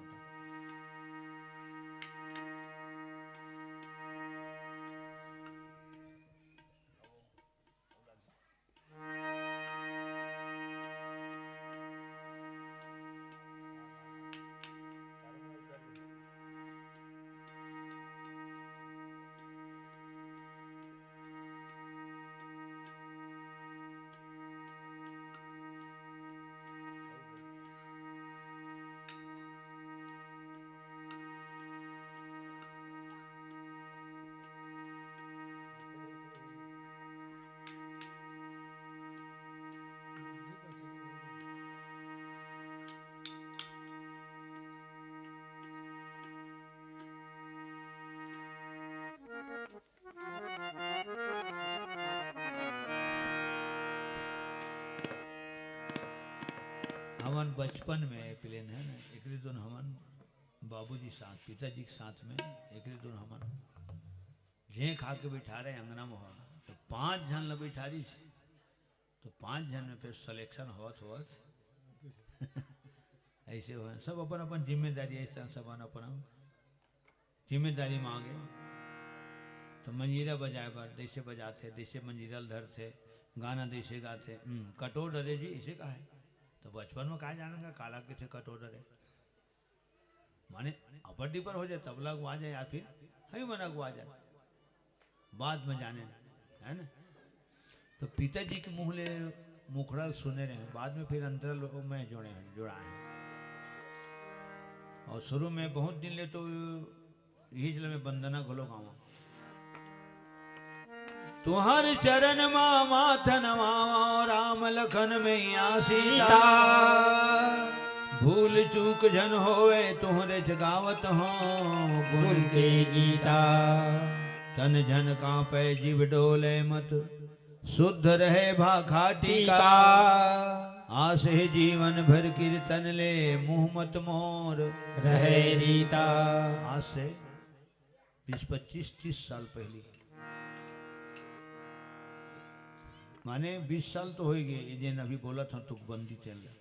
हमन बचपन में प्लेन है ना, एकरे दुन हमन बाबूजी साथ, पिताजी के साथ में एकरे दुन हमन झें खा के बैठा रहे अंगना में हो, तो पांच झन ला बैठा रही, तो पांच झन में फिर सिलेक्शन होत होत ऐसे हो, सब अपन अपन जिम्मेदारी, ऐसा सब अपन अपन जिम्मेदारी मांगे। तो मंजीरा बजाए बर जैसे बजाथे, जैसे मंजीरा ल धरथे, गाना जैसे गाथे, "हम्म, कटोर डरे जी," इसे कहा है। तो बचपन में कहा जानेगा काला किथे कटोर डरे, माने अपर डिपर हो जाए, तबला अगुआ जाए या फिर हमी मन अगुआ जाए, बाद में जाने, है ना? तो पिताजी के मुंह ले मुखड़ा सुने रहे, बाद में फिर अंतरा लोग में जोड़े हैं, जोड़ा है। और शुरू में बहुत दिन ले तो यही चले में वंदना घलो गावा। तुहर चरण मा माथ नवावा, राम लखन मैया सीता। भूल चूक झन होवे, तुहरे जगावत हो गुण के गीता। तन झन कांपे, जीव डोले मत, शुद्ध रहे भाखा टीका। आस हे जीवन भर कीर्तन ले, मुंह मत मोर रहे रीता। आज से बीस, पच्चीस, तीस साल पहली, माने बीस साल तो हो ही गए, ये जेन अभी बोलत हूँ तुकबंदी तेन ला।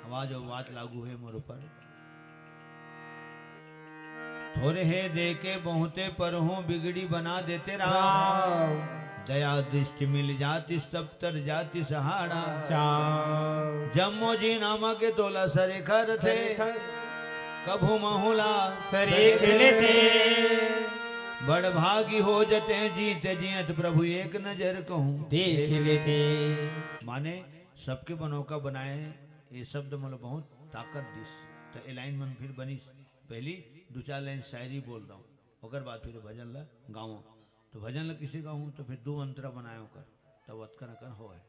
आवाज, आवाज लागू है मोर ऊपर। थोरे हे देके बहुते परहूं, बिगड़ी बना देते राम। राम। दया दृष्टि मिल जातिस, तब तर जातिस हाड़ा। जाओ। जम्मो जी नामा के तोला सरेखा रथे। सरेखा। कभू महुला सरेख सरेख लेते। लेते। बड़ भागी हो जते, जीत जियत प्रभु एक नजर कहूं देख लेते। माने सबके बनोका बनाए, ये शब्द मोला बहुत ताकत दिस। तो ये लाइन मन फिर बनिस, पहली दो चार लाइन शायरी बोल दंव, ओकर बाद फिर भजन ला गावंव। तो भजन ला किसे गाहूं, तो फिर दो अंतरा बनाए ओकर, तब अतकन अकन होय।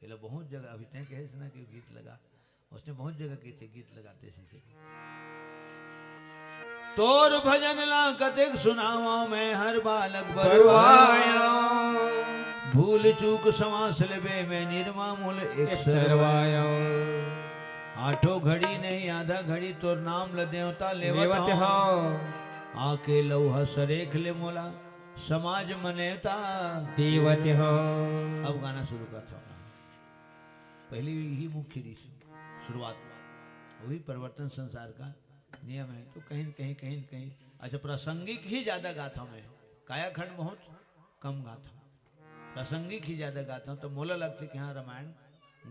एला बहुत जगह अभी तय कहे से ना कि गीत लगा, उसने बहुत जगह कहे थे गीत लगाते शीशे के। तोर भजन ला कतेक सुनावा, मैं हर बालक बरुआया। बरुआया। भूल चूक समास लेबे में निरमा मूल एक एक सरवायो। सरवायो। आठो घड़ी नहीं आधा घड़ी तोर नाम ल देवता लेवत लेवत हौं। हौं। आके लौहा सरेख ले मोला समाज म नेवता देवत हौं। अब गाना शुरू करत हौं। पहले यही मुख्य रीत शुरुआत, वही परिवर्तन संसार का नियम है। तो कहीं न कहीं, कहीं न कहीं, अच्छा, प्रासंगिक ही ज्यादा गात हौं मैं, कायाखंड बहुत कम गात हौं। प्रासंगिक ही ज्यादा गात हौं, तो मोला लगथे कि हाँ, रामायण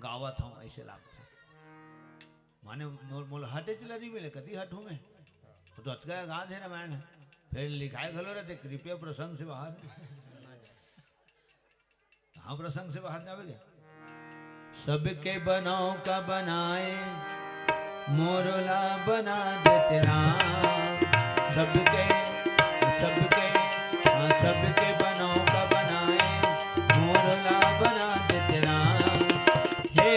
गावत हौं, ऐसे लागथे। माने मोल, मोल हटे चला नहीं मिले, कति हटहूँ मैं? वो तो अतका गा दे रामायण है। फिर लिखाए घलो रहते, कृपया प्रसंग से बाहर। कहाँ प्रसंग से बाहर जावे क्या? सबके बनौका बनाए, मोरो ला बना देते राम। सबके, सबके, हाँ, सबके बनौका बनाए, मोरो ला बना देते राम। हे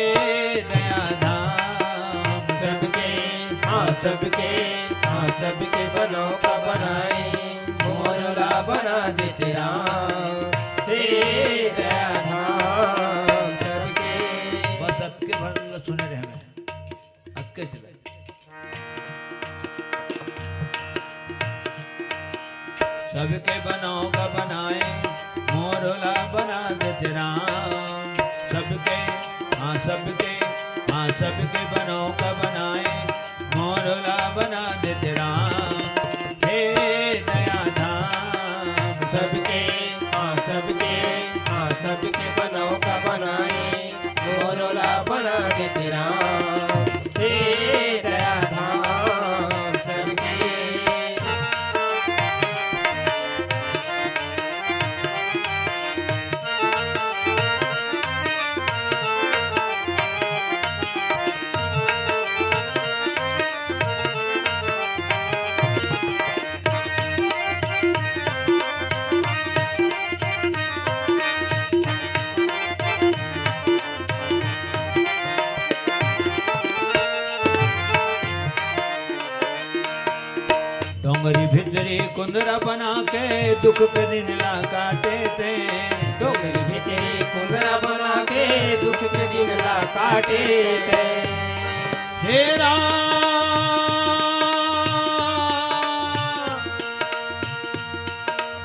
दया धाम। सबके, हाँ, सबके, हाँ, सबके बनौका बनाए, मोरो ला बना देते राम। हे दया धाम। सबके, बस अतके भर ल सुने रहे मैं। अतके चले। सबके बनौका बनाए, मोरो ला बना देते राम। सबके, हाँ, सबके, हाँ, सबके बनौका बनाए, मोरो ला बना देते राम। हे दया धाम। सबके, हाँ, सबके, हाँ, सबके बनौका बनाए, मोरो ला बना देते राम। हे दया धाम। सबके, डोंगरी भीतरी कुंदरा बना के दुख के दिन ला काटे ते। डोंगरी भीतरी कुंदरा बना के दुख के दिन ला काटे ते। हे राम,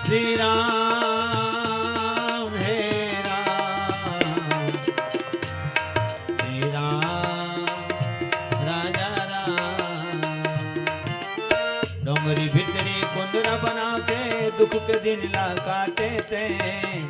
श्री राम, हे राम, श्री राम, राजा राम। डोंगरी भीतरी कुंदरा बना के दुख के दिन ला काटे ते।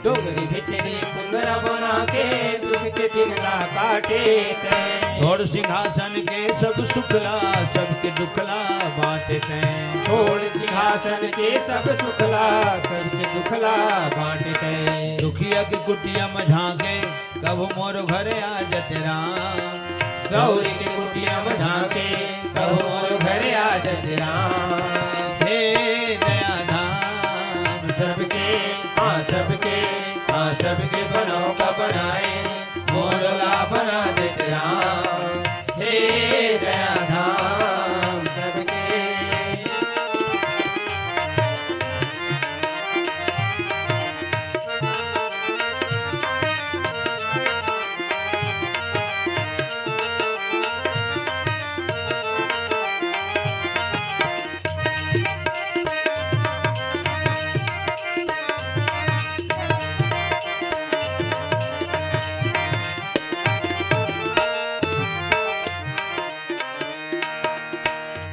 डोंगरी भीतरी कुंदरा बना के दुख के दिन ला काटे ते। छोड़ सिंहासन के सब सुखला, सबके दुखला बांटे ते। छोड़ सिंहासन के सब सुखला, सबके दुखला बांटे ते। दुखिया के कुटिया में झांके, कभू मोर घरे आ जते राम। गौरी के कुटिया में झांके, कभू मोर घरे आ जते राम। हे दया धाम। सबके, हाँ, सबके, हाँ, सबके बनौका बनाए, मोरो ला बना देते राम। हे दया धाम। सबके,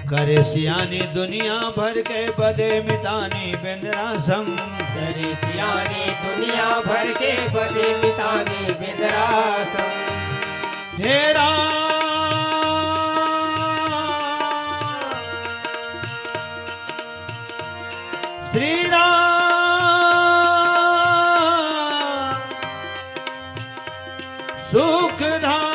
करे सियानी दुनिया भर के बदे मितानी बेंदरा सम। करे सियानी दुनिया भर के बदे मितानी बेंदरा सम। हे राम, श्री राम, सुख धाम।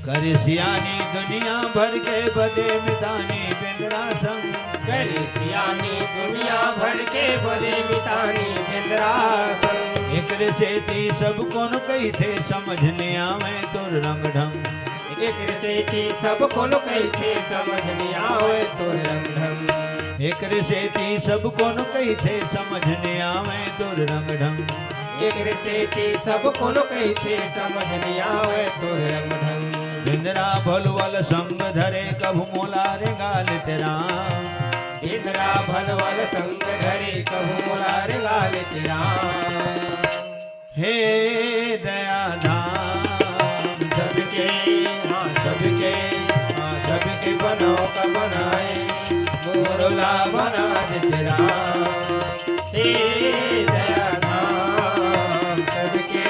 करे सियानी दुनिया भर के बदे मितानी बेंदरा सम। करे सियानी दुनिया भर के बदे मितानी बेंदरा सम। एकरे सेती सब कोनो कहिथे, समझ नइ आवय तोर रंग ढंग। एकरे सेती सब कोनो कहिथे, समझ नइ आवय तोर रंग ढंग। एकरे सेती सब कोनो कहिथे, समझ नइ आवय तोर रंग ढंग। एकरे सेती सब कोनो कहिथे, समझ नइ आवय तोर रंग ढंग। बिंदरा भलवल संग धरे, कभू मोला रेंगा लेते राम। बिंदरा भलवल संग धरे, कभू मोला रेंगा लेते राम। हे दया धाम सबके, हाँ सबके, हाँ सबके बनव का बनाए, मोर ला बना दे राम। हे दया धाम सबके।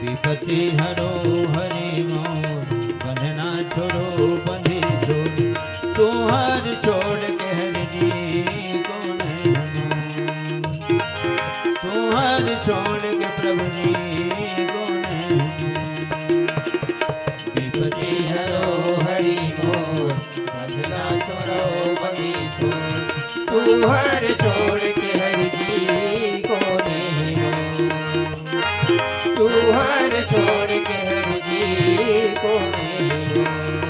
विपति हरो हरि मोर, बंधना छोड़ो बंदी छोड़, तुहर छोड़ के हरि जी को नहीं मोर। तुहर छोड़ के प्रभु जी को नहीं। विपति हरो हरि मोर, बंधना छोड़ो बंदी छोड़, तुहर छोड़ के हरि जी को नहीं मोर। तुहर छोड़ के हरि जी को नहीं मोर।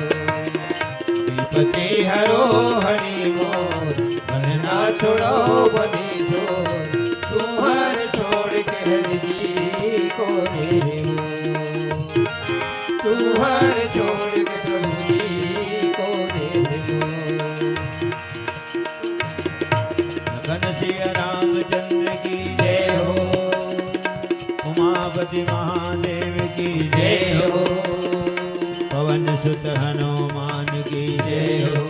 विपति हरो हरि मोर, बंधना छोड़ो बंदी छोड़, तुहर छोड़ के हरि जी को नहीं मोर। तुहर छोड़ के प्रभु जी को नहीं मोर। लखन सिया रामचंद्र की जय हो, उमापति महादेव की जय हो, पवन सुत हनुमान की जय हो,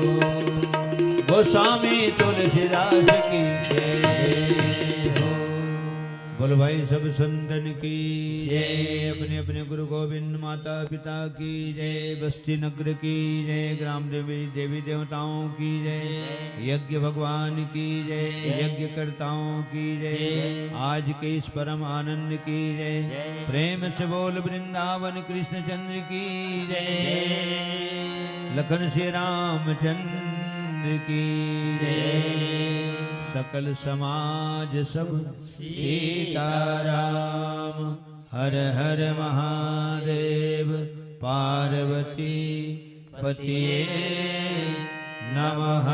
गोस्वामी तुलसीदास की जय हो। बोलो भाई सब संतन की जय। अपने अपने गुरु गोविंद माता पिता की जय। बस्ती नगर की जय। ग्राम देवी, देवी देवताओं की जय। यज्ञ भगवान की जय। यज्ञकर्ताओं की जय। आज के इस परम आनंद की जय। प्रेम से बोल वृंदावन कृष्ण चंद्र की जय। लखन श्री रामचंद्र की जय। सकल समाज सब सीताराम। हर हर महादेव। पार्वती पतिये नमः।